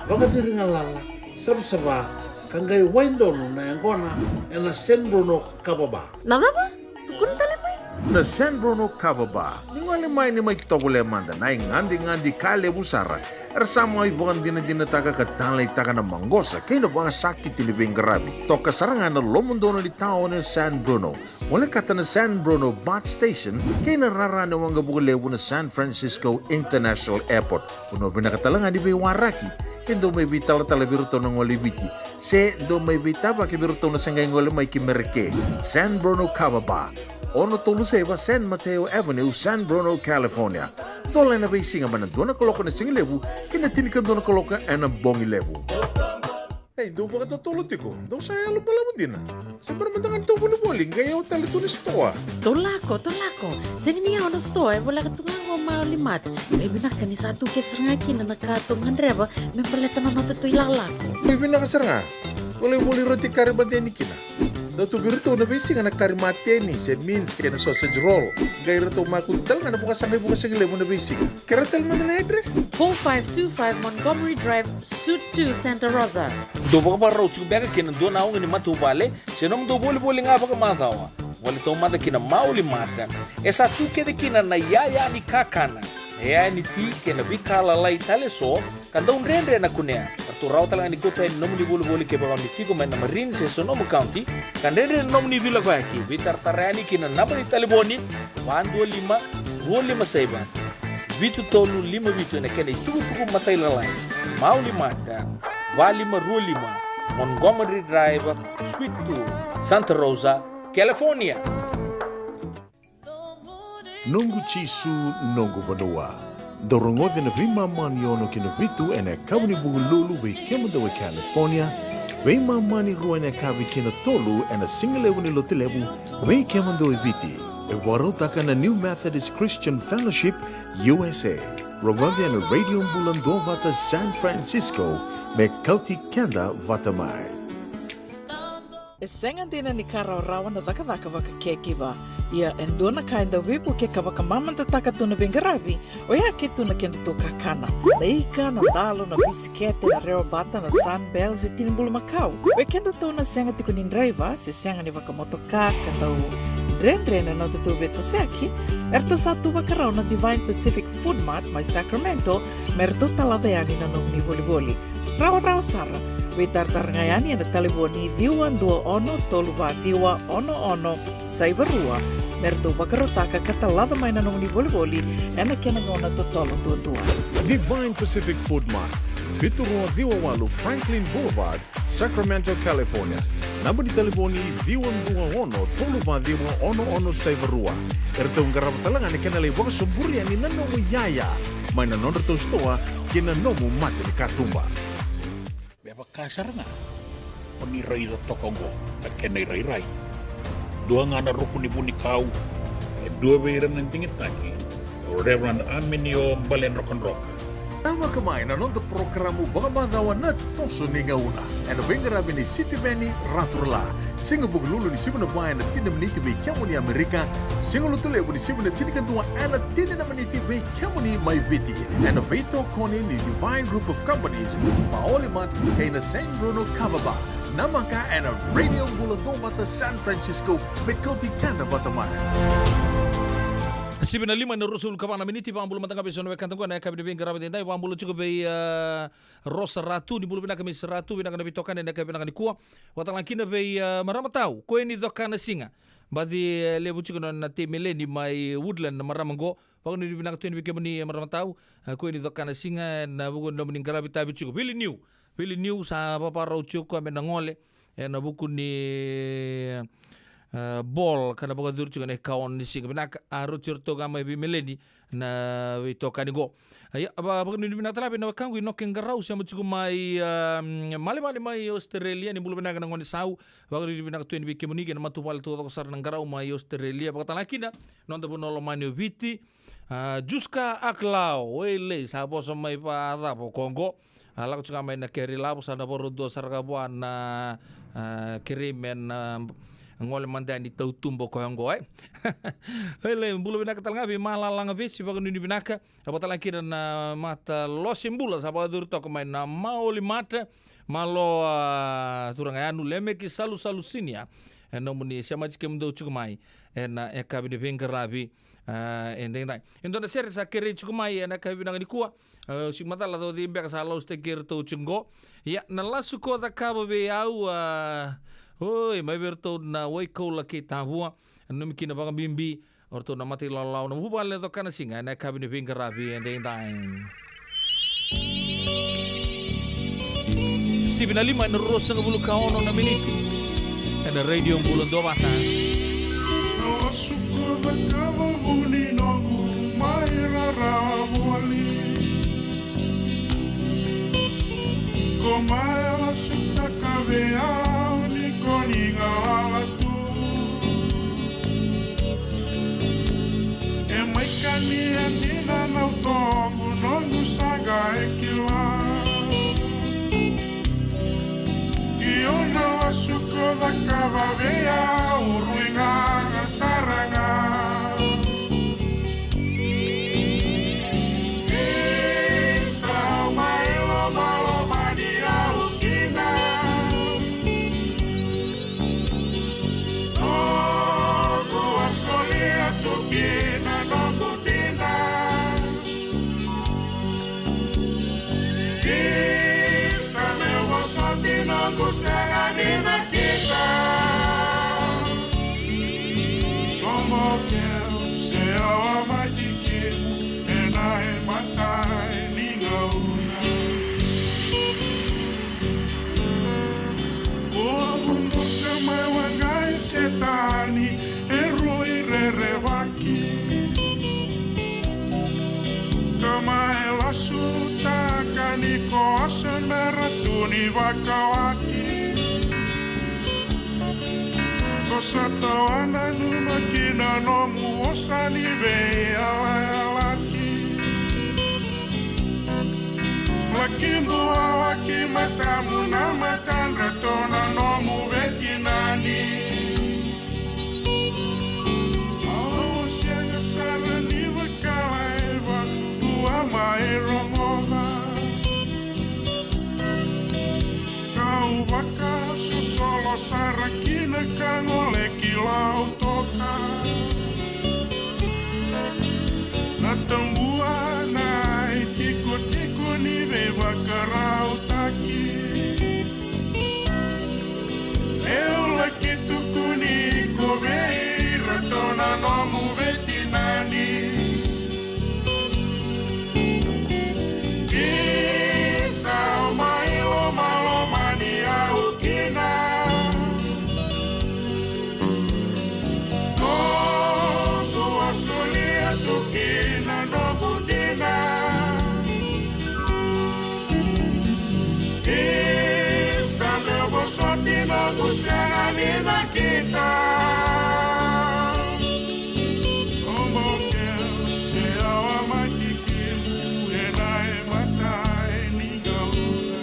vakaciri galala, savasava, ka qai wai donu na yaqona ena San Bruno Kava Bar. Na cava? Tukuna tale mai. Na San Bruno Kava Bar. Ni gole mai, ni mai tovolea mada na igadegade ka levu sara. Era sa mai vakadinadinataka ka taleitaka na maqosa kei na vakasakiti ni veiqaravi. Toka sara ga na lomodonu ni taoni o San Bruno. Volekata na San Bruno BART Station kei na rara ni waqavuka levu na San Francisco International Airport. Vanua vinaka tale ga ni veiwaraki. Ke dou mai veitalatala vei iratou na gole i Viti, se dou mai veitavaki vei iratou na se qai gole mai ki Merika. San Bruno Kava Bar, ono tolu saiva San Mateo Avenue, San Bruno, California. Dola ena veisiga mai na dua na kaloko ena sigalevu ki na tinikadua na kaloko ena bogilevu. Ei, dou vakatotolo tiko, dou sa yalo balavu dina. Se bera mada ga ni tou volivoli, qai yawa tale tu na sitoa. Tou lako, tou lako. Sega ni yawa na sitoa, e voleka tu ga qo Mauli Mart. Qai vinaka ni sa tu kece sara ga kina na ka tou gadreva me baleta na nodatou ilakolako. Qai vinaka sara ga. Volivoli roti kari mateni kina. Dau tu vei iratou na veisiga na kari mateni se mince kei na sausage roll. Qai ratou makutu tale ga na vakasaqai vukasigalevu na veisiga. Kerea tale mada na address? Four five two five Montgomery Drive, Suite two, Santa Rosa. Dou vakavakarau tiko beka kei na dua na oga ni matavuvale se nomudou volivoli ga vakamacawa? Voli taumada ki na Mauli Mart. E sa tu kece kina na iyaya ni kakana, na iyaya ni ti kei na veika lalai tale eso, ka dau dredre na kunea. Ratou rawa tale ga ni kauta yani na nomuni volivoli kevaka o ni tiko mai na Marin se Sonoma County, ka dredre na nomuni veilakoyaki. Veitaratara yani ki na naba ni talevoni: va dua lima, rua lima saiva, vitu tolu lima vitu, ena kena itukutuku matailalai. Mauli Mart, va lima rua lima Montgomery Drive, Suite two, Santa Rosa, California. Noqu Jisu, noqu vanua. Dau rogoci na veimama ni ono ki na vitu ena yakavi ni Vukelulu vei kemudou e California, veimama ni rua ena yakavi ki na tolu ena sigalevu ni Lotulevu vei kemudou e Viti. E vakarautaka na New Methodist Christian Fellowship, U S A. Rogoci ena Radio Bula Duavata San Francisco me kauti keda vata mai. E sega dina ni ka rawarawa na cakacaka vaka caregiver. Ia e dua na ka e dau veivukei ka vakamamadataka tu na veiqaravi, oya ke tu na kedatou kakana. Na ika, na dalo, na bisikete, na rewabata, na Sunbell se tini bulumakau. Vei kedatou na sega tiko ni draiva se sega ni vakamotoka ka dau dredre na nodatou veitosoyaki, eratou sa tu vakarau na Divine Pacific Food Mart mai Sacramento me ratou talaca yani na nomuni volivoli. Rawarawa sara. Veitaratara ga yani ena talevoni ciwa dua ono tolu va ciwa ono ono saiva rua me ratou vakarautaka ka talaca mai na nomuni volivoli ena kena gauna totolo duadua. Divine Pacific Food Mart. Vitu rua ciwa walu Franklin Boulevard, Sacramento, California. Naba ni talevoni ciwa dua ono tolu va ciwa ono ono saiva rua. Eratou qarava tale ga na kena lai vakasoburia ni na nomu iyaya mai na nodratou sitoa kei na nomu mata ni katuba. Me vaka sara ga o ni raica toka oqo na kena irairai. Dua ga na ruku ni vunikau, e dua vei ira na digitaki, o Reverend Aminio Baledrokadroka. Tavaka mai na noda porokaramu vakamacawa Na Toso ni Gauna, ena veiqaravi nei Sitiveni Raturala. Siga Vukelulu ni sivi na va ena tini na miniti vei kemuni Amerika. Siga Lotulevu ni sivi na tinikadua ena tini na miniti vei kemuni mai Viti, ena veitokoni ni Divine Group of Companies, Maoli Mart kei na San Bruno Kava Bar. Namaka ena Radio Bula Duavata San Francisco, me kauti keda vata mai. Sivi na lima ena ruasagavulu ka va na miniti. Vakabula mada ga vei so na wekada qo ena yakavi ni veiqaravi edaidai. Vakabula tiko vei, e, Rosa Ratu, ni bula vinaka Miss Ratu, vinaka na veitokani ena yakavi vinaka nikua. Vakatalega kina vei, e, Marama Tau, Koya ni Coka na Siga. Baci, e, levu tiko na, na tei Meleni mai Woodland na marama qo. Vakanuinui vinaka tu yani vei kemuni, e, Marama Tau, e, Koya ni Coka na Siga, ena vuku ni nomuni qaravi tavi tiko. Vili Niu, Vili Niu sa vavarau tiko me na gole ena vuku ni, e, ball ka na vakacuru tiko ena ikaono ni siga. Vinaka, a rauti iratou ga mai vei Meleni na veitokani qo. Ia, va, vakanuinui vinaka tale vei na wekaqu i Noke Qarau, sema tiko mai, a, Malevale mai Australia, ni bula vinaka na gone sau. Vakanuinui vinaka tu yani vei kemuni kei na matavuvale taucoko sara na Qarau mai Australia. Vakatalega kina noda vanua lomani o Viti, a, Juska Aklao, Wailei, sa vosa mai vacava o koya qo. A lako tiko ga mai na kere ilavo, sa na vakarau dua sara ga vua na, a, kerei me na gole mada yani tautuba o koya qo, e. Wailei, bula vinaka tale ga vei Malalaga Vesi, vakanuinui vinaka. A vakatalega kina na Mata Lose Bula, sa vakacuru toka mai na Maoli Mart. Malo, a, turaga Yanu Lemeki Salusalu Senior, e, nomuni semati kemudou tiko mai ena yakavi ni veiqaravi, a, edaidai. E dua na sere sa kerei tiko mai ena yakavi vinaka nikua. A, sega ni macala cava beka sa lasutaki iratou tiko qo. Ia, Na Lasu Ko Cakava Vei Au, a, oi, mai vei iratou na Waikaula kei Tavua. Nanumi kina vakabibi o ratou na mata ilawalawa na vuvale Coka na Siga ena yakavi ni veiqaravi edaidai. Sivi na lima ena ruasagavulu ka ono na miniti ena Radio Bula Duavata. Na lasu ko cakava vuni noqu mai rarawa voli. Ko mai lasutaka vei au ni ko ni galala tu. E mai kania dina na utoqu, noqu saqa e kila. Io, na lasu ko cakava vei au rui gaga sara ga. Isa, mai lomalomani au kina. Noqu a solia tu kina noqu dina. Isa, meu vosoti noqu sega ni nakita. Sobo keu se yawa mai tikimu ena imatai ni gauna. Ko a vubuka mai waqa i Setani e rui rerevaki. Ka mai lasutaka ni ko a se bera tu ni vakawaki. Ko sa tawa nanuma ki na nomu vosa ni veiyalayalati. Laki buawaki matamu na matadratou na nomu veitinani. Au sega sara ni vakalaiva, au a mai rogoca. Kau vakasosolo sara kina ka gole ki Lautoka. Na tabua na itikotiko ni veivakarautaki. Eu laki tukuni iko vei iratou na nomu veitinani. Isa, Sega ni nakita. Soqo keu se yawa mai ki kemu ena imatai ni gauna.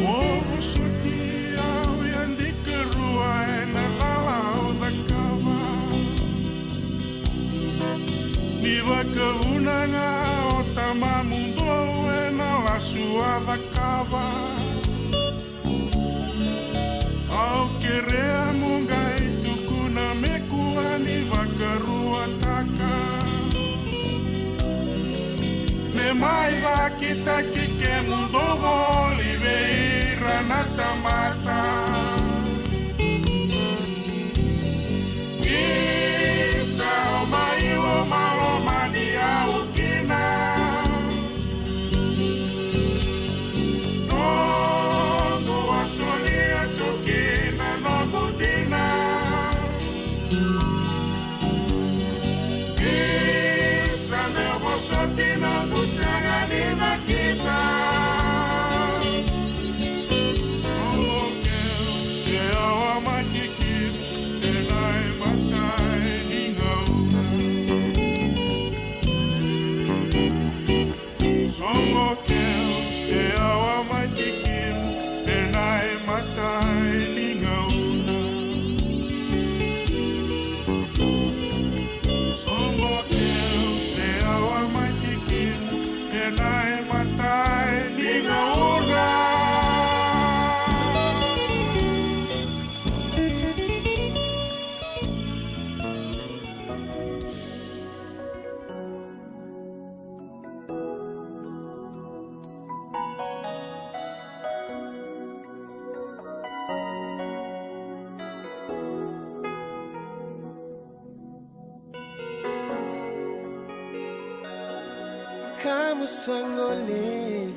Mo vosoti au e dikarua ena cala au cakava. Ni vakavuna ga o tamamudou ena lasu a cakava. Au kerea mo qai tukuna me kua ni vakaruataka. Me mai vakitaki kemudou voli vei ira na tamata. Ni sa mai lomalomani au kina. Noqu a solia tu kina noqu dina. Ni sa me vosoti noqu sega ni nakita. Noqu keu se yawa mai ki kemu ena imatai ni gauna. Soqo keu se yawa mai ki kemu ena imatai ni gauna. Soqo keu se yawa mai ki kemu ena imatai ni gauna. Kamu sa gole,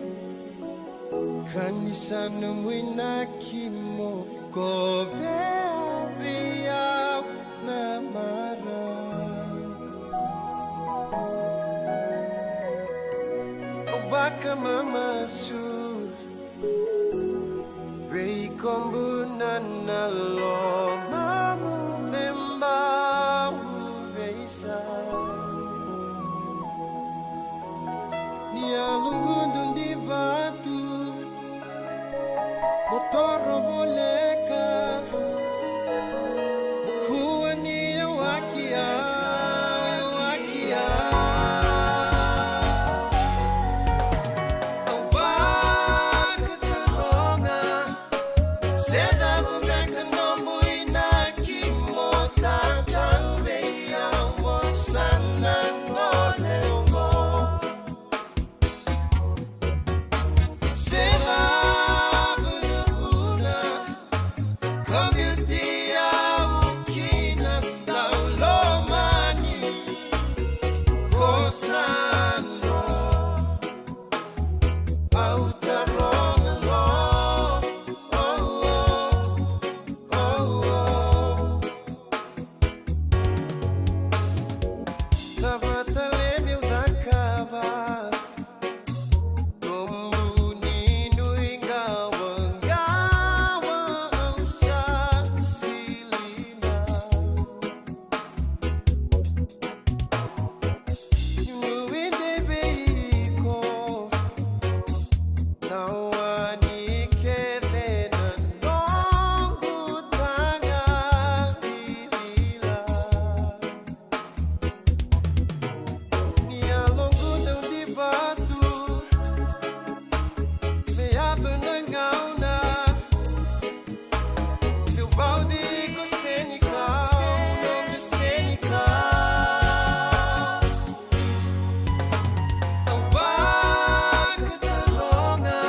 ka ni sa nomu inaki mo kovea vei au na marau. Au vakamamasu vei kobu na lomamu me bau veisau. Ni a lugudu di vatu mo toro voleka. Mo kua ni yawaki au, yawaki au. Au vakataroga se cava beka nomu inaki mo tatau vei au, mo sa na gole oqo. Se cava na vuna ka biuti au kina daulomani ko Sandro? Au taroga lo, oh, oh, oh, oh. Cava tale meu cakava? Nomu ni nuiqawaqawa au sa sili mai. Niu nuidei vei iko, na wani kece na noqu taga vivila. Ni a loqu dau di vatu me yaco na gauna, meu vauci iko Senikau, noqu Senikau. Au vakataroga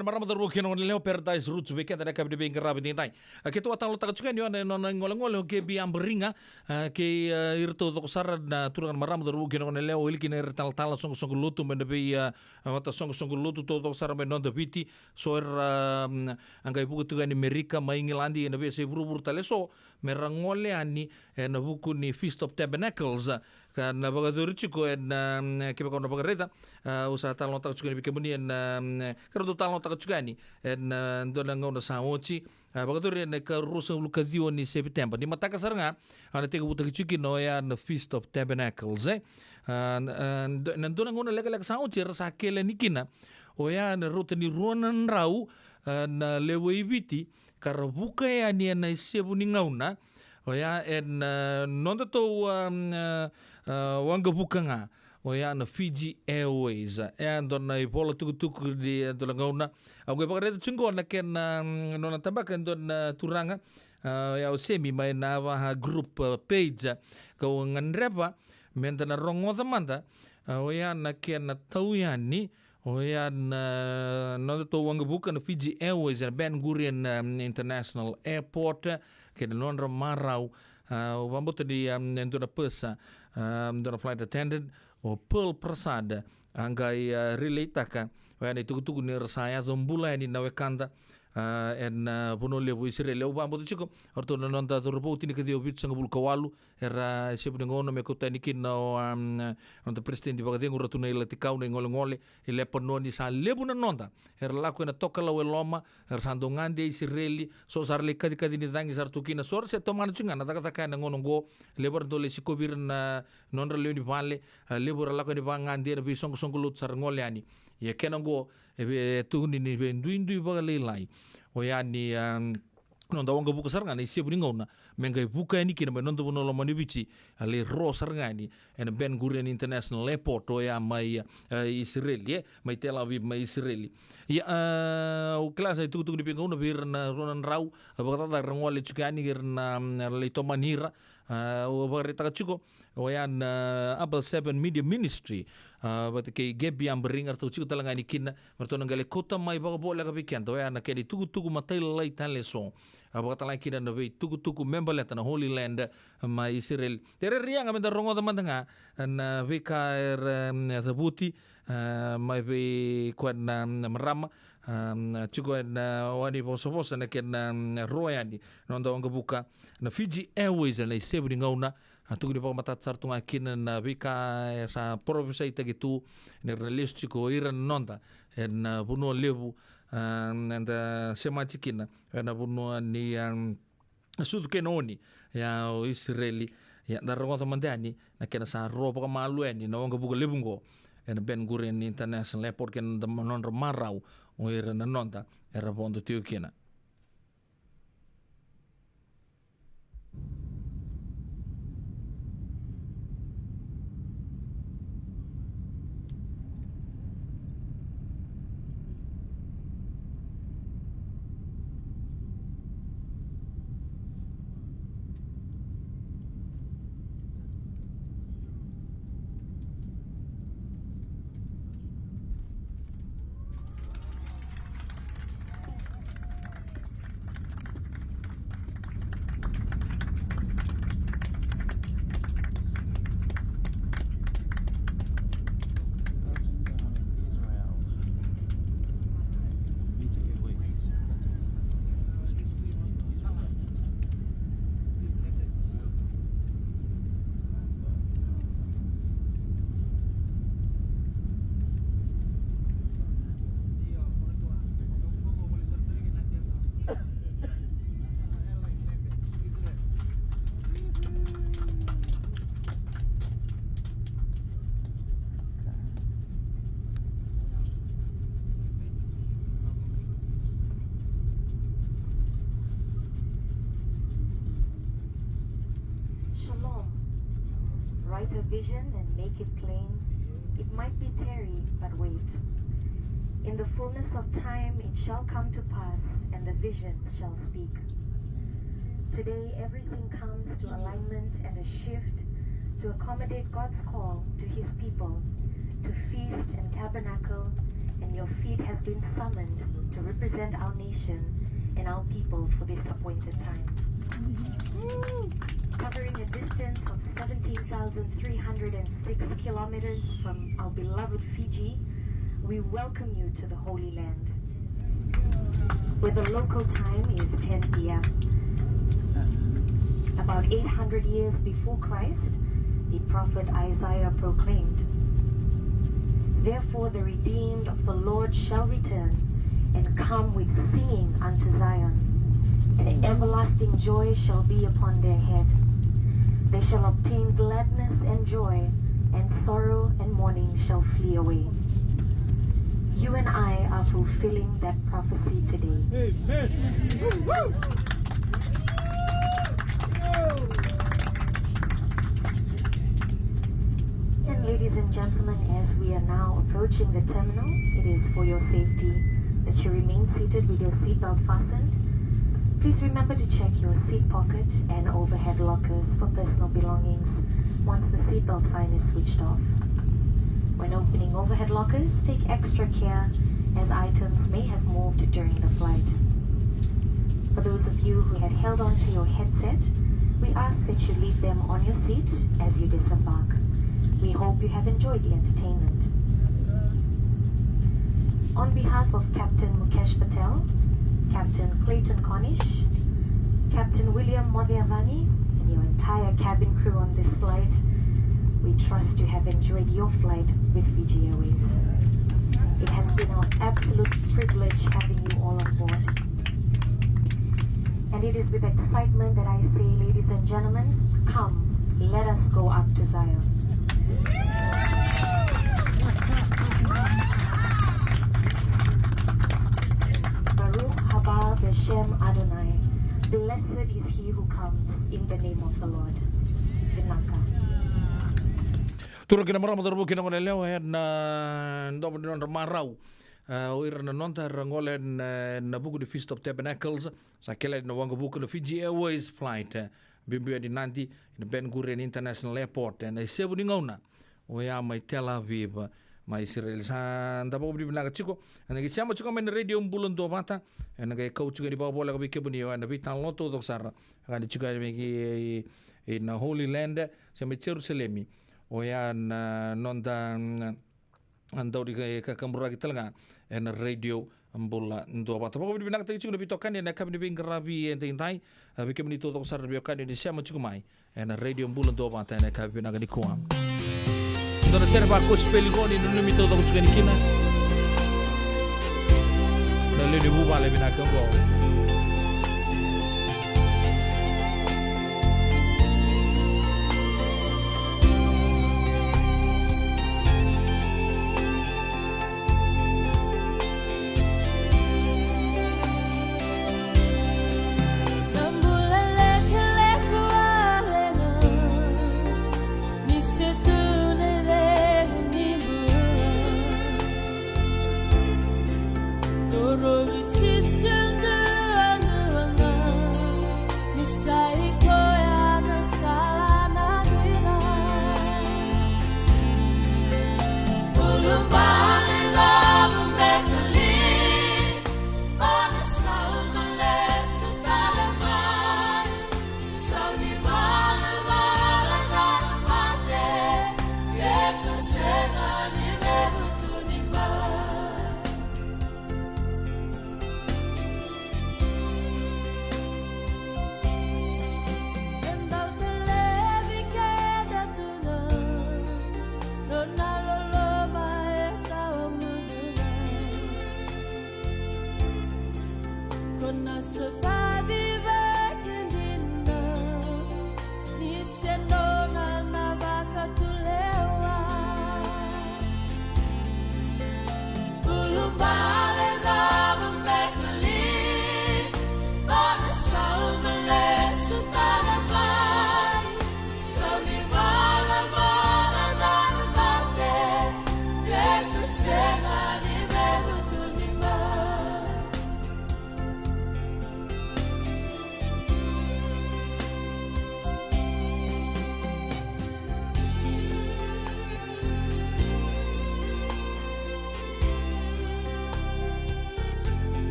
Na marama, cauravou kei na goneyalewa, Paradise Roots vei keda na yakavi ni veiqaravi edaidai. A, keitou a talanoataka tiko yani o ya na nona igolegole o Kebi Abariga, a, kei, a, iratou taucoko sara na turaga na marama, cauravou kei na goneyalewa, o Iliki na ira talatala, soqosoqo lotu mai na vei, a, a, vata soqosoqo lotu taucoko sara mai na noda Viti. So era, a, mm, a qai vuka tiko yani Merika, mai Igiladi, ena veiyasai vuravura tale eso, me ra gole yani ena vuku ni Feast of Tabernacles, a, ka na vakayacori tiko ena, mm, kevaka o na vakaraica, a, au sa talanoataka tiko yani vei kemuni ena, mm, ka ra dau talanoataka tiko yani ena, a, dua na gauna sa oti, a, vakayacori ena ikaruasagavulu ka ciwa ni Sepiteba. Ni mataka sara ga, a, na tekivutaki tiko kina o ya na Feast of Tabernacles, e. A, na, a, na dua na gauna lekaleka sa oti era sa kele yani kina o ya na rauta ni rua na drau, a, na lewe i Viti, ka ra vuka yani ena isevu ni gauna, o ya ena, a, nodatou, a, a, a, waqavuka ga, o ya na Fiji Airways. E a dua na ivola tukutuku ni, e, dua na gauna. Au qai vakaraica tiko qo na kena, mm, nona tabaka e dua na turaga, a, o ya o Semi mai na Avaha Group, a, page. Kau gadreva me da na rogoca mada, a, o ya na kena tau yani, o ya na nodatou waqavuka na Fiji Airways ena Ben Gurion, um, International Airport, kei na nodra marau, a, au vakabauta ni, um, e dua na purser, um, dua na flight attendant, o Pearl Prasad, a qai, a, relay-taka o ya na itukutuku ni ra sa yaco bula yani na wekada, a, ena, a, vanua levu o Isireli. Au vakabauta tiko o ratou na noda cauravou tinikaciwa vitusagavulu ka walu, era isevu ni gauna me kauta yani kina o, um, noda peresitedi vakacegu Ratu Naila Tikau, na igolegole i Lepanoni. Sa levu na noda era lako ena tokalau e loma, era sa dau gade e Isireli. So sa ra lai kacikaci ni cagi sa ra tu kina, so ra se tomana tiko ga na cakacaka ena gauna oqo. Levu era dau lai sikovi ira na nodra lewe ni vale, a, levu era lako yani vakagade ena veisoqosoqo lotu sa ra gole yani. Ia kena oqo e vei, e tukuni ni veiduidui vakalailai o ya ni, a, noda waqavuka sara ga na isevu ni gauna me qai vuka yani kina mai noda vanua lomani Viti, a, lai ro sara ga yani ena Ben Gurion International Airport, o ya mai, a, Isireli, e, mai Tel Aviv, mai Isireli. Ia, a, au kila sa itukutuku ni veigauna vei ira na rua na drau, a, vakacakacaka ra gole tiko yani, ira na, mm, lai tomani ira, a, au vakaraitaka tiko, o ya na Upper Seven Media Ministry, a, vata kei Gabby Abariga, ratou tiko tale ga yani kina, me ratou na qai lai kauta mai vakavoleka vei keda o ya na kena itukutuku matailalai tale eso, a, vakatalega kina na veitukutuku me baleta na Holy Land mai Isireli. Te rairai yaga me da rogoca mada ga na veika era, mm, cavuti, a, mai vei koya na, na marama, a, tiko ena, a, wani vosavosa na kena, mm, ro yani na noda waqavuka na Fiji Airways ena isevu ni gauna. A, tukuni vakamatata sara tu ga kina na veika e sa parofisaitaki tu ni ra na lesu tiko o ira na noda ena, a, vanua levu, a, eda semati kina ena vanua ni, a, sucu kei na oni, ia o Isireli. Ia da rogoca mada yani na kena sa ro vakamalua yani na waqavuka levu oqo ena Ben Gurion International Airport kei na nodra marau o ira na noda era vodo tiko kina. Shalom. Write a vision and make it plain. It might be tarry, but wait. In the fullness of time it shall come to pass, and the vision shall speak. Today, everything comes to alignment and a shift to accommodate God's call to his people to feast and tabernacle and Your fleet has been summoned to represent our nation and our people for this appointed time. Covering a distance of seventeen thousand three hundred and six kilometers from our beloved Fiji, we welcome you to the Holy Land. Where the local time is ten p m. About eight hundred years before Christ, the prophet Isaiah proclaimed, "Therefore the redeemed of the Lord shall return, and come with singing unto Zion. And everlasting joy shall be upon their head. They shall obtain gladness and joy, and sorrow and mourning shall flee away." You and I are fulfilling that prophecy today. Amen. And ladies and gentlemen, as we are now approaching the terminal, it is for your safety that you remain seated with your seatbelt fastened. Please remember to check your seat pocket and overhead lockers for personal belongings once the seatbelt sign is switched off. When opening overhead lockers, take extra care as items may have moved during the flight. For those of you who had held on to your headset, we ask that you leave them on your seat as you disembark. We hope you have enjoyed the entertainment. On behalf of Captain Mukesh Patel, Captain Clayton Cornish, Captain William Modeavani, and your entire cabin crew on this flight, we trust you have enjoyed your flight with Fiji Airways. It has been our absolute privilege having you all on board. And it is with excitement that I say, ladies and gentlemen, come, let us go up to Zion. Baruch haba b'shem Adonai. Blessed is he who comes in the name of the Lord. Vinaka. Turaga kei na marama, cauravou kei na goneyalewa, ena domo ni nodra marau, a, o ira na noda era gole ena, ena vuku ni Feast of Tabernacles. Sa kele ni waqavuka na Fiji Airways flight, e, biubiu yani Nadi, ina Ben Gurion International Airport, ena isevu ni gauna, oya mai Tel Aviv, mai Israel. Sa da vakavinavinaka tiko ena qai sema tiko mai na Radio Bula Duavata, ena qai kau tiko ni vakavoleka vei kemuni, oya na veitalanoa taucoko sara ka ni tiko yani mai ki, i, i na Holy Land, se mai Jerusalemi. Oya na noda, mm, a dau ni ka, kakaburaki tale ga ena Radio Bula Duavata. Vakavinavinakataki tiko na veitokani ena yakavi ni veiqaravi edaidai. A, vei kemuni taucoko sara na veiwekani ni sema tiko mai ena Radio Bula Duavata ena yakavi vinaka nikua. Dua na sere vakosipeli qo ni nanumi taucoko tiko yani kina na lewe ni vuvale vinaka qo.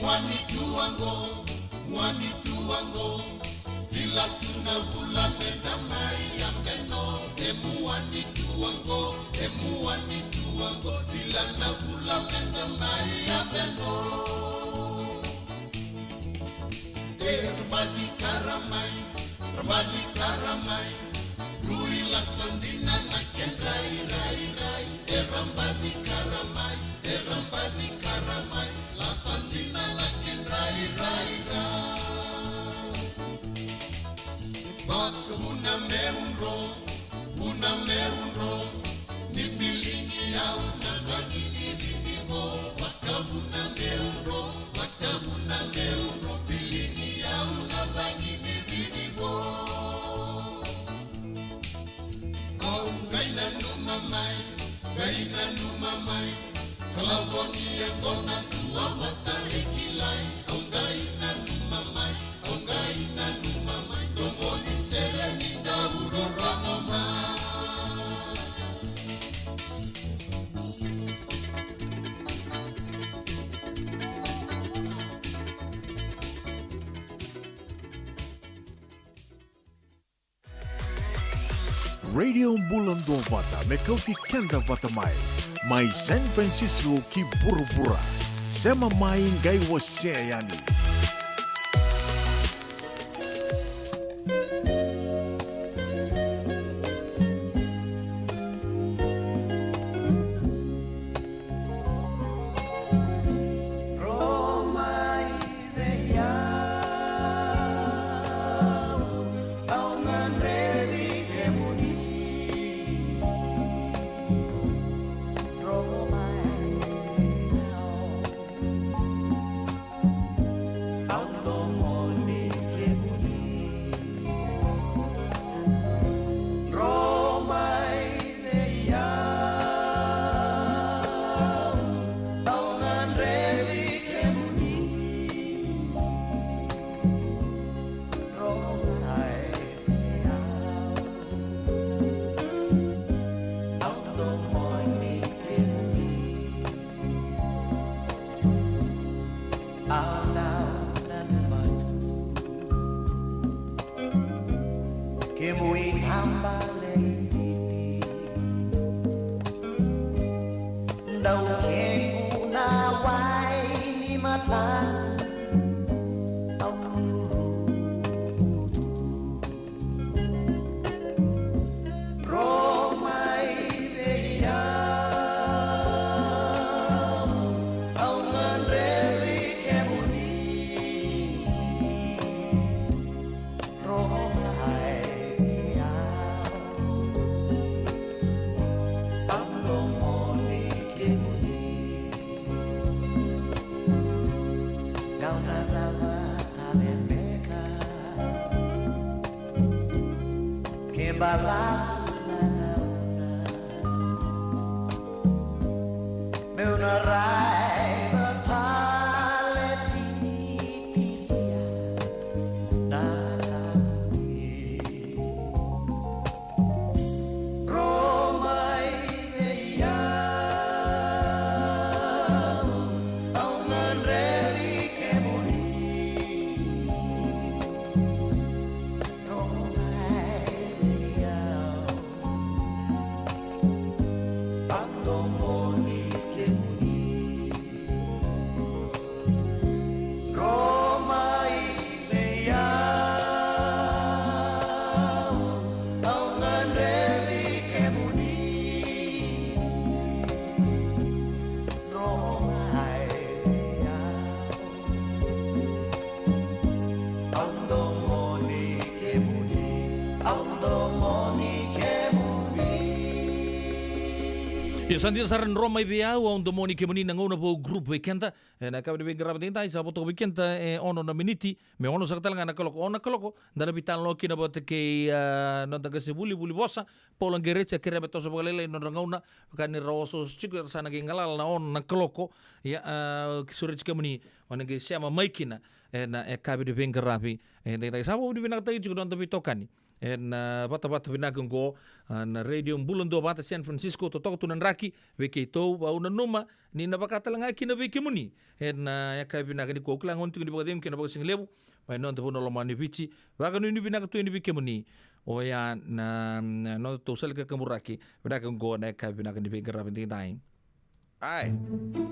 Muani tu qo, muani tu qo, vila tu na vula me da mai yabe no. E muani tu qo, e muani tu qo, vila na vula me da mai yabe no. E ra baci ka ra mai, ra baci ka ra mai, rui lasa dina na kedra irairai. E ra baci ka ra mai, e ra baci ka ra mai, lasa dina na kedra irairai. Vakavuna meu dro, vuna meu dro, ni biligi au na cagi ni vinivo. Vakavuna meu dro, vakavuna meu dro, biligi au na cagi ni vinivo. Au qai nanuma mai, qai nanuma mai, ka lavo ni yaqona tua vata e kilai. Au qai nanuma mai, au qai nanuma mai, domo ni sere ni dau rorogo mai. Radio Bula Duavata me kauti keda vata mai. Mai San Francisco ki vuravura. Sema mai qai wasea yani. Au dau nanuma tu, kemu itaba leititi, dau kequ na wai ni mata. Au luluvu tu. Dro mai vei au, au gadrevi kemuni. Dro mai vei au, au domoni kemuni. Gauna cava tale beka ke balavu na gauna, meu na raica tale titilia na gauna. Dro mai vei au, au gadrevi kemuni. Dro mai vei au, au domoni kemuni. Dro mai vei au, au gadrevi kemuni. Dro mai vei au, au domoni kemuni, au domoni kemuni. Io, sa dina sara, Dro mai vei au, au domoni kemuni, na gauna vou group vei keda. Ena yakavi ni veiqaravi edaidai, sa vo toka vei keda e ono na miniti me ono saka tale ga na kaloko. Ono na kaloko, da na veitalanoa kina vata kei, a, noda qase vuli, vuli vosa, Paula Qereti, a kerea me toso vakalailai na nodra gauna, vaka ni ra osooso tiko, era sa na qai galala na ono na kaloko. Ia, a, sureti kemuni mo ni qai sema mai kina ena yakavi ni veiqaravi edaidai. Sa vakavinavinakataki tiko na noda veitokani ena vatavata vinaka oqo, a, na Radio Bula Duavata San Francisco, totoka tu na draki vei keitou. Au nanuma ni na vaka tale ga kina vei kemuni ena, a, yakavi vinaka nikua. Au kila ga ni tiko ni vakacegu kei na vakasigalevu mai noda vanua lomani Viti. Vakanuinui vinaka tu yani vei kemuni. Oya na, na noda tou sala ni kakaburaki vinaka oqo, na yakavi vinaka ni veiqaravi edaidai. Ai,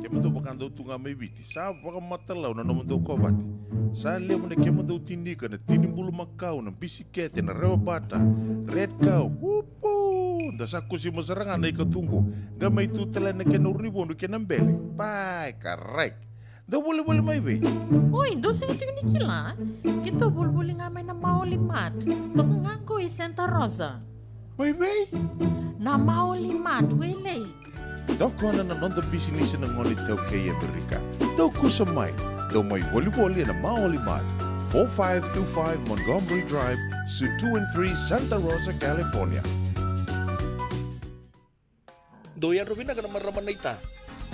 kemudou vakadau tu ga mai Viti, sa vakamatalau na nomudou kovate. Sa levu na kemudou tinika, na tini bulumakau, na bisikete, na rewabata, red cow, upu. Da sa kusima sara ga na ika tu qo. Qai mai tu tale na kena urunivodu kei na bele. Pai, karai. Dou volivoli mai vei? Oi, dou sega tiko ni kila? Keitou volivoli ga mai na Maoli Mart. Toka ga qo i Santa Rosa. Mai vei? Na Maoli Mart, Wailei. Dokona na noda bisinisi na gone iTaukei e Amerika. Dou kusa mai. Dou mai volivoli ena Maoli Mart, four five two five Montgomery Drive, Suite two and three, Santa Rosa, California. Dou yadra vinaka na marama naita.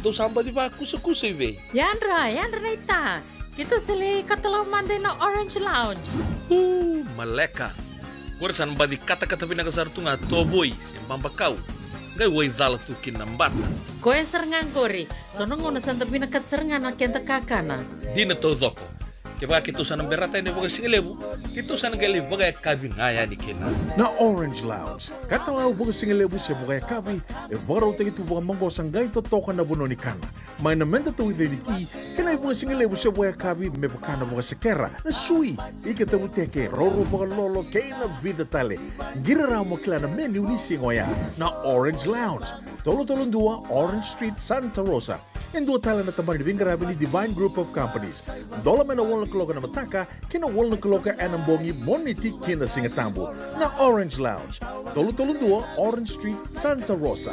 Dou sa baci vakusakusa i vei? Yadra, yadra naita. Keitou sa lai katalau mada ena Orange Lounge. U, maleka. Qori sa na baci katakata vinaka sara tu ga tovoi se babakau. Qai waicala tu kina na bata. Koya sara ga qori. So na gauna sa da vinakata sara ga na keda kakana. Dina taucoko. Kevaka keitou sa na berata yani vakasigalevu, keitou sa na qai lai vakayakavi ga yani kina. Na Orange Lounge, katalau vakasigalevu se vakayakavi, e vakarautaki tu vakamaqosa qai totoka na vanua ni kana. Mai na meda tou iceni ti, kei na ivakasigalevu se vakayakavi me vaka na vakasekera, na sui, ika tavuteke, roro vakalolo, kei na vica tale. Qiri rawa mo kila na menu ni siga oya. Na Orange Lounge, tolu tolu dua Orange Street, Santa Rosa. E dua tale na tabana ni veiqaravi ni Divine Group of Companies. Dola mai na walu na kaloko ena mataka ki na walu na kaloko ena bogi, Moniti ki na Sigatabu. Na Orange Lounge, tolu tolu dua Orange Street, Santa Rosa.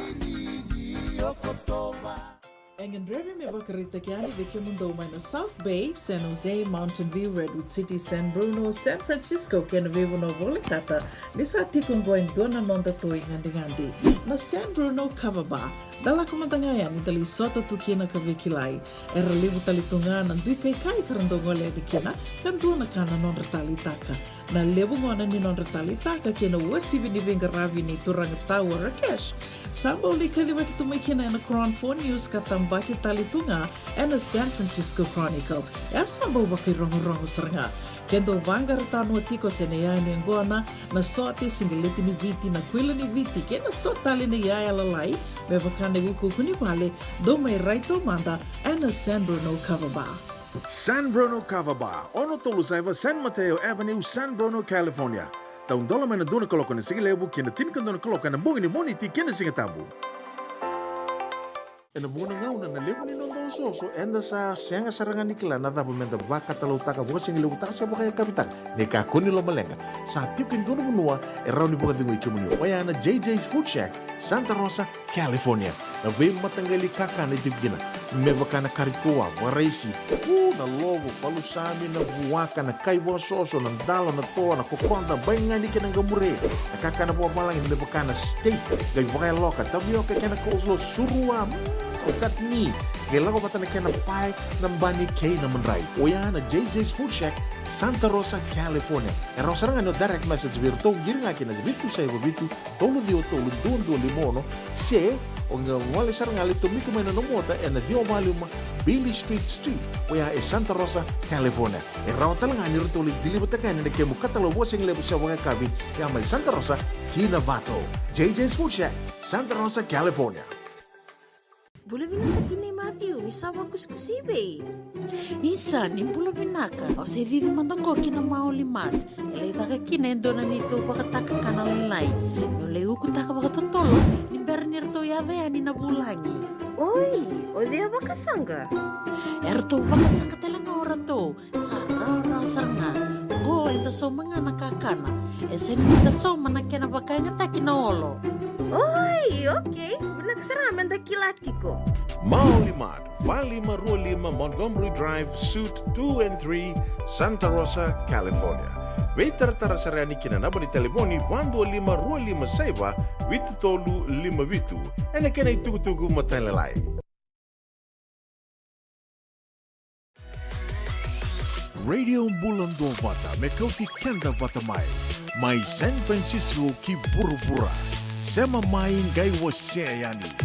E gadrevi me vakaraitaki yani vei kemudou mai na South Bay, San Jose, Mountain View, Redwood City, San Bruno, San Francisco kei na veivanua volekata, ni sa tiko oqo e dua na noda toi gadigadi, na San Bruno Kava Bar. Da lako mada ga yani da lai sota tu kina ka veikilai. Era levu tale tu ga na dui kaikai ka ra dau gole yani kina, ka dua na ka na nodra taleitaka. Na levu gona ni nodra taleitaka kei na uasivi ni veiqaravi ni turaga Tau Rakesh, sa bau lai kacivaki tu mai kina ena Cron Four News ka tabaki tale tu ga ena San Francisco Chronicle. E sa bau vakairogorogo sara ga. Ke dou vaqara tanua tiko se na iyaya ni yaqona, na sote, siqeleti ni Viti, na kuila ni Viti kei na so tale na iyaya lalai, me vaka na iukuuku ni vale, dou mai rai taumada ena San Bruno Kava Bar. San Bruno Kava Bar, ono tolu saiva San Mateo Avenue, San Bruno, California. Taudola mai na dua na kaloko ena sigalevu ki na tinikadua na kaloko ena bogi ni Moniti ki na Sigatabu. Ena vuqa na gauna na levu ni noda osooso, eda sa sega sara ga ni kila na cava meda vakatalautaka, vakasigalevutaka se vakayakavitaka. Ni kakua ni lomaleqa, sa tiko e dua na vanua e rawa ni vakacegui kemuni, oya na J J's Food Shack, Santa Rosa, California. Na veimataqali kakana e tiko kina, me vaka na kari toa, vakaraisi, u, na lovo, palusami, na vuaka, na kai vakasoso, na dalo, na toa, na kokoda, baigani kei na qamure. Na kakana vakavalagi me vaka na steak, qai vakayaloka, tavioka kei na coleslaw, surua, mm, o chutney, qai lako vata na kena pae, na bani kei na madrai. Oya na J J's Food Shack, Santa Rosa, California. E rawa sara ga ni o direct message vei iratou, qiri ga ki na vitu saiva vitu, tolu ciwa tolu dua dua lima ono, se o qai gole sara ga, lai tomika mai na nomu ota ena ciwa walu lima Beale Street Suite, oya e Santa Rosa, California. E rawa tale ga ni ratou lai deliver-taka yani na kemu katalau vakasigalevu se vakayakavi, ya mai Santa Rosa ki Novato. J J's Food Shack, Santa Rosa, California. Bula vinaka tinai Matthew, ni sa vakusikusi i vei? Isa, ni bula vinaka. Au se cici mada qo ki na Maoli Mart. E lai caka kina e dua na neitou vakataka kana lailai. Meu lai ukutaka vakatotolo ni bera ni ratou yaco yani na vulagi. Oi, o cei a vakasaqa? E ratou vakasaqa tale ga o ratou. Sa rawarawa sara ga. Qo eda sauma ga na kakana. E sega ni da sauma na kena vakayagataki na olo. Oi, okei. Vinaka sara ga meda kila tiko. Maoli Mart, va lima rua lima Montgomery Drive, Suite two and three, Santa Rosa, California. Veitaratara sara yani ki na naba ni talevoni va dua lima rua lima saiva vitu tolu lima vitu. Ena kena itukutuku matailalai. Radio Bula Duavata, me kauti keda vata mai. Mai San Francisco ki vuravura. Sema mai, qai wasea yani.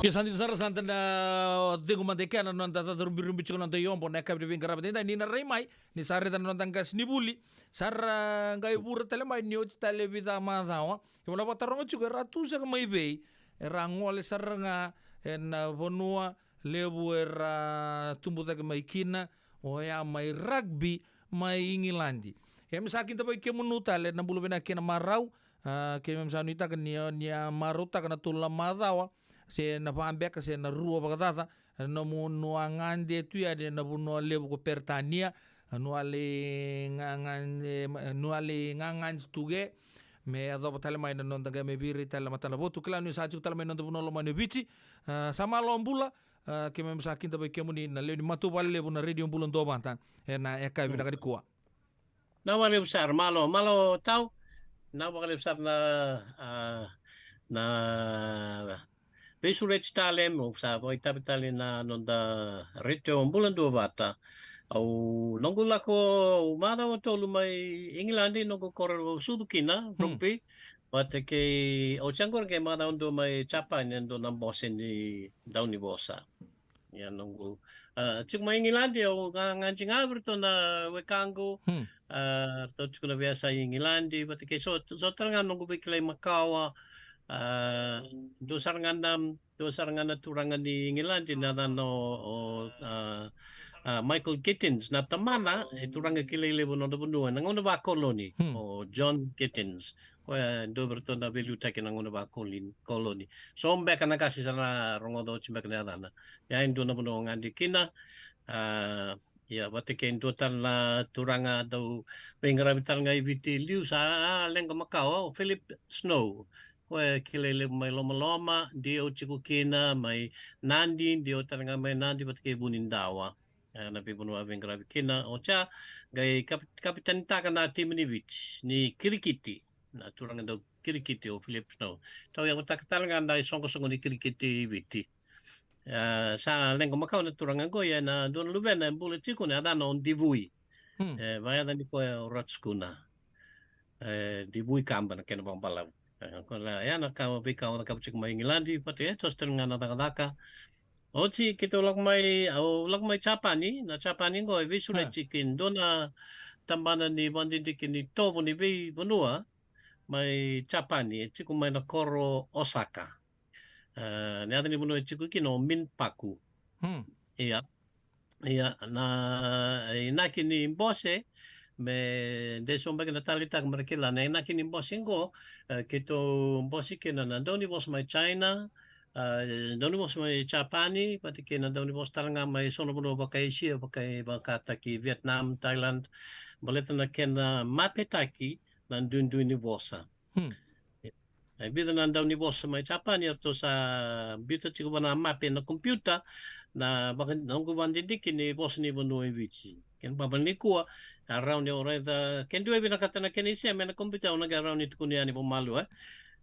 Ke sa dina sara, sa da na cegu mada i kea na noda caca rubirubi tiko na noda iobo na yakavi ni veiqaravi edaidai. Ni na rai mai ni sa raica na noda qasenivuli, sa ra qai vura tale mai ni oti tale e vica macawa. E vanavakataroga tiko era tu saka mai vei, era gole sara ga ena vanua levu era tubu cake mai kina, oya mai Rugby mai Igiladi. Ia me sa kidavaki kemunu tale na bula vinaka kei na marau. A, keimami sa nuitaka ni, ni a marautaka na tolu na macawa se na va beka se na rua vakacaca, na nomuni a gade tu yani ena vanua levu ko Peritania, na nomuni a gagade, na nomuni a gagade tu ke. Me yacova tale mai na noda qai mai veirai tale na matanavotu, kila ni sa tiko tale mai na noda vanua lomani o Viti. A, sa malo bula. A, keimami sa kidavaki kemuni na lewe ni matavuvale levu na Radio Bula Duavata ena yakavi vinaka nikua. Na vakalevu sara, malo, malo Tau. Na vakalevu sara na, a, na veisureti tale, mo sa vakaitavi tale na noda Radio Bula Duavata. Au noqu lako, au macawa tolu mai Igiladi, noqu koro au sucu kina, Rugby. Vata kei, au tiko qori qai macawa dua mai Japani, e dua na bose ni daunivosa. Ia noqu, a, tiko mai Igiladi, au ga, gade ga vei ratou na wekaqu. A, ratou tiko na veiyasa i Igiladi, vata kei so, so tale ga noqu veikilai makawa. A, dua sara ga na, dua sara ga na turaga ni Igiladi, na yacana o, o, a, a, Michael Gittins, na tamana, e turaga kilai levu na noda vanua ena gauna vakoloni, o John Gittins. Koya e dua vei ratou na veiliutaki ena gauna vakoloni, koloni. So beka na qase sa na rogoca oti beka na yacana. Ia e dua na vanua au gade kina. A, ia vata kei dua tale na turaga dau veiqaravi tale ga i Viti liu sa, a, leqa makawa, o Philip Snow. Koya e kilai levu mai Lomaloma, Diu tiko kina, mai Nadi, Diu tale ga mai Nadi, vata kei Vunidawa. E, na veivanua a veiqaravi kina. Oti ya, qai kap-, kapitanitaka na timi ni Viti ni kirikiti. Na turaga dau kirikiti o Philip Snow. Tau yavutaka tale ga na isoqosoqo ni kirikiti i Viti. E, sa leqa makawa na turaga qo, ia na dua na luvena e bula tiko na yacana o Divui. E, vakayaca ni koya o Rod Skuna. E, Divui Kaba na kena vakabalavu. E, koya ya na ka, veika au cakava tiko mai Igiladi, vata e toso tale ga na cakacaka. Oti keitou lako mai, au lako mai Japani, na Japani qo e veisureti kei dua na tabana ni vakadidike ni tovo ni veivanua mai Japani, e tiko mai na koro Osaka. E, na yaca ni vanua e tiko kina o Minpaku. Ia. Ia, na inaki ni bose, me de so beka na taleitaka me ra kila na inaki ni bose qo, e, keitou bose kina na daunivosa mai China, a, daunivosa mai Japani, vata kei na daunivosa tale ga mai so na vanua vaka Esia, vaka, vakataki Vietnam, Thailand, baleta na kena mapetaki na duidui ni vosa. E vica na daunivosa mai Japani, eratou sa biuta tiko va na mape na kompiuta, na vaka, na noqu vakadidike ni vosa ni vanua e Viti. Kena ibalebale nikua, a rawa ni o raica, ke dua e vinakata na kena isema ena kompiuta, au na qai rawa ni tukuni yani vakamalua, e.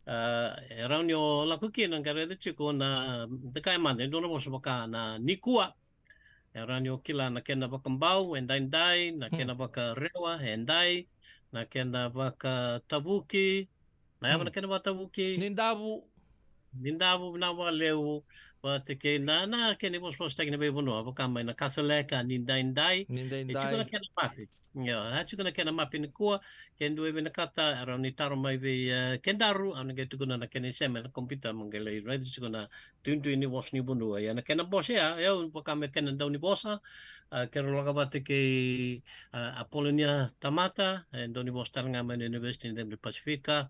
A, e rawa ni o lako kina qai raica tiko na, da kaya mada, e dua na vosa vaka na nikua. E rawa ni o kila na kena vakabau, edaidai, na kena vakarewa, edai, na kena vakatavuki, na yava na kena vakatavuki. Nidavu. Nidavu, na vakalevu, vata kei na, na kena ivosavosataki na veivanua, vaka mai na kasaleka, nidaidai. Nidaidai. E tiko na kena mape. Io, e tiko na kena mape nikua, ke dua e vinakata, e rawa ni taro mai vei, e, kedaru, au na qai tukuna na kena isema ena kompiuta, mo qai lai raica tiko na duidui ni vosa ni vanua. Ia na kena bose ya, e au vaka me kena daunivosa, a, keirau lako vata kei, a, Apolonia Tamata, e daunivosa tale ga mai na University ni Cegu ni Pasifika,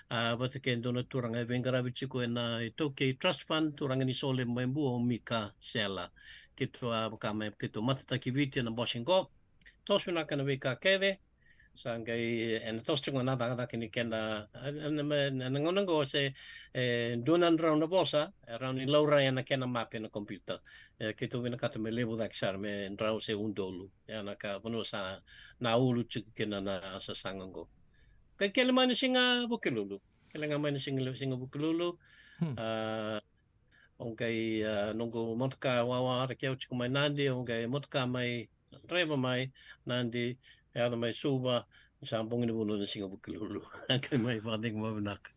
a, vata kei dua na turaga e veiqaravi tiko ena iTaukei Trust Fund, turaga ni Sole mai Bua, o Mika Sela. Keitou a vaka me keitou matataki Viti ena bose qo. Toso vinaka na veika kece. Sa qai, ena toso tiko na cakacaka ni kena, e, e, e, na gauna qo se, e, dua na drau na vosa, e rawa ni laurai ena kena mape na kompiuta. E, keitou vinakata me levu cake sara, me drau se udolu. E, na ka vanua sa na ulu tiko kina na sasaga qo. Qai kele mai na siga Vukelulu. Kele ga mai na siga, siga Vukelulu. A, au qai, a, noqu motoka wawa ra ke au tiko mai Nadi, au qai motoka mai draiva mai Nadi, yaco mai Suva, sa bogi ni vanua na siga Vukelulu. Qai mai vakacegu vakavinaka.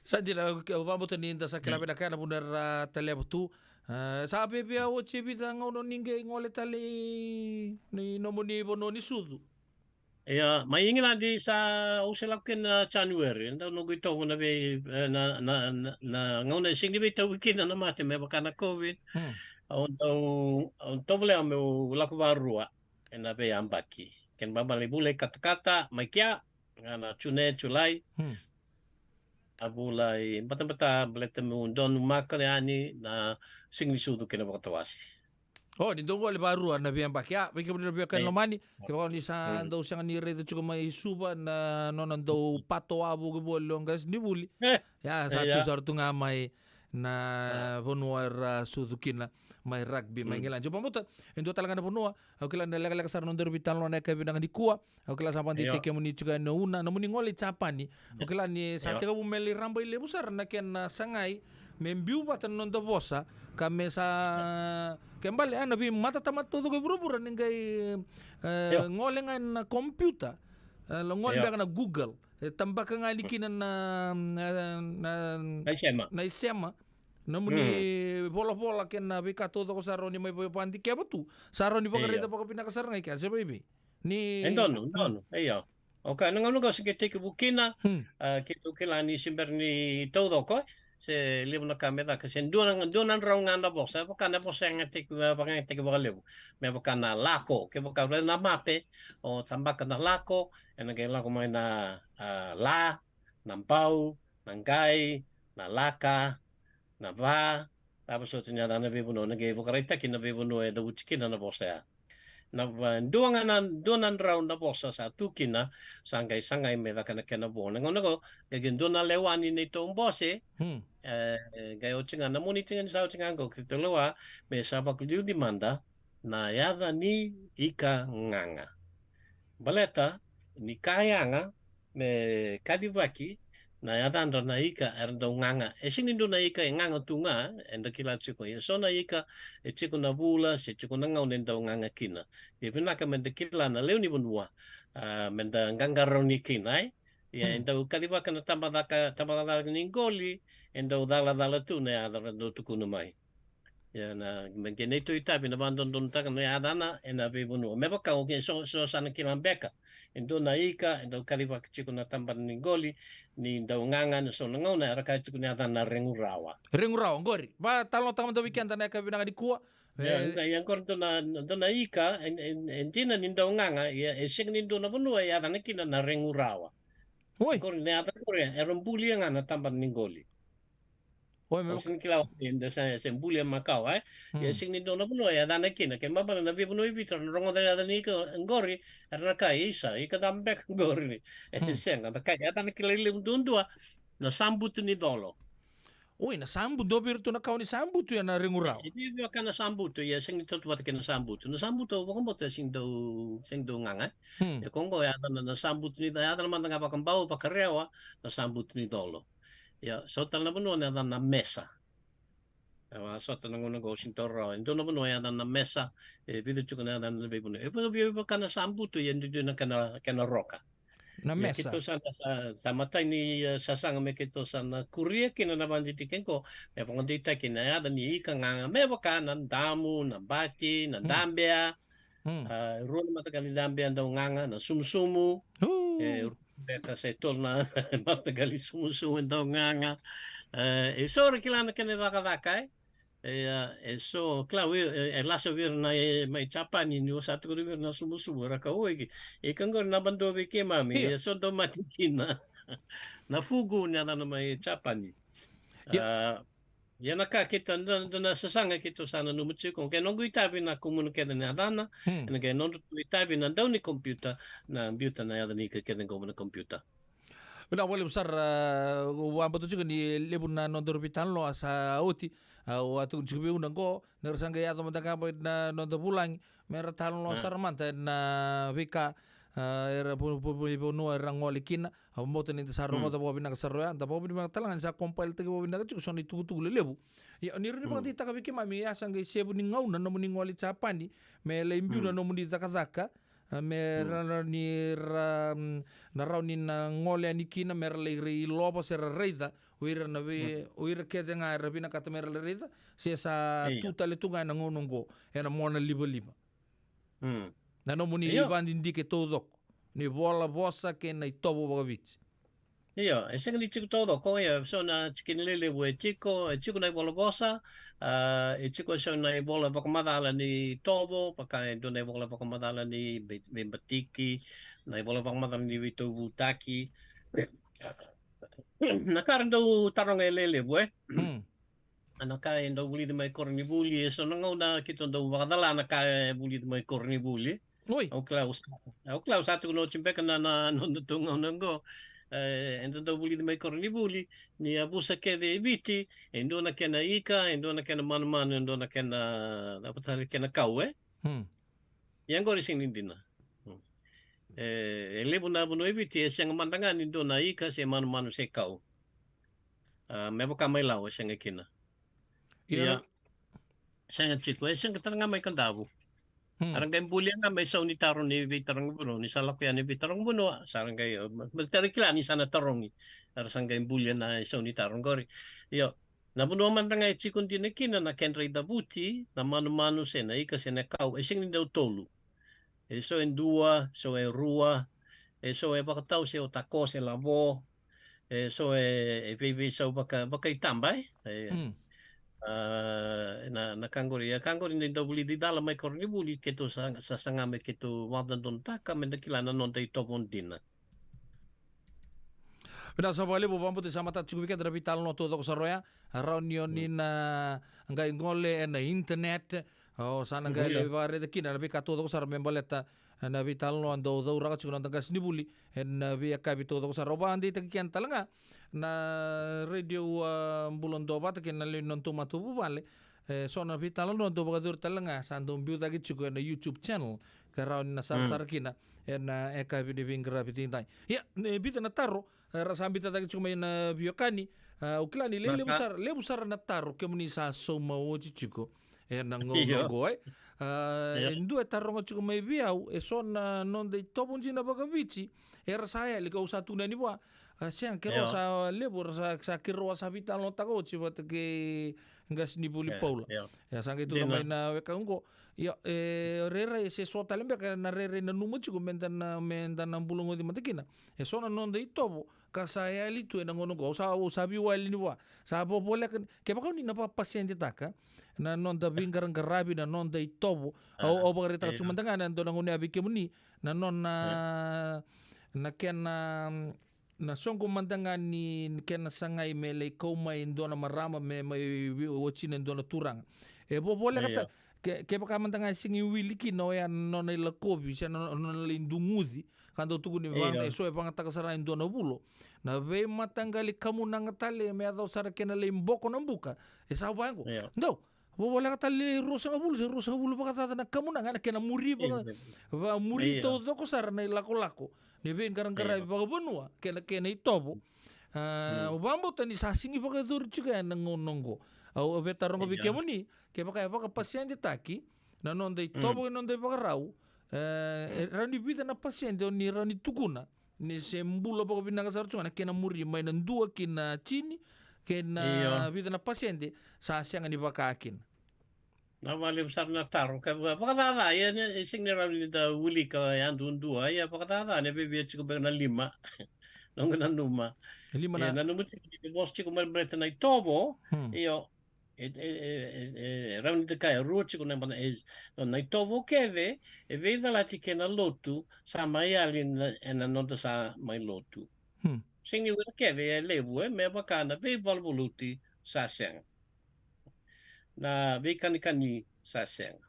Sa dina, au vakabauta ni da sa kila vinaka na vuna era taleva tu. E, sa vevea oti e vica gauna ni qai gole tale i, ni nomuni vanua ni sucu? Ia, mai Igiladi sa au se lako kina na January, dau noqu itovo na vei, e, na, na, na, na gauna e sega ni veitauvi kina na mate me vaka na COVID. Hmm. Au dau, au tovolea meu lako varua ena veiyabaki. Kena ibalebale vula i katakata, mai kea, ga na June, July. Hmm. A vula i batabata, baleta meu donumaka yani na sega ni sucu kei na vakatawase. O, ni dau gole varua na veiyabaki. A, vei kemuni na veiwekani lomani, kevaka ni sa dau sega ni raica tiko mai Suva na nona dau pato wavoki voli o qasenivuli. Ia, sa tu sara tu ga mai na vanua era sucu kina, mai rugby, mai Igiladi. Au vakabauta e dua tale ga na vanua, au kila ni lekaleka sara na nodaru veitalanoa na yakavi vinaka nikua. Au kila sa vakadeitaki kemuni tiko yani o Una, nomuni gole i Japani. Au kila ni sa tekivu me lai rabailevu sara na kena sagai me biu vata na noda vosa, ka me sa, ke bale, a, na veimatatamata taucoko e vuravura ni qai, e, gole ga ena computer. E, la gole beka na Google. E tabaka ga yani kina na, na, na, na isema. Na isema. Nomuni volavola kei na veika taucoko sa rawa ni mai vakadikeva tu. Sa rawa ni vakaraica vakavinaka sara ga i kea, se vei vei. Ni e donu, donu, io. Okay, na gauna qo se qai tekivu kina, a, keitou kila ni se bera ni taucoko, e, se levu na ka me caka, se dua na, dua na drau ga na vosa, e vaka na vosa yagataki, vakayagataki vakalevu. Me vaka na lako, kevaka raica na mape, o tabaka na lako, ena qai lako mai na, a, la, na bau, na qai, na laka, na va, cava soti ni yacana veivanua, na qai vakaraitaki na veivanua e cavuti kina na vosa ya. Na va, dua ga na, dua na drau na vosa sa tu kina, sa qai sagai me caka na kena vo. Na gauna qo, qai ke dua na lewa ni neitou bose, e, qai oti ga na Moniti ga ni sa oti ga qo, keitou lewa, me sa vakaliuci mada na yaca ni ika gaga. Baleta ni ka yaga me kacivaki na yacadra na ika era dau gaga. E sega ni dua na ika e gaga tu ga, eda kila tiko. Ia so na ika e tiko na vula, se tiko na gauna e dau gaga kina. Ia vinaka meda kila na lewe ni vanua, a, meda qaqarauni kina, e? Ia e dau kacivaka na tabacakacaka, tabacakacaka ni qoli, e dau calacala tu na yaca era dau tukuna mai. Ia na, me qai neitou itavi na vakadodonutaka na yacana ena veivanua. Me vaka o ke so, so sa na kila beka e dua na ika e dau kacivaka tiko na tabana ni qoli, ni dau gaga ena so na gauna, era kaya tiko na yacana na regurawa. Regurawa, qori. Vatalanoataka mada vei keda na yakavi vinaka nikua. Ia, e, ia qori dua na, dua na ika e, e, e dina ni dau gaga, ia e sega ni dua na vanua e yacana kina na regurawa. Oi. Qori na yaca qori era bulia ga na tabana ni qoli. Oi, me au sega ni kila, e, da sa, se bulia makawa, e? Ia e sega ni dua na vanua e yacana kina, ke mabala na veivanua i Viti era na rogoca na yaca ni ika qori, era na kaya, isa, ika cava beka qori ni. E sega, na ka e yacana kilai levu duadua, na sabutu ni colo. Oi, na sabutu, dua vei iratou na kawa ni sabutu ya na regurawa. E viavia ka na sabutu, ia sega ni tautauvata kei na sabutu. Na sabutu au vakabauta e sega ni dau, sega ni dau gaga, e? Hmm. E ko qo e yacana na sabutu ni, yacana mada ga vakabau, vakarewa, na sabutu ni colo. Ia, so tale na vanua na yacana na mesa. E, a, so tale na gauna qo sega ni taura rawa. E dua na vanua e yacana na mesa, e vica tiko na yacana na veivanua. E via, via vaka na sabutu, ia duidui na kena, kena roka. Na mesa. Ia keitou sa na, sa, sa matai ni, e, sasaga me keitou sa na kuria kina na vakadidike qo, me vakadeitaki na yaca ni ika gaga, me vaka na damu, na bati, na dabea, Hmm. A, rua na mataqali dabe e dau gaga, na sumusumu. Uu. E, rua beka se tolu na mataqali sumusumu e dau gaga. E, e so ra kila na kena cakacaka, e. E, a, e so, kila, e, e lasa vei ira na, e, mai Japani, ni o sa tukuna vei ira na sumusumu, ra kaya, oi, e ka qori na badua vei keimami, io, e so dau mate kina. Na fugu ni yacana mai Japani. Io. A, Ia na ka keitou, dua, dua na sasaga keitou sa nanuma tiko, ke noqu itavi na kumuna kece na yacana, hmm, ena qai nodratou itavi na dau ni computer, na biuta na yaca ni ika kece qo mai na computer. Vinaka vakalevu sara, a, au vakabauta tiko ni levu na nodaru veitalanoa sa oti, a, au a tukuna tiko vei Una qo, ni ra sa qai yaco mada ga mai na noda vulagi, me ra talanoa, hmm, sara mada na veika, a, era vu-, vu-, vu-, vanua era gole kina, Au vakabauta ni da sa rogoca, hmm, vakavinaka sara oya, da vakavinavinaka tale ga ni sa compile-taki vakavinaka tiko so na itukutuku lelevu. Ia, ni rawa ni, hmm, vakadeitaka vei keimami, ia sa qai sevu ni gauna nomuni gole i Japani, me lai biu, hmm, na nomuni cakacaka, A, me ra, ra ni ra, mm, na rawa ni na gole yani kina me ra lai rei lova se ra raica o ira na vei, o ira kece ga era vinakata me ra lai raica, se sa tu tale tu ga ena gauna oqo ena mona livaliva. Na nomuni vakadidike taucoko ni vola vosa kei na itovo vakaviti. Io, e sega ni tiko taucoko, io, so na tikina lelevu e tiko, e tiko na ivola vosa, a, e tiko so na ivola vakamacala ni tovo, vaka e dua na ivola vakamacala ni vei-, veibatiki, na ivola vakamacala ni veitauvutaki. Na ka ra dau taroga e lelevu, e? Hmm. A na ka e dau vulici mai koronivuli, e so na gauna keitou dau vakacala na ka e vulici mai koronivuli. Oi. Au kila au sa, au kila au sa tukuna oti beka na, na noda tu gauna oqo. E, eda dau vulici mai koronivuli, ni yavusa kece e Viti, e dua na kena ika, e dua na kena manumanu, e dua na kena, na patale kena kau, e? Hmm. Ia oqori sega ni dina. Hmm. E, e levu na vanua e Viti, e sega mada ga ni dua na ika, se manumanu, se kau. A, me vaka mai Lau, e sega kina. Ia. Ia. Sega tiko, e sega tale ga mai Kadavu. Hmm. Era qai bulia ga mai sau ni taro ni veitarogi vanua, ni sa lako yani veitarogi vanua, sa ra qai, ma, ma, tara kila ni sa na tarogi. Era sa qai bulia na sau ni taro qori. Io, na vanua mada ga e tiko dina kina na kedra icavuti, na manumanu se na ika se na kau, e sega ni dau tolu. E so e dua, so e rua, e so e vakatau se o tako se lavo, e so e, e veiveisau vaka, vakaitaba, e. E, hmm. A, na, na ka qori, a ka qori ni dau vulici cala mai koronivuli, keitou sa, sa saga me keitou vakadodonutaka, me da kila na noda itovo dina. Vinaka sara vakalevu, vakabauta ni sa matata tiko vei keda na veitalanoa taucoko sara oya. Rawa ni o ni na qai gole ena internet, o sa na qai lai vakaraica kina na veika taucoko sara me baleta na veitalanoa dau cauraka tiko na noda qasenivuli ena veiyakavi taucoko sara. Au vakadeitaki keda tale ga na Radio, a, Bula Duavata kei na lewe ni nodatou matavuvale. E so na veitalanoa dau vakayacori tale ga, sa dau biu cake tiko ena YouTube channel, ka rawa ni na sarasara kina ena yakavi ni veiqaravi edaidai. Ia, e vica na taro, e, ra sa biuta cake tiko mai na veiwekani. A, au kila ni le-, levu sara, levu sara na taro kemuni sa sauma oti tiko ena gauna oqo, e. A, e dua e taroga tiko mai vei au, e so na noda itovo dina vakaviti era sa yali, kau sa tukuna yani vua. A, sega, keirau sa levu, era sa, sa keirau a sa veitalanoataka oti vata kei qasenivuli Paula. Ia, sa qai tukuna mai na weka oqo. Ia, e rairai se so tale beka na rairai nanuma tiko me da na, me da na bulagoci mada kina. E so na noda itovo ka sa yali tu ena gauna oqo. Au sa, au sa veiwali ni vua. Sa vovoleka, kevaka o ni na vakapasedetaka na noda veiqaraqaravi, na noda itovo. Au, au vakaraitaka tiko mada ga na dua na gauna ya vei kemuni, na nona, na kena, na soqo mada ga ni kena sagai me lai kau mai e dua na marama me mai vi-, watina e dua na turaga. E vovoleka ta-, ke, kevaka mada ga e sega ni wili kina oya na nona ilakovi se na nona, nona lai duguci. Ka dau tukuni vaka e so e vagataka sara e dua na vulo. Na veimataqali kamunaga tale me yacova sara kena lai boko na buka. E sa vaqo. Dau vovoleka tale e ruasagavulu se ruasagavulu vakacaca na kamunaga, na kena muri vaka, vakamuri taucoko sara na ilakolako ni veiqaraqaravi vakavanua kei na kena itovo. A, au vakabauta ni sa sega ni vakayacori tiko ya na gauna oqo. Au, au via taroga vei kemuni, kevaka e vakapasedetaki na noda itovo kei na noda ivakarau, e, e rawa ni vica na pasede o ni rawa ni tukuna ni se bula vakavinaka sara tu ga na kena muri mai na dua ki na tini, kei na vica na pasede sa sega ni vaka kina. Na vakalevu sara na taro, ka va-, vakacaca, ia, e sega ni rawa ni da wilika yadudua, ia vakacaca na vevia tiko beka na lima. Noqu nanuma. Lima na. Ia, nanuma tiko ni vosa tiko mai baleta na itovo, io, E, e, e, e, e rawa ni da kaya e rua tiko na, e, na itovo kece e veicalati kei na lotu, sa mai yali na, ena noda sa mai lotu. Hmm. Sega ni o ira kece, e levu, e, me vaka na veivaluvaluti sa sega. Na veikanikani sa sega.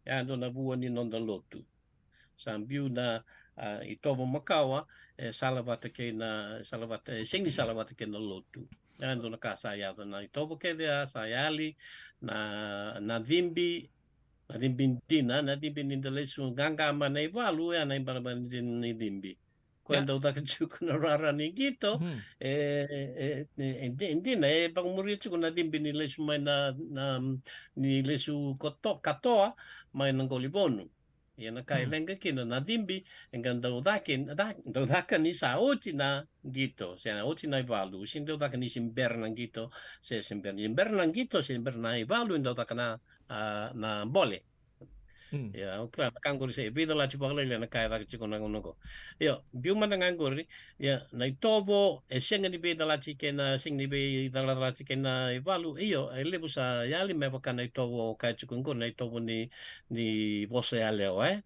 E a dua na vua ni noda lotu. Sa biu na, a, itovo makawa, e salavata kei na, salavata, e sega ni salavata kei na lotu. E a dua na ka sa yaco, na itovo kece a sa yali, na, na cibi, na cibi dina, na cibi ni da lesu qaqa mai na ivalu, e a na ibalebale dina ni cibi. Ko e dau caka tiko na rara ni qito, e, e, e, e di-, dina, e vakamuria tiko na cibi ni lesu mai na, na, ni lesu koto-, katoa, mai na qoli vonu. Ia na ka e leqa kina na cibi, e qai dau caka, ca-, dau caka ni sa oti na qito, se oti na ivalu, se dau caka ni se bera na qito, se se bera, ni bera na qito, se bera na ivalu, e dau caka na, a, na bole. Ia, o kila na ka qori se veicalati vakalailai na ka e caka tiko na gauna qo. Io, biu mada ga qori, ia, na itovo, e sega ni veicalati kei na, sega ni veicalacalati kei na ivalu, io, e levu sa yali me vaka na itovo, ka tiko qori na itovo ni, ni vosa yalewa, e?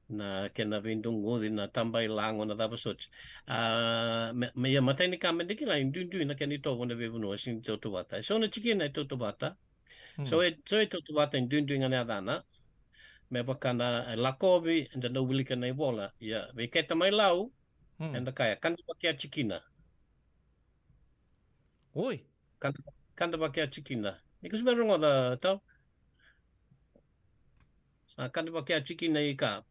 Na kena veidoguci, na tabailago, na cava soti. A, me, me, ia, matai ni ka me da kila, e duidui na kena itovo na veivanua, e sega ni tautauvata. E so na tikina e tautauvata, So e, so e tautauvata e duidui ga na yacana. Me vaka na, e, lakovi, eda dau wilika na ivola. Ia, vei keda mai Lau, eda kaya, kadavaki a tikina. Oi. Kada, kadavaki a tikina. Ni ko se bera rogoca tau. Sa kadavaki a tikina i ka.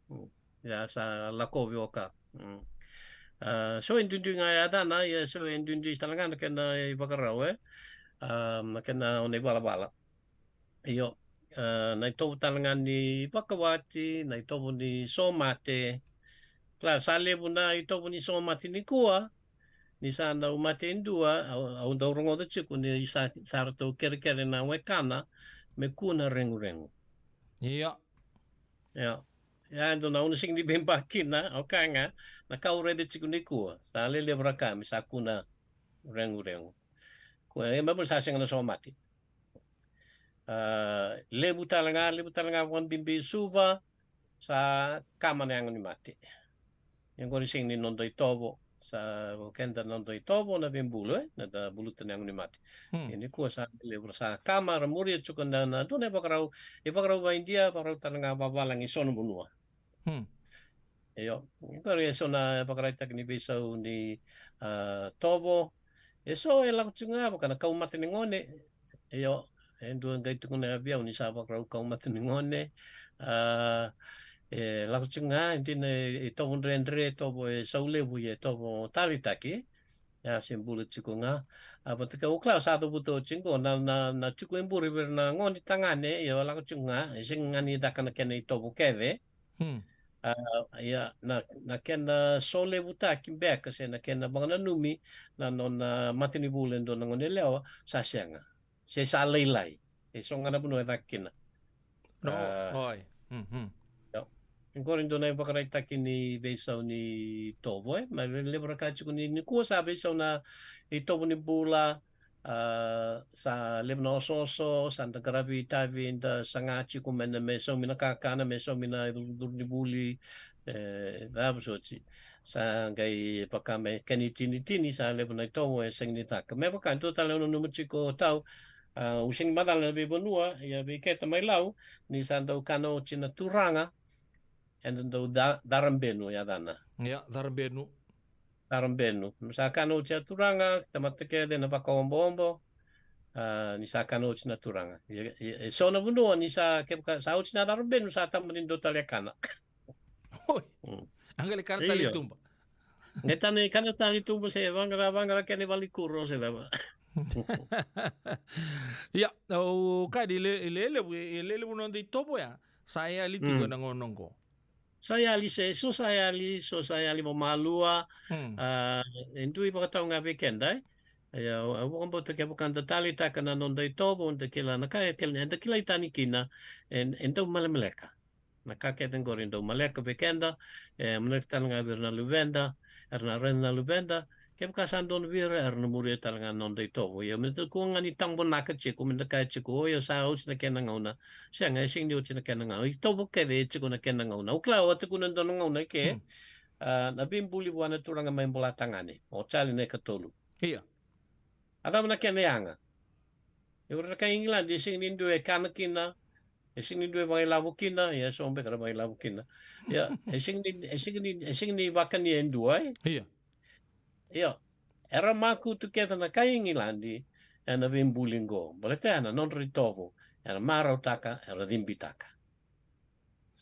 Ia sa lakovi o ka. Mm. A, so e duidui ga e yacana, ia so e duidui tale ga na kena ivakarau, e. A, na kena o na ivalavala. Io, a, na itovo tale ga ni vakawati, na itovo ni somate. Kila, sa levu na itovo ni somate nikua, ni sa dau mate e dua, au, au dau rogoca tiko ni sa, sa ratou kerekere na wekana, me kua na reguregu. Ia. Ia. Ia, e dua na gauna sega ni veiba kina, au kaya ga, na ka au raica tiko nikua, sa lelevu ra ka, me sa kua na reguregu. Kua, e, me vaka sa sega na somate. A, levu tale ga, levu tale ga vakabibi Suva, sa kama na yago ni mate. Ia qori sega ni noda itovo, sa o keda noda itovo na veibulu, e, na da buluta na yago ni mate. Hmm. Ia nikua sa levu sa kama, ra muria tiko na, na dua na ivakarau, ivakarau vakaIdia, vakarau tale ga vakavalagi e so na vanua. Hmm. Io, qori e so na vakaraitaki ni veisau ni, a, tovo. E so e lako tiko ga vaka na kau mate ni gone. Io, e dua qai tukuna vei au ni sa vakarau kau mate ni gone. A, e lako tiko ga, e dina e, e tovo dredre, tovo e sau levu, e tovo taleitaki. Ia se bula tiko ga. A, vata kei au, kila, sa cavuta oti qo na, na, na tiko e buri vei ira na gone tagane, ia lako tiko ga, e sega ga ni caka na kena itovo kece. Hmm. A, ia, na, na kena solevutaki beka se na kena vakananumi na nona matanivula e dua na gone yalewa, sa sega. Se sa lailai. E so ga na vanua e caka kina. No, a, oi. Mhm. Io. Qori dua na ivakaraitaki ni veisau ni tovo, e. Ma levu ra ka tiko ni, nikua sa veisau na itovo ni bula, a, sa levu na osooso, sa da qaravi itavi, da saga tiko me na, me saumi na kakana, me saumi na icurucuru ni vuli, e, cava soti. Sa qai vaka me kena itinitini, sa levu na itovo e sega ni caka. Me vaka, dua tale au nanuma tiko tau, a, au sega ni macala na veivanua, ia vei keda mai Lau, ni sa dau kana oti na turaga, eda dau ca-, cara benu, yacana. Ia, cara benu. Cara benu. Ni sa kana oti a turaga, tamata kece na vakaobobo, a, ni sa kana oti na turaga. Ia, ia, e so na vanua, ni sa, kevaka sa oti na cara benu, sa tama ni dua tale e kana. Oi. Mm. A qai lai kana tale i tuba. Io. Qai tani kana tale i tuba se vaqara, vaqara kena i valenikuro se cava. Ia, au kaya ni le, le levu, e le levu na noda itovo ya. Sa yali tiko na gauna qo. Sa yali se, so sa yali, so sa yali vakamalua. Hmm. A, e dui vakatau ga vei keda, e. Ia, au, au vakabauta kevaka da taleitaka na noda itovo, da kila na ka, e kila, eda kilai tani kina, e, e dau malemaleka. Na ka kece qori e dau maleka vei keda, e, maleka tale ga vei ira na luveda, era na raica na luveda, kevaka sa donu vei ira, era na muria tale ga na noda itovo. Ia, me da kua ga ni tabonaka tiko, me da kaya tiko, o, ia sa oti na kena gauna. Sega, e sega ni oti na kena gauna. Itovo kece e tiko na kena gauna. Au kila, au a tukuna e dua na gauna ke, hmm, a, na veibuli vua na turaga mai Bolatagane, o Charlie Naikatolu. Ia. A cava na kena yaga? E, o ira na kai Igiladi, e sega ni dua e kana kina, e sega ni dua e vakailavo kina, ia e so beka era vakailavo kina. Ia, e sega ni, e sega ni, e sega ni vakania e dua, e? Ia. Io, era makutu kece na kai Igiladi ena veibuli qo. Baleta ya na nodra itovo, era marautaka, era cibitaka.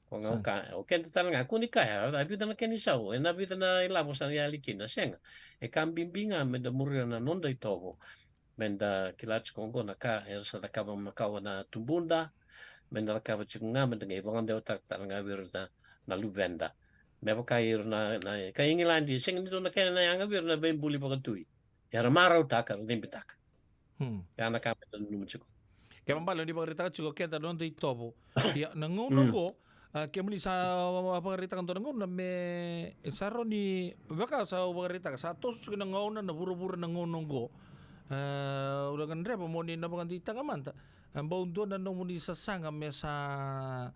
Ko ga, sa, ka, o keda tale ga, kua ni kaya, a vica na kena isau, ena vica na ilavo sa yali kina, sega. E ka bibi ga me da muria na noda itovo. Me da kila tiko qo na ka era sa cakava makawa na tubuda, me da cakava tiko ga, me da qai vakadewataka tale ga vei ira na na luveda. Me vaka ira na, na, ka Igiladi, sega ni dua na kena na yaga vei ira na veibuli vakatui. Era marautaka, era cibitaka. Hmm. Ya na ka me da nanuma tiko. Kena ibalebale ni vakaraitaka tiko keda na noda itovo. Ia, na gauna oqo, a, kemuni sa vakaraitaka dua na gauna me, e sa rawa ni, vaka sa vakaraitaka, sa toso tiko na gauna, na vuravura na gauna oqo. E, au na gadreva mo ni na vakadeitaka mada. E, bau dua na nomuni sasaga me sa,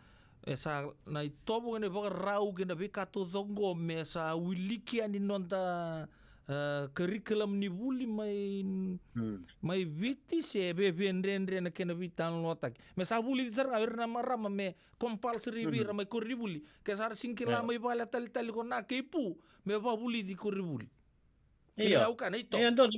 e sa na itovo kei na ivakarau kei na veika taucoko oqo me sa wiliki yani noda, e, curriculum ni vuli mai, mai Viti se veiveidredre na kena veitalanoataki. Me sa vulici sara ga vei ira na marama me compulsory vei ira mai koronivuli. Ke sa ra sega ni kila mai vale a talitali ko na kei Pu, me vavulici koronivuli. Kena Io. Au kana ito. Ia, donu.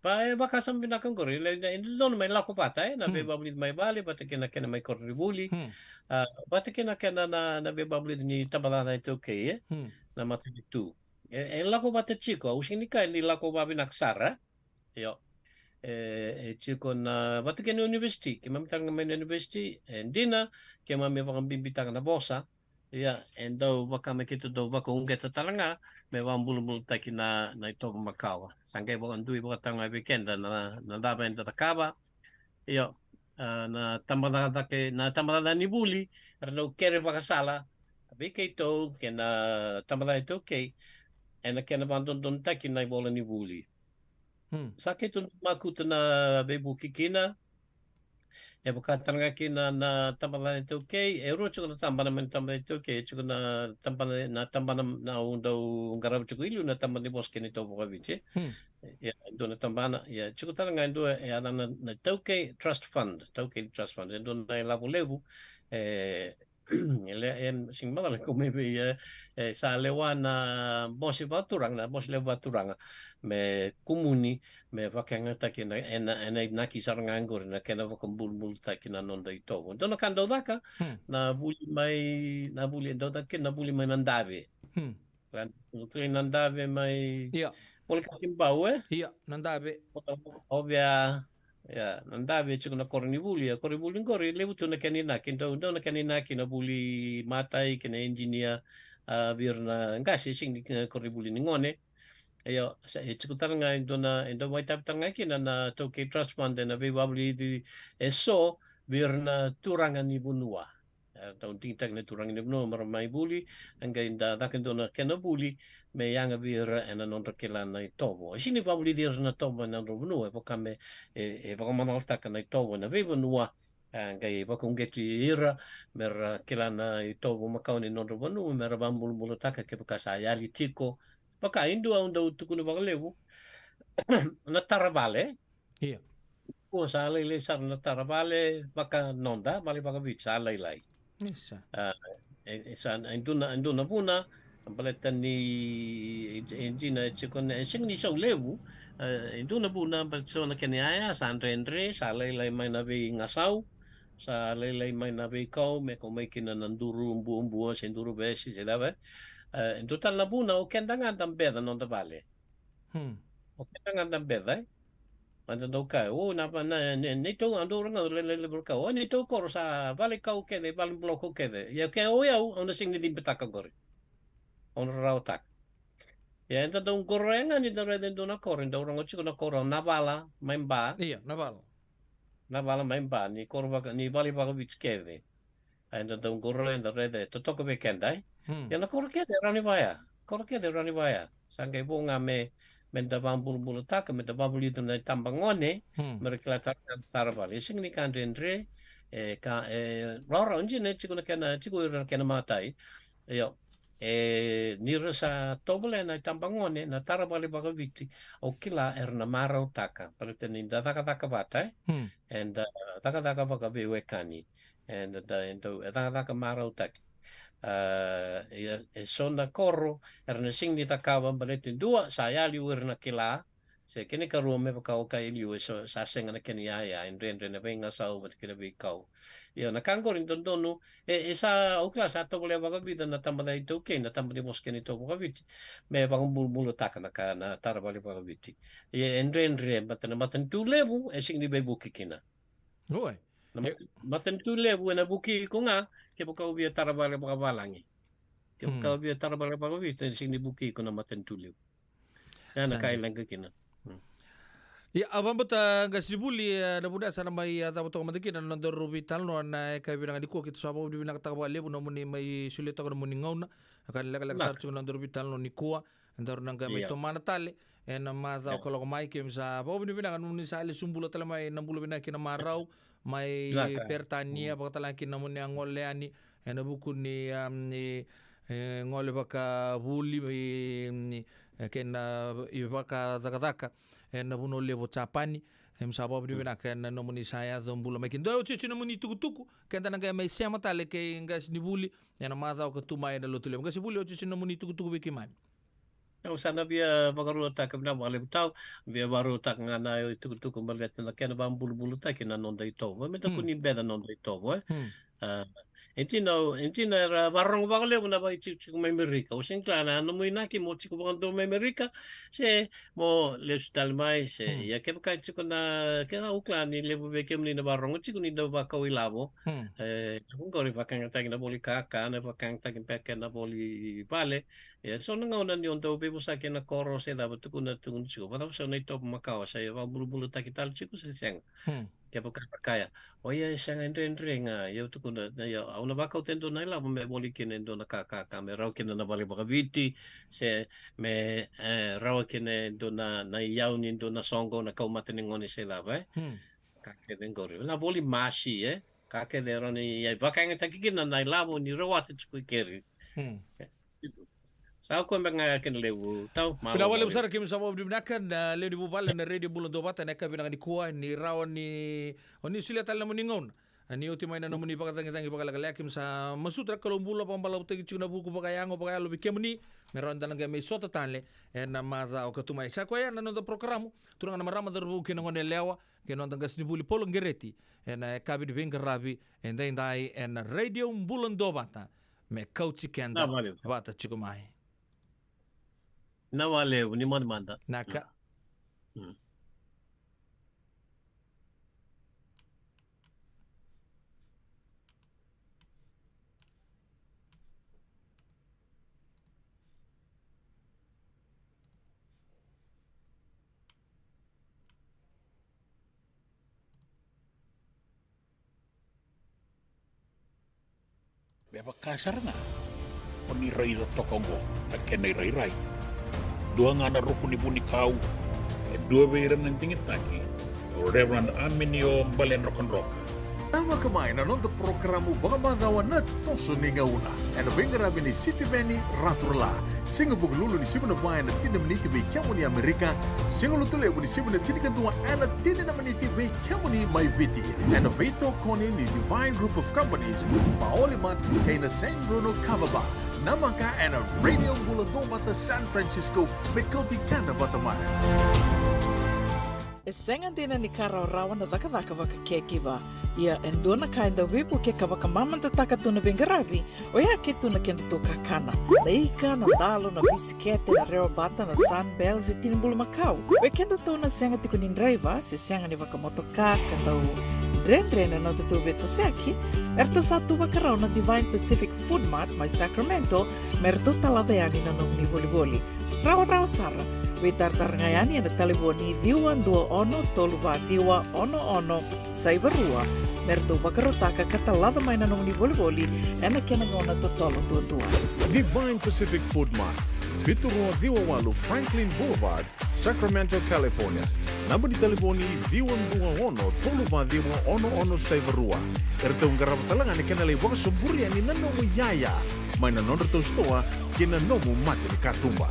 Pa e vakasama vinaka oqori, le, le, donu mai lako vata, e, na veivavulici mai vale, vata kei na kena mai koronivuli. Hmm. A, vata kei na kena na, na veivavulici ni tabacakacaka iTaukei, e? Hmm. Na matanitu. E, e lako vata tiko, au sega ni kaya ni lako vavinaka sara. Io. E, e tiko na, vata kei na university, keimami tale ga mai na university, e dina, keimami vakabibitaka na vosa, Ia, e dau vaka me keitou dau vakauqeta tale ga, me vakabulabulataki na, na itovo makawa. Sa qai vakadui vakatau ga vei keda na, na cava eda cakava. Io, a, na tabacakacaka, na tabacakacaka ni vuli, era dau kere vakasala, vei keitou, kei na tabacakacaka iTaukei, ena kena vakadodonutaki na ivola ni vuli. Hmm. Sa keitou makuta na veivuke kina, e vaka tale ga kina na tabacakacaka iTaukei, e rua tiko na tabana mai na tabacakacaka iTaukei, e tiko na tabana, na tabana na au dau qarava tiko i liu na tabana ni vosa kei na itovo vakaviti. Hmm. Ia, e dua na tabana, ia, tiko tale ga e dua, e yacana na, na iTaukei Trust Fund, iTaukei Trust Fund, e dua na ilavo levu, e, e le, e, sega ni macala kau mai vei, e, e, sa lewa na bose vakaturaga, na bose levu vakaturaga, me kumuni, me vakayagataki ena, ena, ena inaki sara ga oqori, na kena vakabulabulataki na noda itovo. Dua na ka dau caka, Hmm. na vuli mai, na vuli, dau caka kina na vuli mai Nadave. Hmm. Ka, kei Nadave mai, Ia. volekati Bau, e? Ia, Nadave. Ovea, ia, Nadave e tiko na koronivuli, a koronivuli qori, levu tu na kena inaki, dau, dau na kena inaki na vuli matai, kei na engineer, a, vei ira na qase, sega ni koronivuli ni gone. Io, sa, e tiko tale ga e dua na, e dau vakaitavi tale ga kina na iTaukei Trust Fund, ena veivavulici e so, vei ira na turaga ni vanua. E dau digitaki na turaga ni vanua, me ra mai vuli, e qai da caka e dua na kena vuli, me yaga vei ira ena nodra kila na itovo. E sega ni vavulici ira na itovo ena nodra vanua, e vaka me, e, e vakamacalataka na itovo ena veivanua, e qai vakauqeti ira, me ra kila na itovo makawa ni nodra vanua, me ra vakabulabulataka kevaka sa yali tiko. Vaka e dua au dau tukuna vakalevu, na tara vale. Ia. Ko sa lailai sara na tara vale, vaka noda, vale vakaviti sa lailai. Isa. A, e, e sa, e dua na, e dua na vuna, baleta ni, e, e dina, e tiko na, e sega ni sau levu, e, e dua na vuna, baleta so na kena iyaya, sa dredre, sa lailai mai na veigasau, sa lailai mai na veikau, me kau mai kina na duru buabua, se duru vesi, se cava. E, e dua tale na vuna, o keda ga da beca noda vale. Hmm. O keda ga da beca, e? Mada dau kaya, o, na va, na, ne, neitou, a dau rogoca, le, le, le, kau, o, neitou koro sa vale kau kece, vale block kece. Ia ke o yau, au na sega ni cibitaka qori. Au na rarawataka. Ia, eda dau qoroya ga ni da raica e dua na koro, e dau rogo tiko na koro, Navala, mai Ba. Ia, Navala. Navala mai Ba, ni koro vaka, ni vale vakaviti kece. A eda dau qoroya, eda raica, e totoka vei keda, e? Hmm. Ia na koro kece e rawa ni vaya. Koro kece e rawa ni vaya. Sa qai vo ga me, me da vakabulabulataka, me da vavulica na itabagone, Hmm. me ra kila tara, tara vale. E sega ni ka dredre, e ka, e rawarawa, dina e tiko na kena, tiko ira na kena matai. Io, e, ni ra sa tovolea na itabagone, na tara vale vakaviti, au kila era na marautaka. Baleta ni da cakacaka vata, e? Hmm. Eda cakacaka vakaveiwekani. Eda, da, e dau, e cakacaka marautaki. A, ia, e so na koro, era na sega ni cakava, baleta e dua, sa yali o ira na kila, se kena ikarua me vaka o kaya e liu, e so, sa sega na kena iyaya, e dredre na veigasau, vata kei na veikau. Ia, na ka qori dodonu, e, e sa, au kila sa tovolea vakavica na tabacakacaka iTaukei, na taba ni vosa kei na itovo vakaviti, me vakabulabulataka na ka, na tara vale vakaviti. Ia, e dredre, baleta na matanitu levu, e sega ni veivuke kina. Oi. Na E- mat-, matanitu levu ena vuki iko ga, kevaka o via tara vale vakavalagi. Kevaka o via tara vale vakaviti, ena sega ni vukei iko na matanitu levu. Ya na ka e leqa kina. Mm. Ia, a vakabauta qasenivuli, e, na vuna sa na mai, e, cava toka mada kina na nodaru veitalanoa ena yakavi vinaka nikua. Keitou sa vakavinavinakataka vakalevu nomuni mai solia toka nomuni gauna. Ka ni lekaleka sara tiko na nodaru veitalanoa nikua. Daru na qai mai tomana tale ena macawa ka lako mai. Keimami sa vakavinavinaka nomuni sa lesu bula tale mai na bula vinaka ki na marau mai Peritania, vakatalega kina nomuni a gole yani ena vuku ni, am, ni, e, gole vakavuli, e, ni, e, kei na, e, vakacakacaka ena vanua levu o Japani. Keimami sa vakavinavinaka ena nomuni sa yaco bula mai kina. Dua otioti nomuni tukutuku, keda na qai mai sema tale kei qasenivuli ena macawa ka tu mai ena Lotulevu. Qasenivuli, otioti nomuni tukutuku vei keimami. Au sa na via vakaruataka vinaka vakalevu tau, via vakaruataka ga na itukutuku baleta na kena vakabulabulataki na noda itovo. Me da kua ni beca na noda itovo, e. Hmm. A, e dina, e dina era vakarorogo vakalevu na vakaitikotiko mai Amerika. Au sega ni kila na nomu inaki mo tiko vakadua mai Amerika, se mo lesu tale mai, se ia kevaka e tiko na, ke au kila ni levu vei kemuni na vakarorogo tiko ni dau vakau ilavo. Hmm. E, oqori vakayagataki na voli kaka, na vakayagataki beka na voli vale, Ia, so na gauna ni o dau veivosaki ena koro se cava, tukuna, tukuna tiko, vakacava so na itovo makawa, sa ia vakabulabulataki tale tiko se sega. Hmm. Kevaka e kaya, o ia e sega, e dredre ga, ia au tukuna, na ia, au na vakauta e dua na ilavo me voli kina e dua na ka, ka, ka me rawa kina na vale vakaviti, se me, e, rawa kina e dua na, na iyau ni dua na soqo, na kaumata ni gone se cava, e? Hmm. Ka kece qori. Na voli masi, e? Ka kece e rawa ni, ia, vakayagataki kina na ilavo ni rawata tiko i keri. Hmm. Sa koya beka ga kena levu, tau. Vinaka vakalevu sara, keimami sa vakavinavinaka na lewe ni vuvale na Radio Bula Duavata ena yakavi vinaka nikua, ni rawa ni o ni solia tale na nomuni gauna. Ni oti mai na nomuni vakacagicagi vakalekaleka, keimami sa masuta na Kalou bula vakabalavutaki tiko na vuku vakayago vakayalo vei kemuni, me rawa ni da na qai mai sota tale ena macawa ka tu mai. Sa koya na noda porokaramu, turaga na marama, cauravou kei na goneyalewa, kei na noda qasenivuli Paula Qereti, ena yakavi ni veiqaravi edaidai ena Radio Bula Duavata. Me kauti keda vata tiko mai. Na valevu ni moce mada. Naka. Mm. Mm. Me vaka sara ga o ni raica toka oqo na kena irairai. Dua ga na ruku ni vunikau e dua vei ira na digitaki, o Reverend Aminio Baledrokadroka. Namaka mai na noda porokaramu vakamacawa na Toso ni Gauna ena veiqaravi ni Sitiveni Raturala. Siga Vukelulu ni sivi na va ena tini na miniti vei kemuni Amerika. Siga Lotulevu ni sivi na tinikadua ena tini na miniti vei kemuni mai Viti. Ena veitokoni ni Divine Group of Companies, Maoli Mart kei na San Bruno Kava Bar. Namaka ena Radio Bula Duavata San Francisco, me kauti keda vata mai. E sega dina ni ka rawarawa na cakacaka vaka caregiver. Ia e dua na ka e dau veivuke ka vakamamadataka tu na veiqaravi, oya ke tu na kedatou kakana. Na ika, na dalo, na bisikete, na rewa bata, na Sunbell, se tini bulumakau. Vei kedatou na sega tiko ni draiva, se sega ni vakamotoka, ka dau dredre na nodatou veitosoyaki, eratou sa tu vakarau na Divine Pacific Food Mart mai Sacramento, me ratou talaca yani na nomuni volivoli. Rawarawa sara. Veitaratara ga yani ena talevoni ciwa dua ono tolu va ciwa ono ono saiva rua, me ratou vakarautaka ka talaca mai na nomuni volivoli ena kena gauna totolo duadua. Divine Pacific Food Mart, vitu rua ciwa walu Franklin Boulevard, Sacramento, California. Naba ni talevoni ciwa dua ono tolu va ciwa ono ono saiva rua. Eratou qarava tale ga na kena lai vakasoburi yani na nomu iyaya mai na nodratou sitoa kei na nomu mata ni katuba.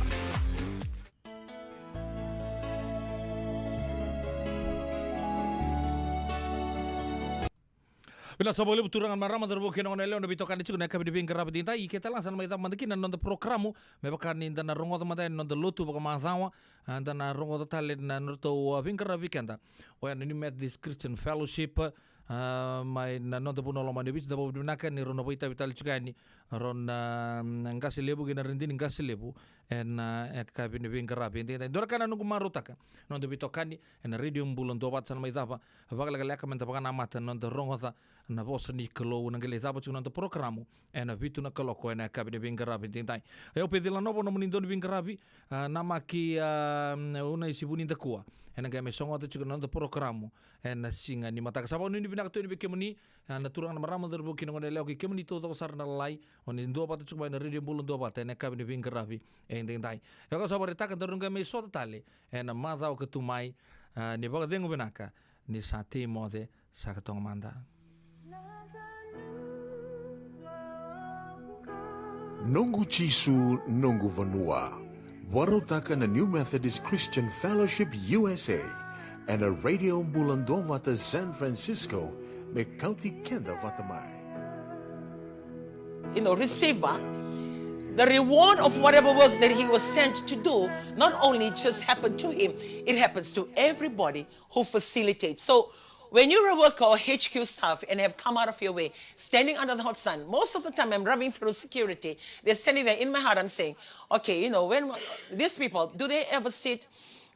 Vinaka sara vakalevu turaga na marama, cauravou kei na goneyalewa na veitokani tiko ena yakavi ni veiqaravi edaidai. Ke tale ga sa na mai cava mada kina na noda porokaramu, me vaka ni da na rogoca mada yani na noda lotu vakamacawa, a, da na rogoca tale na nodratou, a, veiqaravi keda. Oya na New Methodist Christian Fellowship, a, mai na noda vanua lomani o Viti, da vakavinavinaka ni rau na vakaitavi tale tiko yani Rona, mm, Qase Levu kei na Radini Qase Levu ena, e, yakavi ni veiqaravi edaidai. Dua na ka na noqu marautaka, na noda veitokani ena Radio Bula Duavata sa na mai cava vakalekaleka meda vakanamata na noda rogoca na vosa ni Kalou, na qai lai cava tiko na noda porokaramu ena vitu na kaloko ena yakavi ni veiqaravi edaidai. E, au Pecila Novo nomuni dau ni veiqaravi, a, namaki, a, Unaisi Vunidakua ena qai mai sogota tiko na noda porokaramu ena siga ni mataka. Sa vakanuinui vinaka tu yani vei kemuni, a, na turaga, na marama, cauravou kei na goneyalewa, kei kemuni taucoko sara na lalai o ni duavata tiko mai na Radio Bula Duavata ena yakavi ni veiqaravi edaidai. E, au sa vakaraitaka daru na qai mai sota tale ena macawa ka tu mai, a, ni vakacegu vinaka, ni sa tei moce, sa ka toga mada. Noqu Jisu, noqu vanua. Vakarautaka na New Methodist Christian Fellowship U S A ena Radio Bula Duavata San Francisco, me kauti keda vata mai. You know, receiver, the reward of whatever work that he was sent to do, not only just happened to him, it happens to everybody who facilitates. So when you're a worker or H Q staff and have come out of your way, standing under the hot sun, most of the time I'm rubbing through security. They're standing there. In my heart, I'm saying, "Okay, you know, when these people, do they ever sit?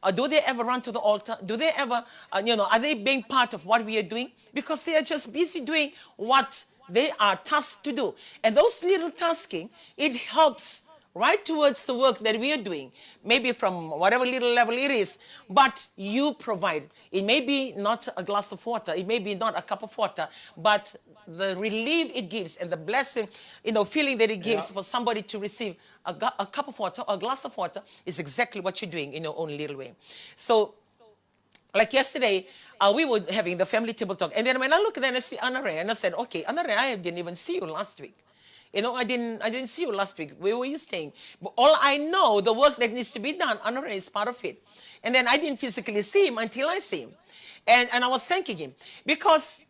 Or do they ever run to the altar? Do they ever, uh, you know, are they being part of what we are doing?" Because they are just busy doing what they are tasked to do. And those little tasking, it helps right towards the work that we are doing, maybe from whatever little level it is, but you provide. It may be not a glass of water, it may be not a cup of water, but the relief it gives and the blessing, you know, feeling that it gives, yeah, for somebody to receive a, gu- a cup of water or a glass of water is exactly what you're doing in your own little way. So like yesterday, uh, we were having the family table talk. And then when I look, then I see Anna Ray, and I said, "Okay, Anna Ray, I didn't even see you last week. You know, I didn't, I didn't see you last week. Where were you staying?" But all I know, the work that needs to be done, Anna Ray is part of it. And then I didn't physically see him until I see him. And, and I was thanking him because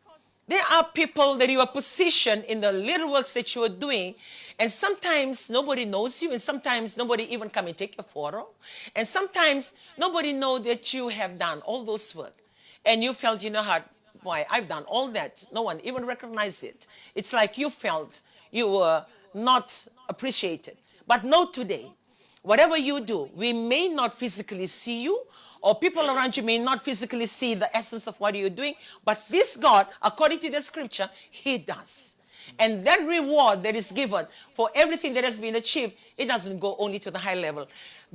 there are people that you are positioned in the little works that you are doing, and sometimes nobody knows you, and sometimes nobody even come and take your photo, and sometimes nobody know that you have done all those work, and you felt in your heart, "Why, I've done all that, no one even recognized it." It's like you felt you were not appreciated. But know today, whatever you do, we may not physically see you, or people around you may not physically see the essence of what you're doing, but this God, according to the scripture, he does. And that reward that is given for everything that has been achieved, it doesn't go only to the high level.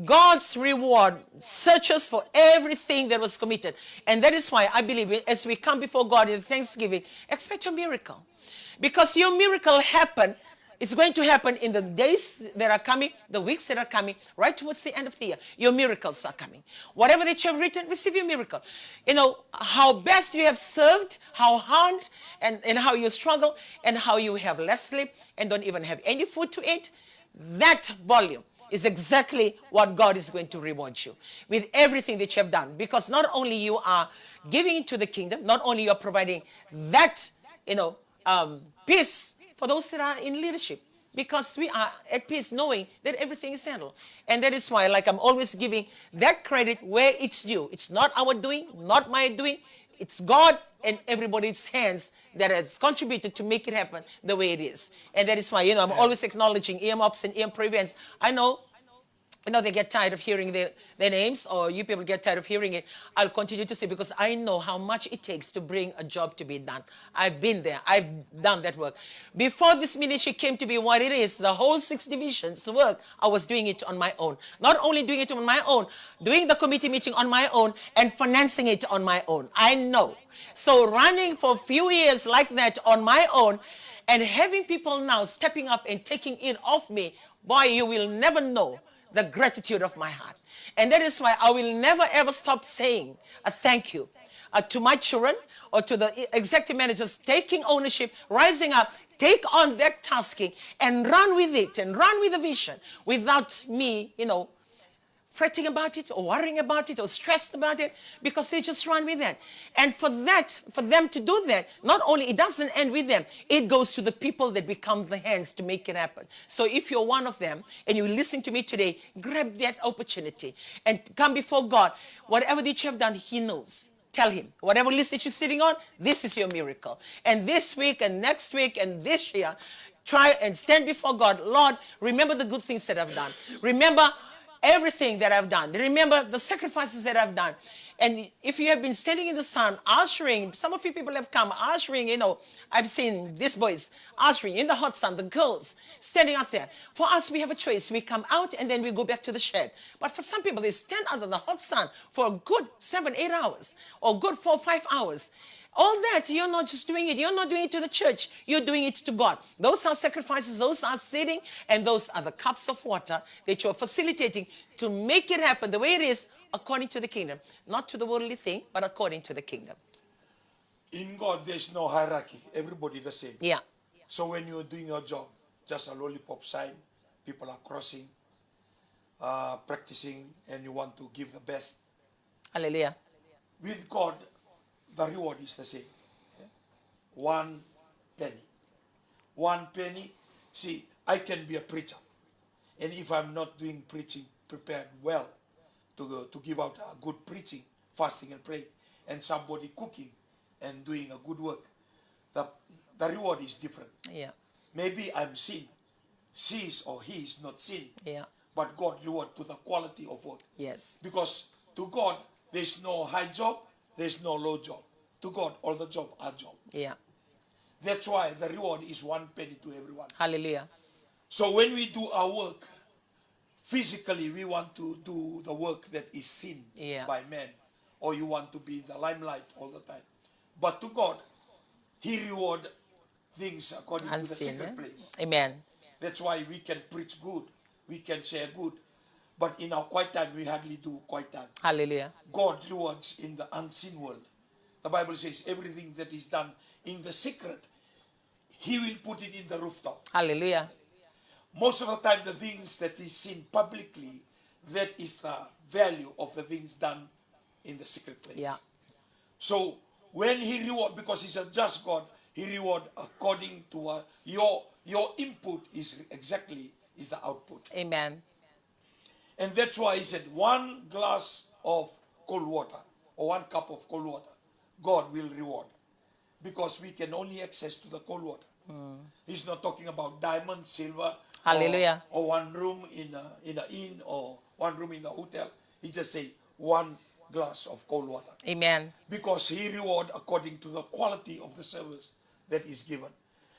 God's reward searches for everything that was committed. And that is why I believe we- as we come before God in thanksgiving, expect a miracle. Because your miracle happen, it's going to happen in the days that are coming, the weeks that are coming, right towards the end of the year. Your miracles are coming. Whatever that you have written, receive your miracle. You know, how best you have served, how hard, and, and how you struggle, and how you have less sleep, and don't even have any food to eat, that volume is exactly what God is going to reward you with everything that you have done. Because not only you are giving to the kingdom, not only you are providing that, you know, um, peace for those that are in leadership. Because we are at peace knowing that everything is handled. And that is why, like, I'm always giving that credit where it's due. It's not our doing, not my doing. It's God and everybody's hands that has contributed to make it happen the way it is. And that is why, you know, I'm always acknowledging E M Ops and E M Pro Events. I know, you know, they get tired of hearing their, their names, or you people get tired of hearing it. I'll continue to say, because I know how much it takes to bring a job to be done. I've been there. I've done that work. Before this ministry came to be what it is, the whole six divisions work, I was doing it on my own. Not only doing it on my own, doing the committee meeting on my own and financing it on my own. I know. So running for a few years like that on my own and having people now stepping up and taking it off me, boy, you will never know the gratitude of my heart. And that is why I will never ever stop saying a thank you, uh, to my children or to the e- executive managers taking ownership, rising up, take on that tasking and run with it and run with the vision without me, you know, fretting about it or worrying about it or stressed about it, because they just run with it. And for that, for them to do that, not only it doesn't end with them, it goes to the people that become the hands to make it happen. So if you're one of them and you're listening to me today, grab that opportunity and come before God. Whatever that you have done, He knows. Tell Him. Whatever list that you're sitting on, this is your miracle. And this week and next week and this year, Try and stand before God. Lord, remember the good things that I've done. Remember everything that I've done. Remember the sacrifices that I've done. And if you have been standing in the sun, ushering, some of you people have come ushering, you know, I've seen these boys ushering in the hot sun, the girls standing out there. For us, we have a choice. We come out and then we go back to the shed. But for some people, they stand under the hot sun for a good seven, eight hours, or good four, five hours. All that, you're not just doing it. You're not doing it to the church. You're doing it to God. Those are sacrifices, those are seeding, and those are the cups of water that you're facilitating to make it happen the way it is according to the kingdom. Not to the worldly thing, but according to the kingdom. In God, there's no hierarchy. Everybody the same. Yeah. So when you're doing your job, just a lollipop sign, people are crossing, uh, practicing, and you want to give the best. Hallelujah. With God, the reward is the same. Yeah? One penny. One penny. See, I can be a preacher. And if I'm not doing preaching prepared well to, go, to give out a good preaching, fasting and praying, and somebody cooking and doing a good work, the, the reward is different. Yeah. Maybe I'm seen. She is or he is not seen. Yeah. But God reward to the quality of work. Yes. Because to God, there's no high job, there's no low job. To God, all the job are job. Yeah. That's why the reward is one penny to everyone. Hallelujah. So when we do our work, physically we want to do the work that is seen Yeah. by men, or you want to be in the limelight all the time. But to God, He reward things according to the Unseen, secret eh? Place. Amen. That's why we can preach good, we can share good, but in our quiet time we hardly do quiet time. Hallelujah. God rewards in the unseen world. The Bible says everything that is done in the secret, He will put it in the rooftop. Hallelujah. Most of the time, the things that is seen publicly, that is the value of the things done in the secret place. Yeah. So when He reward, because He's a just God, He reward according to what your your input is exactly is the output. Amen. And that's why He said one glass of cold water or one cup of cold water, God will reward. Because we can only access to the cold water. He's not talking about diamond, silver, Hallelujah. Or, or one room in a, in a inn or one room in a hotel. He just say one glass of cold water. Amen. Because He reward according to the quality of the service that is given.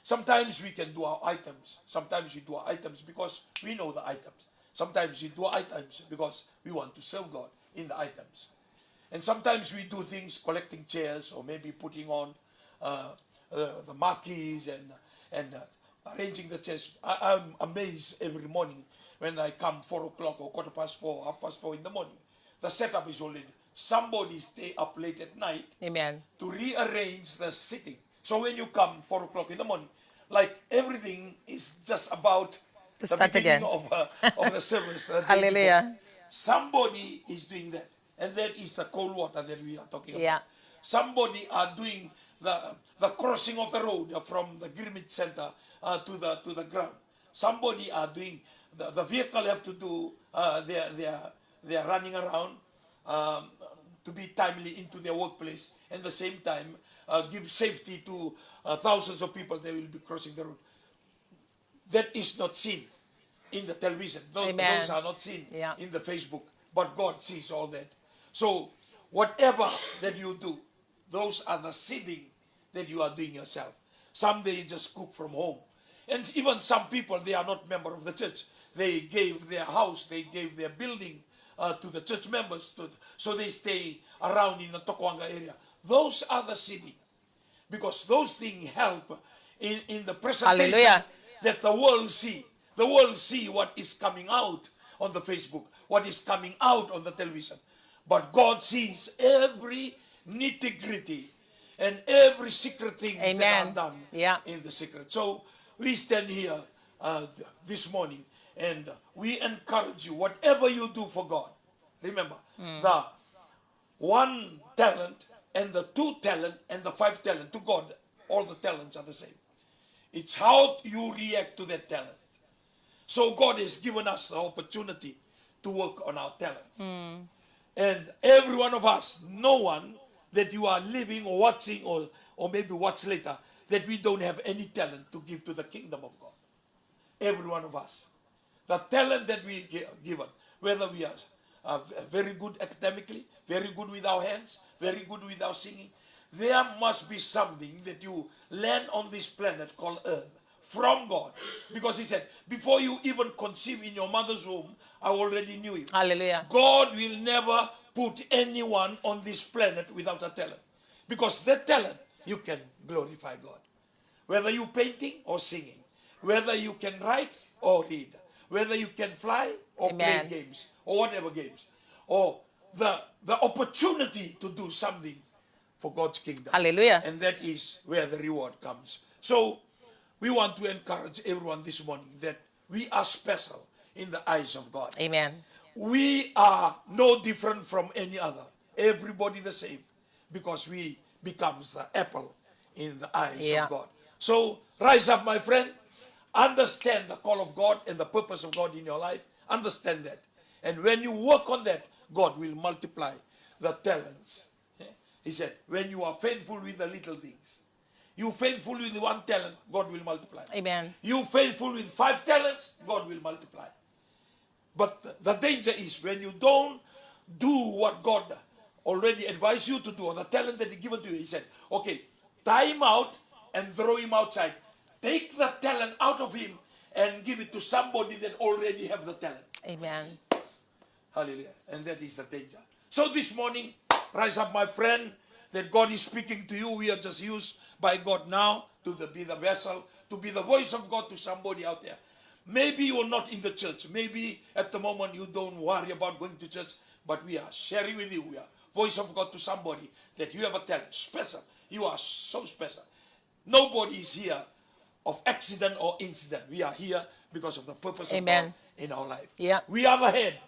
Sometimes we can do our items. Sometimes we do our items because we know the items. Sometimes we do our items because we want to serve God in the items. And sometimes we do things, collecting chairs or maybe putting on uh, uh, the marquees and, and uh, arranging the chairs. I, I'm amazed every morning when I come four o'clock or quarter past four, half past four in the morning. The setup is already, somebody stay up late at night Amen. To rearrange the seating. So when you come four o'clock in the morning, like, everything is just about To the start beginning again. Of, uh, of the service. Uh, the Hallelujah. Somebody is doing that. And that is the cold water that we are talking about. Yeah. Somebody are doing the, the crossing of the road from the Girmit Center uh, to the to the ground. Somebody are doing the, the vehicle have to do uh, their their their running around um, to be timely into their workplace, and the same time uh, give safety to uh, thousands of people that will be crossing the road. That is not seen in the television. Those, Amen. Those are not seen Yeah. In the Facebook. But God sees all that. So whatever that you do, those are the seeding that you are doing yourself. Some they just cook from home. And even some people, they are not member of the church. They gave their house, they gave their building uh, to the church members, to, so they stay around in the Tokoaga area. Those are the seeding. Because those things help in, in the presentation. Hallelujah. That the world see. The world see what is coming out on the Facebook, what is coming out on the television. But God sees every nitty-gritty and every secret things that are Amen. Done Yeah. In the secret. So we stand here uh, th- this morning and we encourage you, whatever you do for God, remember, the one talent and the two talent and the five talent, to God, all the talents are the same. It's how you react to that talent. So God has given us the opportunity to work on our talents. And every one of us, no one that you are living or watching or, or maybe watch later, that we don't have any talent to give to the kingdom of God. Every one of us. The talent that we gi-, given, whether we are, uh, v-, very good academically, very good with our hands, very good with our singing, there must be something that you learn on this planet called Earth from God. Because he said, "Before you even conceive in your mother's womb, I already knew you." Hallelujah. God will never put anyone on this planet without a talent. Because that talent, you can glorify God. Whether you painting or singing, whether you can write or read, whether you can fly or play, amen, games, or whatever games, or the, the opportunity to do something for God's kingdom. Hallelujah. And that is where the reward comes. So we want to encourage everyone this morning that we are special in the eyes of God. Amen. We are no different from any other. Everybody the same, because we becomes the apple in the eyes, yeah, of God. So rise up, my friend. Understand the call of God and the purpose of God in your life. Understand that. And when you work on that, God will multiply the talents. He said, "When you are faithful with the little things, you faithful with one talent, God will multiply. Amen. You faithful with five talents, God will multiply." But the danger is when you don't do what God already advised you to do, or the talent that He given to you, He said, "Okay, tie him out and throw him outside. Take the talent out of him and give it to somebody that already have the talent." Amen. Hallelujah. And that is the danger. So this morning, rise up, my friend, that God is speaking to you. We are just used by God now to the, be the vessel, to be the voice of God to somebody out there. Maybe you are not in the church. Maybe at the moment you don't worry about going to church. But we are sharing with you. We are voice of God to somebody that you have a talent, special. You are so special. Nobody is here of accident or incident. We are here because of the purpose of, amen, God in our life. Yeah. We are the head.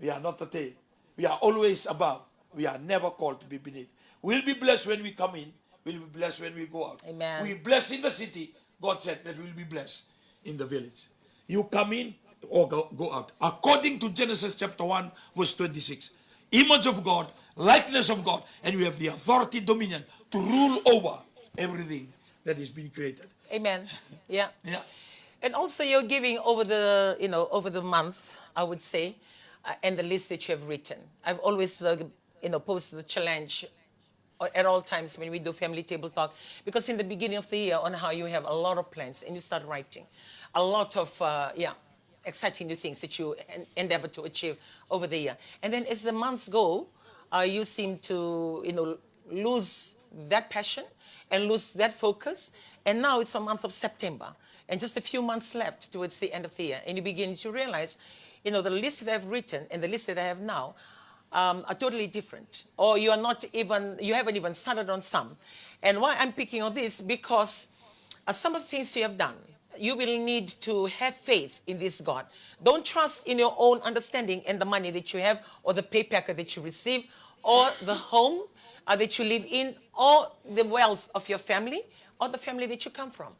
We are not the tail. We are always above. We are never called to be beneath. We'll be blessed when we come in. We'll be blessed when we go out. Amen. We bless in the city. God said that we'll be blessed in the village. You come in or go, go out. According to Genesis chapter one, verse twenty-six. Image of God, likeness of God, and we have the authority, dominion to rule over everything that is being created. Amen. Yeah. Yeah. And also your giving over the, you know, over the month, I would say, uh, and the list that you have written. I've always, uh, you know, posed the challenge, uh, at all times when we do family table talk, because in the beginning of the year, on how you have a lot of plans and you start writing, a lot of, uh, yeah, exciting new things that you en-, endeavor to achieve over the year. And then as the months go, uh, you seem to, you know, lose that passion and lose that focus. And now it's a month of September, and just a few months left towards the end of the year. And you begin to realize, you know, the list that I've written and the list that I have now, um, are totally different. Or you are not even, you haven't even started on some. And why I'm picking on this, because, uh, some of the things you have done, you will need to have faith in this God. Don't trust in your own understanding and the money that you have, or the pay packet that you receive, or the home, uh, that you live in, or the wealth of your family, or the family that you come from.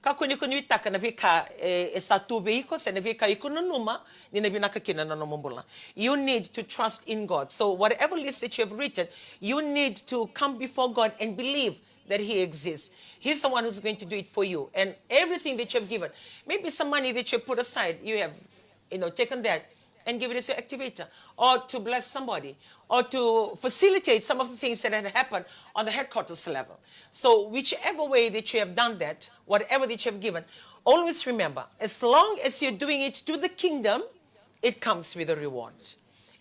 Kakua ni ko nuitaka na veika e, e sa tu vei iko, se na veika iko nanuma ni na vinaka kina na nomu bula. You need to trust in God. So whatever list that you have written, you need to come before God and believe that He exists. He's the one who's going to do it for you. And everything that you have given, maybe some money that you put aside, you have, you know, taken that and give it as your activator, or to bless somebody, or to facilitate some of the things that had happened on the headquarters level. So whichever way that you have done that, whatever that you have given, always remember, as long as you're doing it to the kingdom, it comes with a reward.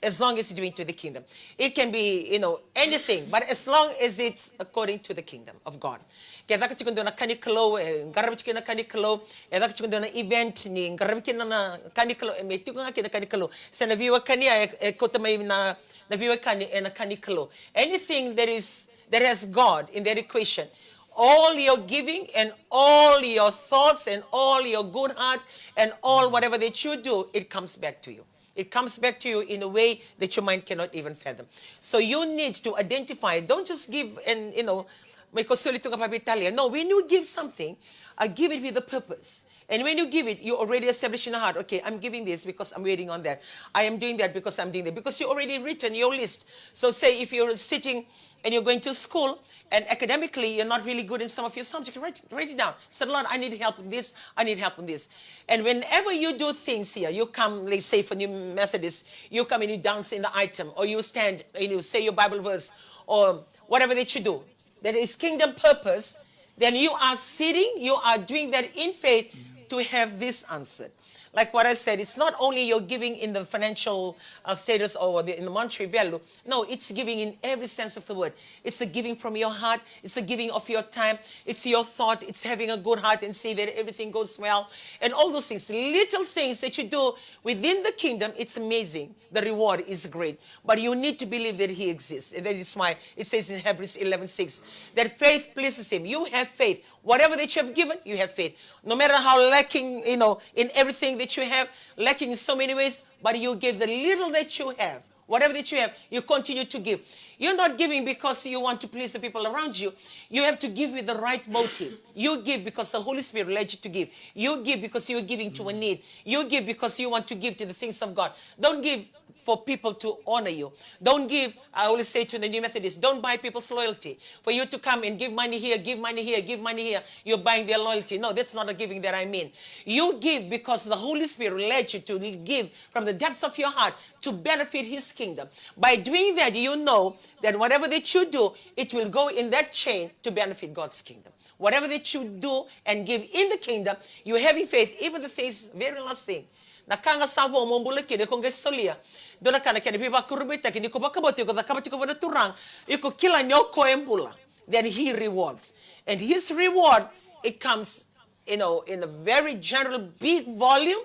As long as you're doing it to the kingdom. It can be, you know, anything, but as long as it's according to the kingdom of God. Ke caka tiko dua na ka ni Kalou, e qaravi tiko na ka ni Kalou, e caka tiko dua na event, ni qaravi kina na ka ni Kalou, e me tiko ga kina na ka ni Kalou. Se na veiwekani, e, e kauta mai na, na veiwekani, e na ka ni Kalou. Anything that is, that has God in that equation, all your giving and all your thoughts and all your good heart and all whatever that you do, it comes back to you. It comes back to you in a way that your mind cannot even fathom. So you need to identify. Don't just give and, you know, me ko soli tu ga pa vei Talia. No, when you give something, uh, give it with a purpose. And when you give it, you already establish in your heart, okay, I'm giving this because I'm waiting on that. I am doing that because I'm doing that. Because you already written your list. So say if you're sitting and you're going to school and academically you're not really good in some of your subjects, write, write it down. Say, Lord, I need help in this, I need help in this. And whenever you do things here, you come, let's say for New Methodist, you come and you dance in the item, or you stand and you say your Bible verse, or whatever that you do, that is kingdom purpose, then you are sitting, you are doing that in faith to have this answered. Like what I said, it's not only your giving in the financial uh, status or the, in the monetary value. No, it's giving in every sense of the word. It's a giving from your heart. It's a giving of your time. It's your thought. It's having a good heart and see that everything goes well. And all those things, little things that you do within the kingdom, it's amazing. The reward is great. But you need to believe that he exists. And that is why it says in Hebrews eleven six that faith pleases him. You have faith. Whatever that you have given, you have faith. No matter how lacking, you know, in everything that you have, lacking in so many ways, but you give the little that you have. Whatever that you have, you continue to give. You're not giving because you want to please the people around you. You have to give with the right motive. You give because the Holy Spirit led you to give. You give because you're giving to a need. You give because you want to give to the things of God. Don't give for people to honor you. Don't give, I always say to the New Methodists, don't buy people's loyalty. For you to come and give money here, give money here, give money here, you're buying their loyalty. No, that's not the giving that I mean. You give because the Holy Spirit led you to give from the depths of your heart to benefit His kingdom. By doing that, you know that whatever that you do, it will go in that chain to benefit God's kingdom. Whatever that you do and give in the kingdom, you having faith, even the things, very last thing. Na ka ga sa vo mo bula kina, iko qai solia. Dua na ka na kena veivakurabuitaki, ni ko vakabauta, iko cakava tiko vua na Turaga, iko kila ni o koya e bula. Then He rewards. And His reward, it comes, you know, in a very general, big volume,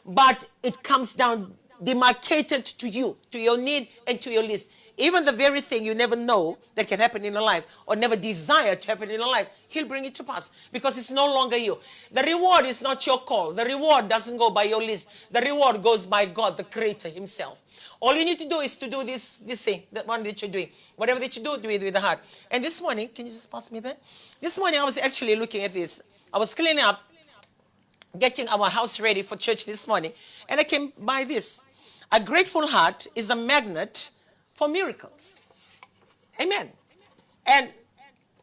but it comes down demarcated to you, to your need and to your list. Even the very thing you never know that can happen in your life or never desire to happen in your life, He'll bring it to pass because it's no longer you. The reward is not your call. The reward doesn't go by your list. The reward goes by God, the Creator Himself. All you need to do is to do this, this thing, that one that you're doing. Whatever that you do, do it with the heart. And this morning, can you just pass me that? This morning, I was actually looking at this. I was cleaning up, getting our house ready for church this morning, and I came by this. A grateful heart is a magnet for miracles. Amen. And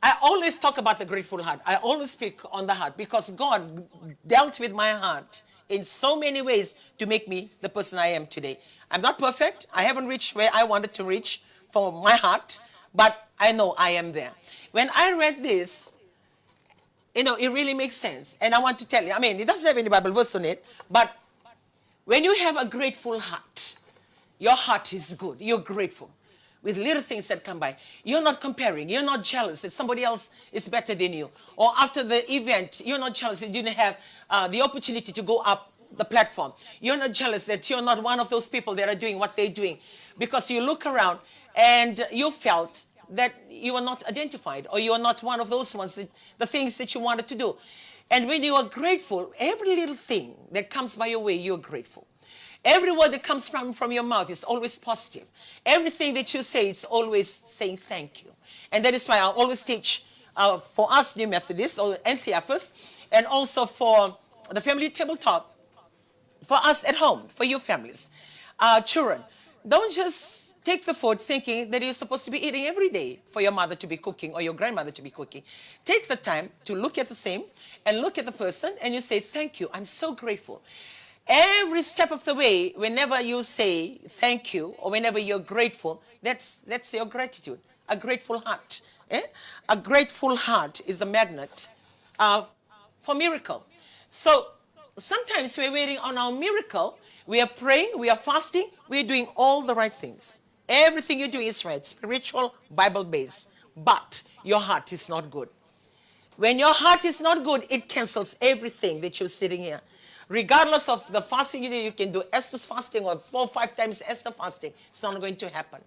I always talk about the grateful heart. I always speak on the heart because God dealt with my heart in so many ways to make me the person I am today. I'm not perfect. I haven't reached where I wanted to reach for my heart, but I know I am there. When I read this, you know, it really makes sense. And I want to tell you, I mean, it doesn't have any Bible verse on it, but when you have a grateful heart, your heart is good, you're grateful with little things that come by. You're not comparing, you're not jealous that somebody else is better than you. Or after the event, you're not jealous you didn't have uh, the opportunity to go up the platform. You're not jealous that you're not one of those people that are doing what they're doing, because you look around and you felt that you are not identified, or you are not one of those ones that the things that you wanted to do. And when you are grateful, every little thing that comes by your way, you're grateful. Every word that comes from, from your mouth is always positive. Everything that you say, it's always saying thank you. And that is why I always teach uh, for us New Methodists or N C Fs, and also for the family tabletop, for us at home, for your families, uh, children, don't just take the food thinking that you're supposed to be eating every day for your mother to be cooking or your grandmother to be cooking. Take the time to look at the same and look at the person and you say, "Thank you, I'm so grateful." Every step of the way, whenever you say thank you or whenever you're grateful, that's, that's your gratitude. A grateful heart. Eh? A grateful heart is a magnet uh, for miracle. So sometimes we're waiting on our miracle. We are praying, we are fasting, we're doing all the right things. Everything you're doing is right, spiritual, Bible based. But your heart is not good. When your heart is not good, it cancels everything that you're sitting here. Regardless of the fasting you do, you can do Esther's fasting or four, five times Esther fasting. It's not going to happen.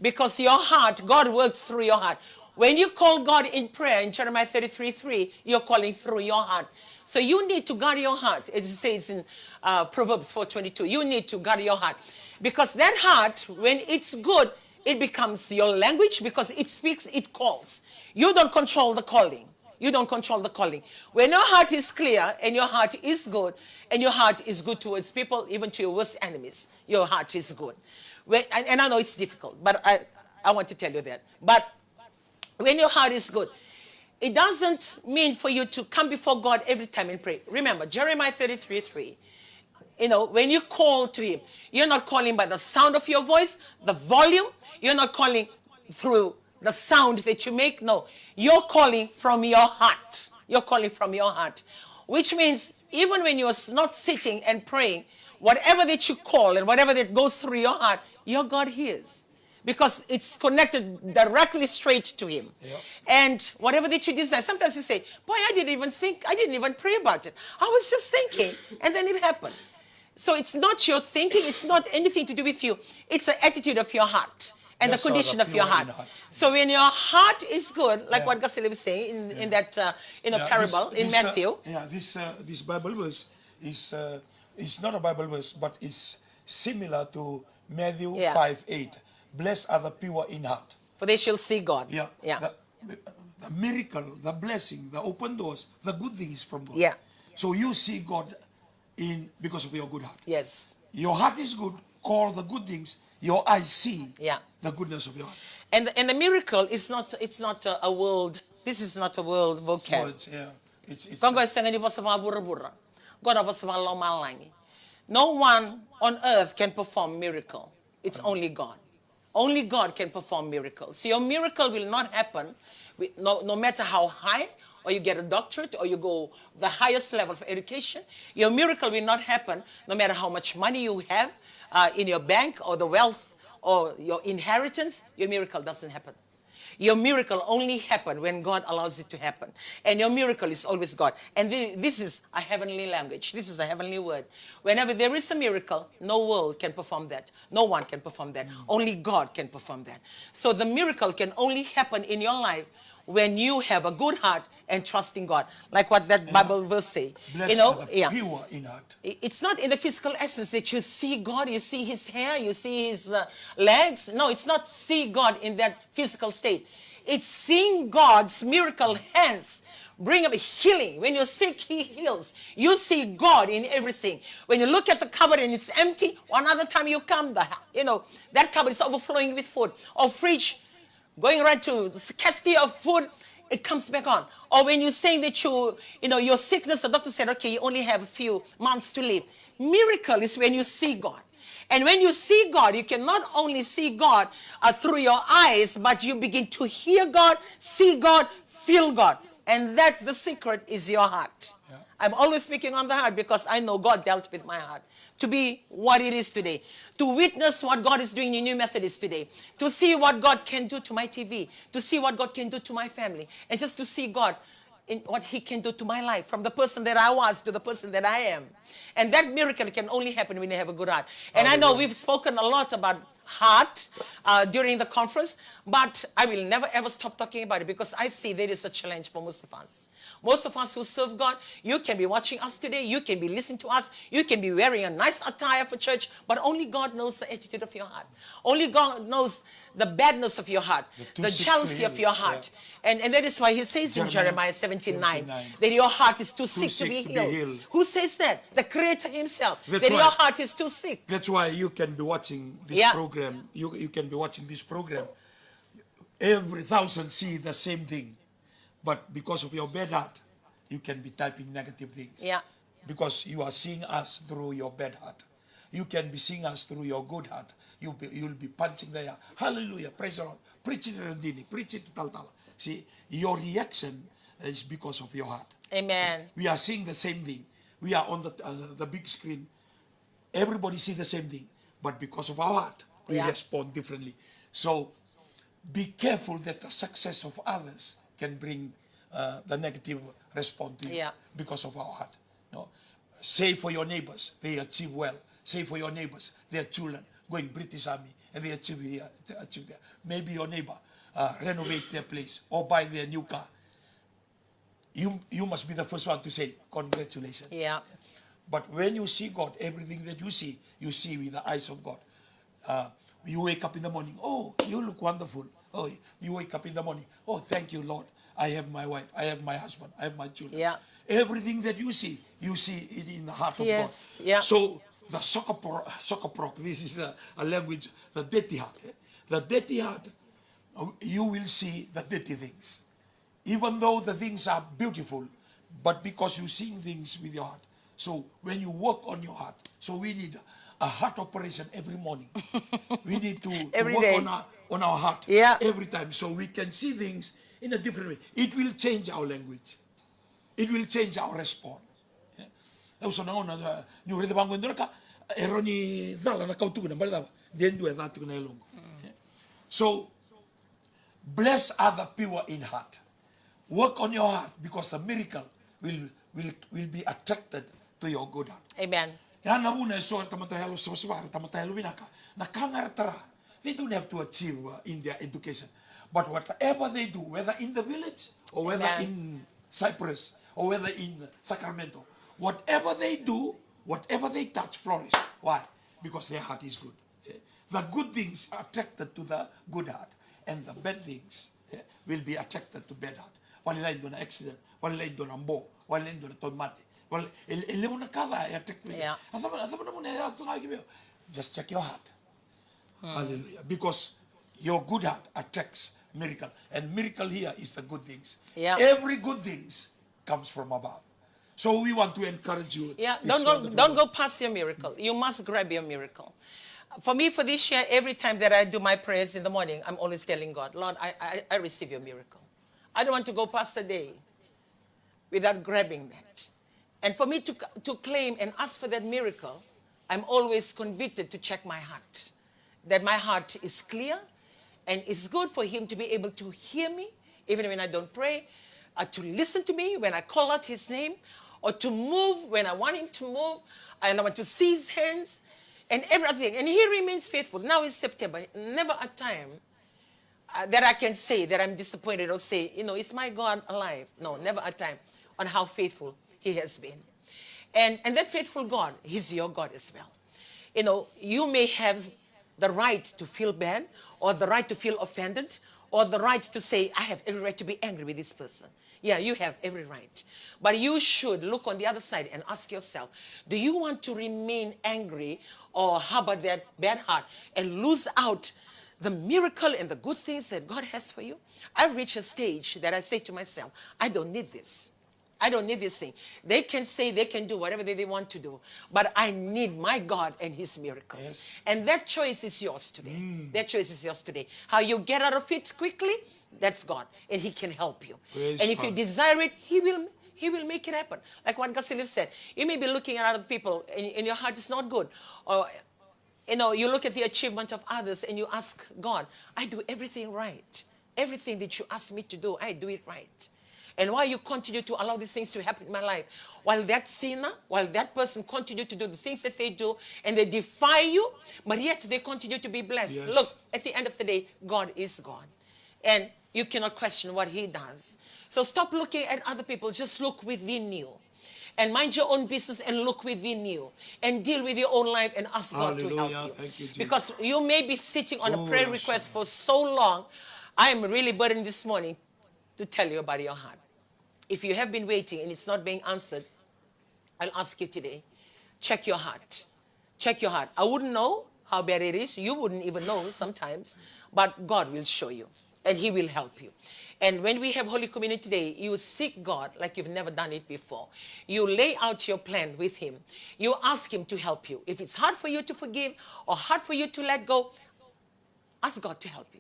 Because your heart, God works through your heart. When you call God in prayer in Jeremiah thirty-three three, you're calling through your heart. So you need to guard your heart, as it says in uh, Proverbs four twenty-two. You need to guard your heart. Because that heart, when it's good, it becomes your language because it speaks, it calls. You don't control the calling. You don't control the calling. When your heart is clear and your heart is good, and your heart is good towards people, even to your worst enemies, your heart is good. When, and, and I know it's difficult, but I, I want to tell you that. But when your heart is good, it doesn't mean for you to come before God every time and pray. Remember, Jeremiah thirty-three three. You know, when you call to Him, you're not calling by the sound of your voice, the volume. You're not calling through the sound that you make. No, you're calling from your heart. You're calling from your heart, which means even when you're s- not sitting and praying, whatever that you call and whatever that goes through your heart, your God hears, because it's connected directly straight to Him. Yeah. And whatever that you desire, sometimes you say, "Boy, I didn't even think, I didn't even pray about it. I was just thinking, and then it happened." So it's not your thinking, it's not anything to do with you. It's the attitude of your heart and Blessed the are condition the of your pure in heart. Heart. So when your heart is good, like Yeah. what Gasile was saying in, in that uh, you know Yeah, parable this, in this, uh, Matthew. yeah, this uh, this Bible verse is uh, is not a Bible verse, but is similar to Matthew Yeah. five eight. Blessed are the pure in heart. For they shall see God. Yeah. Yeah. The, the miracle, the blessing, the open doors, the good thing is from God. Yeah. So you see God in because of your good heart. Yes. Your heart is good. Call the good things. Your eyes see Yeah. the goodness of your heart. And and the miracle is not, it's not a, a world. This is not a world vocab. Words, yeah. It's, it's, Qo e sega ni vosa vakavuravura. Qo na vosa vakalomalagi. No one on earth can perform miracle. It's only God. Only God can perform miracles. So your miracle will not happen, wi- no, no matter how high, or you get a doctorate, or you go the highest level of education. Your miracle will not happen, no matter how much money you have uh, in your bank, or the wealth, or your inheritance. Your miracle doesn't happen. Your miracle only happen when God allows it to happen. And your miracle is always God. And thi- this is a heavenly language. This is a heavenly word. Whenever there is a miracle, no world can perform that. No one can perform that. Only God can perform that. So the miracle can only happen in your life when you have a good heart and trust in God. Like what that Bible verse say. Blessed you know, are the yeah. Pure in heart. I- It's not in the physical essence that you see God, you see His hair, you see His uh, legs. No, it's not see God in that physical state. It's seeing God's miracle hands bring up healing. When you're sick, He heals. You see God in everything. When you look at the cupboard and it's empty, one other time you come, the you know that cupboard is overflowing with food. Or fridge, going right to the scarcity of food, it comes back on. Or when you're saying that you, you know, your sickness, the doctor said, "Okay, you only have a few months to live." Miracle is when you see God. And when you see God, you can not only see God uh, through your eyes, but you begin to hear God, see God, feel God. And that the secret is your heart. I'm always speaking on the heart because I know God dealt with my heart to be what it is today, to witness what God is doing in New Methodist today, to see what God can do to my T V, to see what God can do to my family, and just to see God in what He can do to my life, from the person that I was to the person that I am. And that miracle can only happen when you have a good heart. And I know we've spoken a lot about heart uh, during the conference, but I will never ever stop talking about it because I see there is a challenge for most of us. Most of us who serve God, you can be watching us today, you can be listening to us, you can be wearing a nice attire for church, but only God knows the attitude of your heart. Only God knows the badness of your heart, Too the sick to jealousy of heal. your heart. And, and that is why He says in Jeremiah Jeremiah seventeen nine seventeen nine. That your heart is too, sick, Sick to, be to be healed. Healed. Who says that? The Creator Himself. That's That why- your heart is too sick. That's why you can be watching this Yeah. Program. You you can be watching this program. Every thousand see the same thing, but because of your bad heart, you can be typing negative things. Yeah. Because you are seeing us through your bad heart. You can be seeing us through your good heart. You be, you'll be punching the air. Hallelujah, praise the Lord. Preach it, Radini. Preach it, Talatala. See, your reaction is because of your heart. Amen. We are seeing the same thing. We are on the uh, the big screen. Everybody see the same thing, but because of our heart, we Yeah. respond differently. So be careful that the success of others can bring uh, the negative response to you Yeah. because of our heart. No, say for your neighbors, they achieve well. Say for your neighbors, their children going British Army and they achieve here, they achieve there. Maybe your neighbor uh, renovate their place or buy their new car. You you must be the first one to say congratulations. Yeah. But when you see God, everything that you see, you see with the eyes of God. Uh, you wake up in the morning, oh, you look wonderful. Oh, you wake up in the morning, oh, thank you, Lord. I have my wife, I have my husband, I have my children. Yeah. Everything that you see, you see it in the heart of God. Yes, yeah. So the sokopro-, sokoprok, this is a, a language, the dirty heart, eh? The dirty heart, uh, you will see the dirty things. Even though the things are beautiful, but because you seeing things with your heart. So when you work on your heart, so we need a heart operation every morning. We need to, to Every work day. on our, on our heart Yeah. every time, so we can see things in a different way. It will change our language. It will change our response. Yeah. Au sa na gauna, uh, niu raica vaqo e dua na ka, e rawa ni cala na ka au tukuna, baleta cava? De dua e ca tu na yaloqu. Yeah. So, blessed are the pure in heart. Work on your heart, because the miracle will, will, will be attracted to your good heart. Amen. Ya na vuna e so era tamata yalo savasava, era tamata yalo vinaka. Na ka ga era tara, they don't have to achieve, uh, in their education. But whatever they do, whether in the village or whether Amen. in Cyprus or whether in Sacramento, whatever they do, whatever they touch flourish. Why? Because their heart is good. Eh, the good things are attracted to the good heart, and the bad things, eh, will be attracted to bad heart. Vale lai dua na accident, vale lai dua na bo, vale lai dua na tauvimate, vale, e, e levu na ka ca e attract me. Yeah. A cava, a cava na vuna e yaco ga ki vei au? Just check your heart. Hallelujah. Because your good heart attracts miracle. And miracle here is the good things. Yeah. Every good things comes from above. So we want to encourage you Yeah, this don't go, wonderful don't day. go past your miracle. You must grab your miracle. For me, for this year, every time that I do my prayers in the morning, I'm always telling God, "Lord, I, I, I receive your miracle." I don't want to go past a day without grabbing that. And for me to, to claim and ask for that miracle, I'm always convicted to check my heart, that my heart is clear, and it's good for him to be able to hear me, even when I don't pray, uh, to listen to me when I call out his name, or to move when I want him to move, and I want to see his hands and everything. And he remains faithful. Now it's September, never a time uh, that I can say that I'm disappointed or say, you know, "Is my God alive?" No, never a time on how faithful he has been. And, and that faithful God, he's your God as well. You know, you may have the right to feel bad, or the right to feel offended, or the right to say, "I have every right to be angry with this person." Yeah, you have every right. But you should look on the other side and ask yourself, do you want to remain angry or harbor that bad heart and lose out the miracle and the good things that God has for you? I've reached a stage that I say to myself, "I don't need this. I don't need this thing." They can say, they can do whatever they, they want to do, but I need my God and his miracles. Yes. And that choice is yours today. That choice is yours today. How you get out of it quickly, that's God, and he can help you. Praise And if you God. desire it, he will, he will make it happen. Like what Gasiliv said, you may be looking at other people and, and your heart is not good. Or, you know, you look at the achievement of others and you ask God, "I do everything right. Everything that you ask me to do, I do it right. And why you continue to allow these things to happen in my life?" While that sinner, while that person continue to do the things that they do, and they defy you, but yet they continue to be blessed. Yes. Look, at the end of the day, God is God. And you cannot question what he does. So stop looking at other people, just look within you. And mind your own business and look within you. And deal with your own life and ask God to help Hallelujah. you. Thank you, Jesus. Because you may be sitting on a Oh, prayer yes, request Lord. for so long. I am really burdened this morning to tell you about your heart. If you have been waiting and it's not being answered, I'll ask you today, check your heart. Check your heart. I wouldn't know how bad it is. You wouldn't even know sometimes. But God will show you. And he will help you. And when we have Holy Communion today, you seek God like you've never done it before. You lay out your plan with him. You ask him to help you. If it's hard for you to forgive or hard for you to let go, ask God to help you.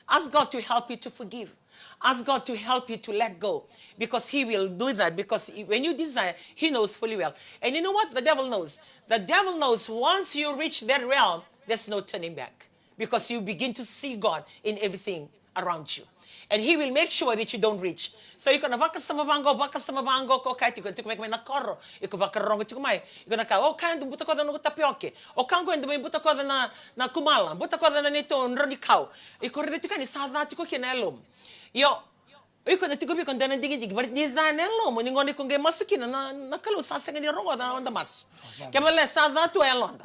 Ask God to help you to forgive. Ask God to help you to let go. Because he will do that. Because he- when you desire, he knows fully well. And you know what? The devil knows. The devil knows once you reach that realm, there's no turning back. Because you begin to see God in everything around you. And he will make sure that you don't reach. So iko na vakasama vaqo, vakasama vaqo, ko kaya tiko, tiko mai, mai na koro, iko vakarorogo tiko mai, iko na kaya, "O kaya e dau butakoca na noqu tapioke, o kaya qo e dau mai butakoca na, na kumala, butakoca na neitou drau ni kau." Iko raica tiko ni sa ca tiko kina e yalomu. Io, iko na tiko vei iko dua na digidigi, but ni ca na yalomu, ni gauna iko qai masu kina, na, na Kalou sa sega ni rogoca na noda masu. Kevaka sa ca tu e yaloda.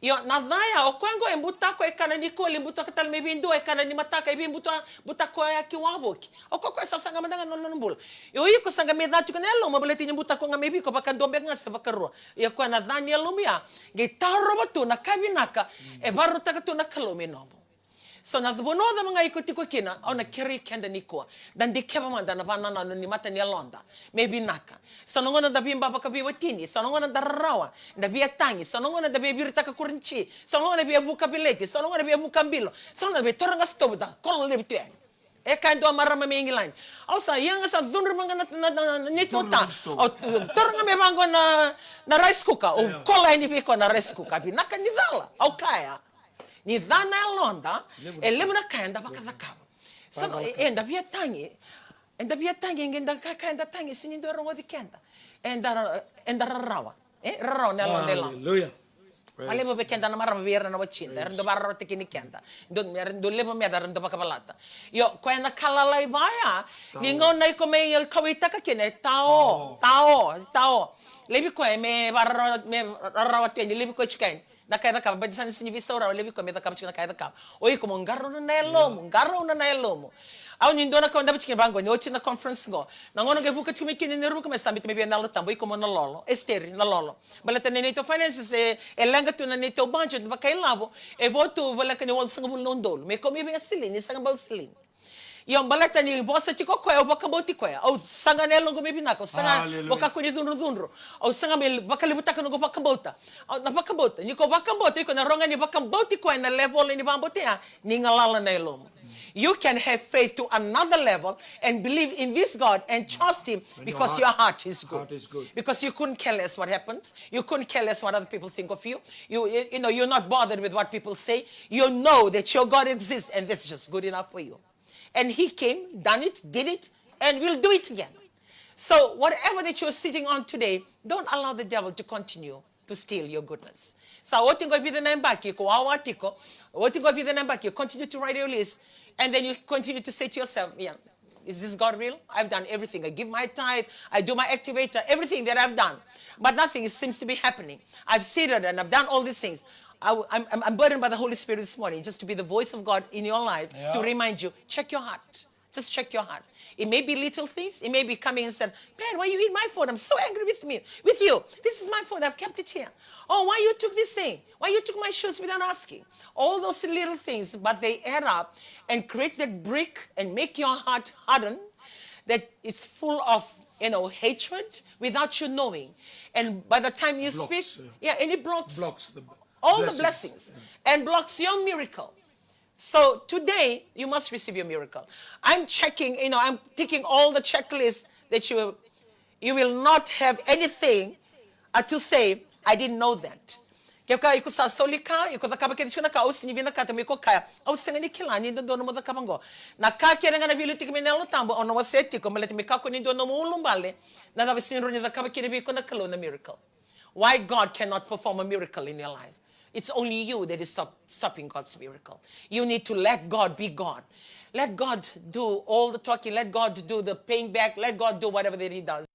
Io, na ca ya, o koya qo e butako, e kana nikua, lai butako tale mai vei dua, e kana ni mataka, e vei buta, butako ya ki wavoki. O koya, koya sa saga mada ga na nona bula. Io, iko sa qai mai ca tiko na yalomu, baleta ni butako ga mai vei iko, vakadua beka ga se vakarua. Io, koya na ca ni yalomu ya, qai tarova tu na ka vinaka, e vakarautaka tu na Kalou me nomu. So na vanua cava ga iko tiko kina, au na kerei keda nikua. Da dikeva mada na vanananu ni mata ni yaloda me vinaka. So na gauna da veiba vakaveiwatini, so na gauna da rarawa, da via tagi, so na gauna da via viritaka kurinici, so na gauna via vuka veleti, so na gauna via vuka bilo, so na gauna via taura ga sitovu da kola levu tu yani. E kaya e dua marama mai Igilani. Au sa ia ga sa cudru vaqo na, na, na, na neitou ta. Au taura ga mai vaqo na, na rice cooker. Au kola yani vei koya na rice cooker. Vinaka ni cala. Au kaya. Ni ca na yaloda, e levu na ka eda vakacakava. Sa, e, eda via tagi, eda via tagi, qai da ka, ka eda tagi, sega ni dua e rogoci keda. Eda, eda rarawa, e, rarawa na yaloda e lako. Hallelujah. Valevu vei keda na marama vei ira na watchida, era dau vakararawataki ni keda. Dau, era dau levu meda, era dau vakavalata. Io, koya na ka lalai vaya, ni gauna iko mai kauwaitaka kina, e tao, tao, tao. Levu koya me vararawa, me rarawa tu yani, levu koya tiko yani. Na ka e cakava, baleta sa na sega ni veisau rawa, levu koya me cakava tiko na ka e cakava. O iko mo qarauna na yalomu, qarauna na yalomu. Au ni dua na ka au dau via tukuna vaqo, ni oti na conference qo. Na gauna qai vuka tiko mai kina na Ruku me sa biuta mai vei au na Yalo Tabu, o iko mo na lolo. Esiteri, na lolo. Baleta na neitou finances e, e leqa tu na neitou budget vakailavo, e vo tu voleka ni walusagavulu na udolu. Me kau mai vei au silini, ni sega bau silini. Io, baleta ni vosa tiko o koya, au vakabauti koya. Au saga na yaloqu me vinaka, au saga vakakua ni cudrucudru. Au saga me vakalevutaka noqu vakabauta. Au na vakabauta. Ni ko vakabauta, iko na rogo ni vakabauti koya na level ni vakabauta ya, ni galala na yalomu. You can have faith to another level and believe in this God and trust Him because your heart is good. Because you couldn't care less what happens. You couldn't care less what other people think of you. You, you, you know, you're not bothered with what people say. You know that your God exists and that's just good enough for you. And He came, done it, did it, and will do it again. So whatever that you're sitting on today, don't allow the devil to continue to steal your goodness. Sa oti qo e vica na yabaki, ko wawa tiko, oti qo e vica na yabaki, you continue to write your list, and then you continue to say to yourself, yeah, is this God real? I've done everything. I give my tithe, I do my activator, everything that I've done. But nothing seems to be happening. I've seeded and I've done all these things. I, am I'm, I'm burdened by the Holy Spirit this morning just to be the voice of God in your life to remind you, check your heart. Just check your heart. It may be little things. It may be coming and said, "Man, why you eat my food? I'm so angry with me, with you. This is my food. I've kept it here. Oh, why you took this thing? Why you took my shoes without asking?" All those little things, but they add up and create that brick and make your heart harden, that it's full of, you know, hatred without you knowing. And by the time you speak, yeah, and it blocks all the blessings and blocks your miracle. So today, you must receive your miracle. I'm checking, you know, I'm ticking all the checklists that you, you will not have anything, uh, to say, "I didn't know that." Kevaka iko sa soli ka, iko cakava kece tiko na ka, au sega ni vinakata me iko kaya, "Au sega ni kila ni dodonu mo cakava qo." Na ka kece ga na veiliutaki mai na Yalo Tabu, au na wasea tiko, baleta me kakua ni dua nomu ulubale, na cava e sega ni rawa ni cakava kina vei iko na Kalou na miracle. Why God cannot perform a miracle in your life? It's only you that is stop, stopping God's miracle. You need to let God be God. Let God do all the talking. Let God do the paying back. Let God do whatever that He does.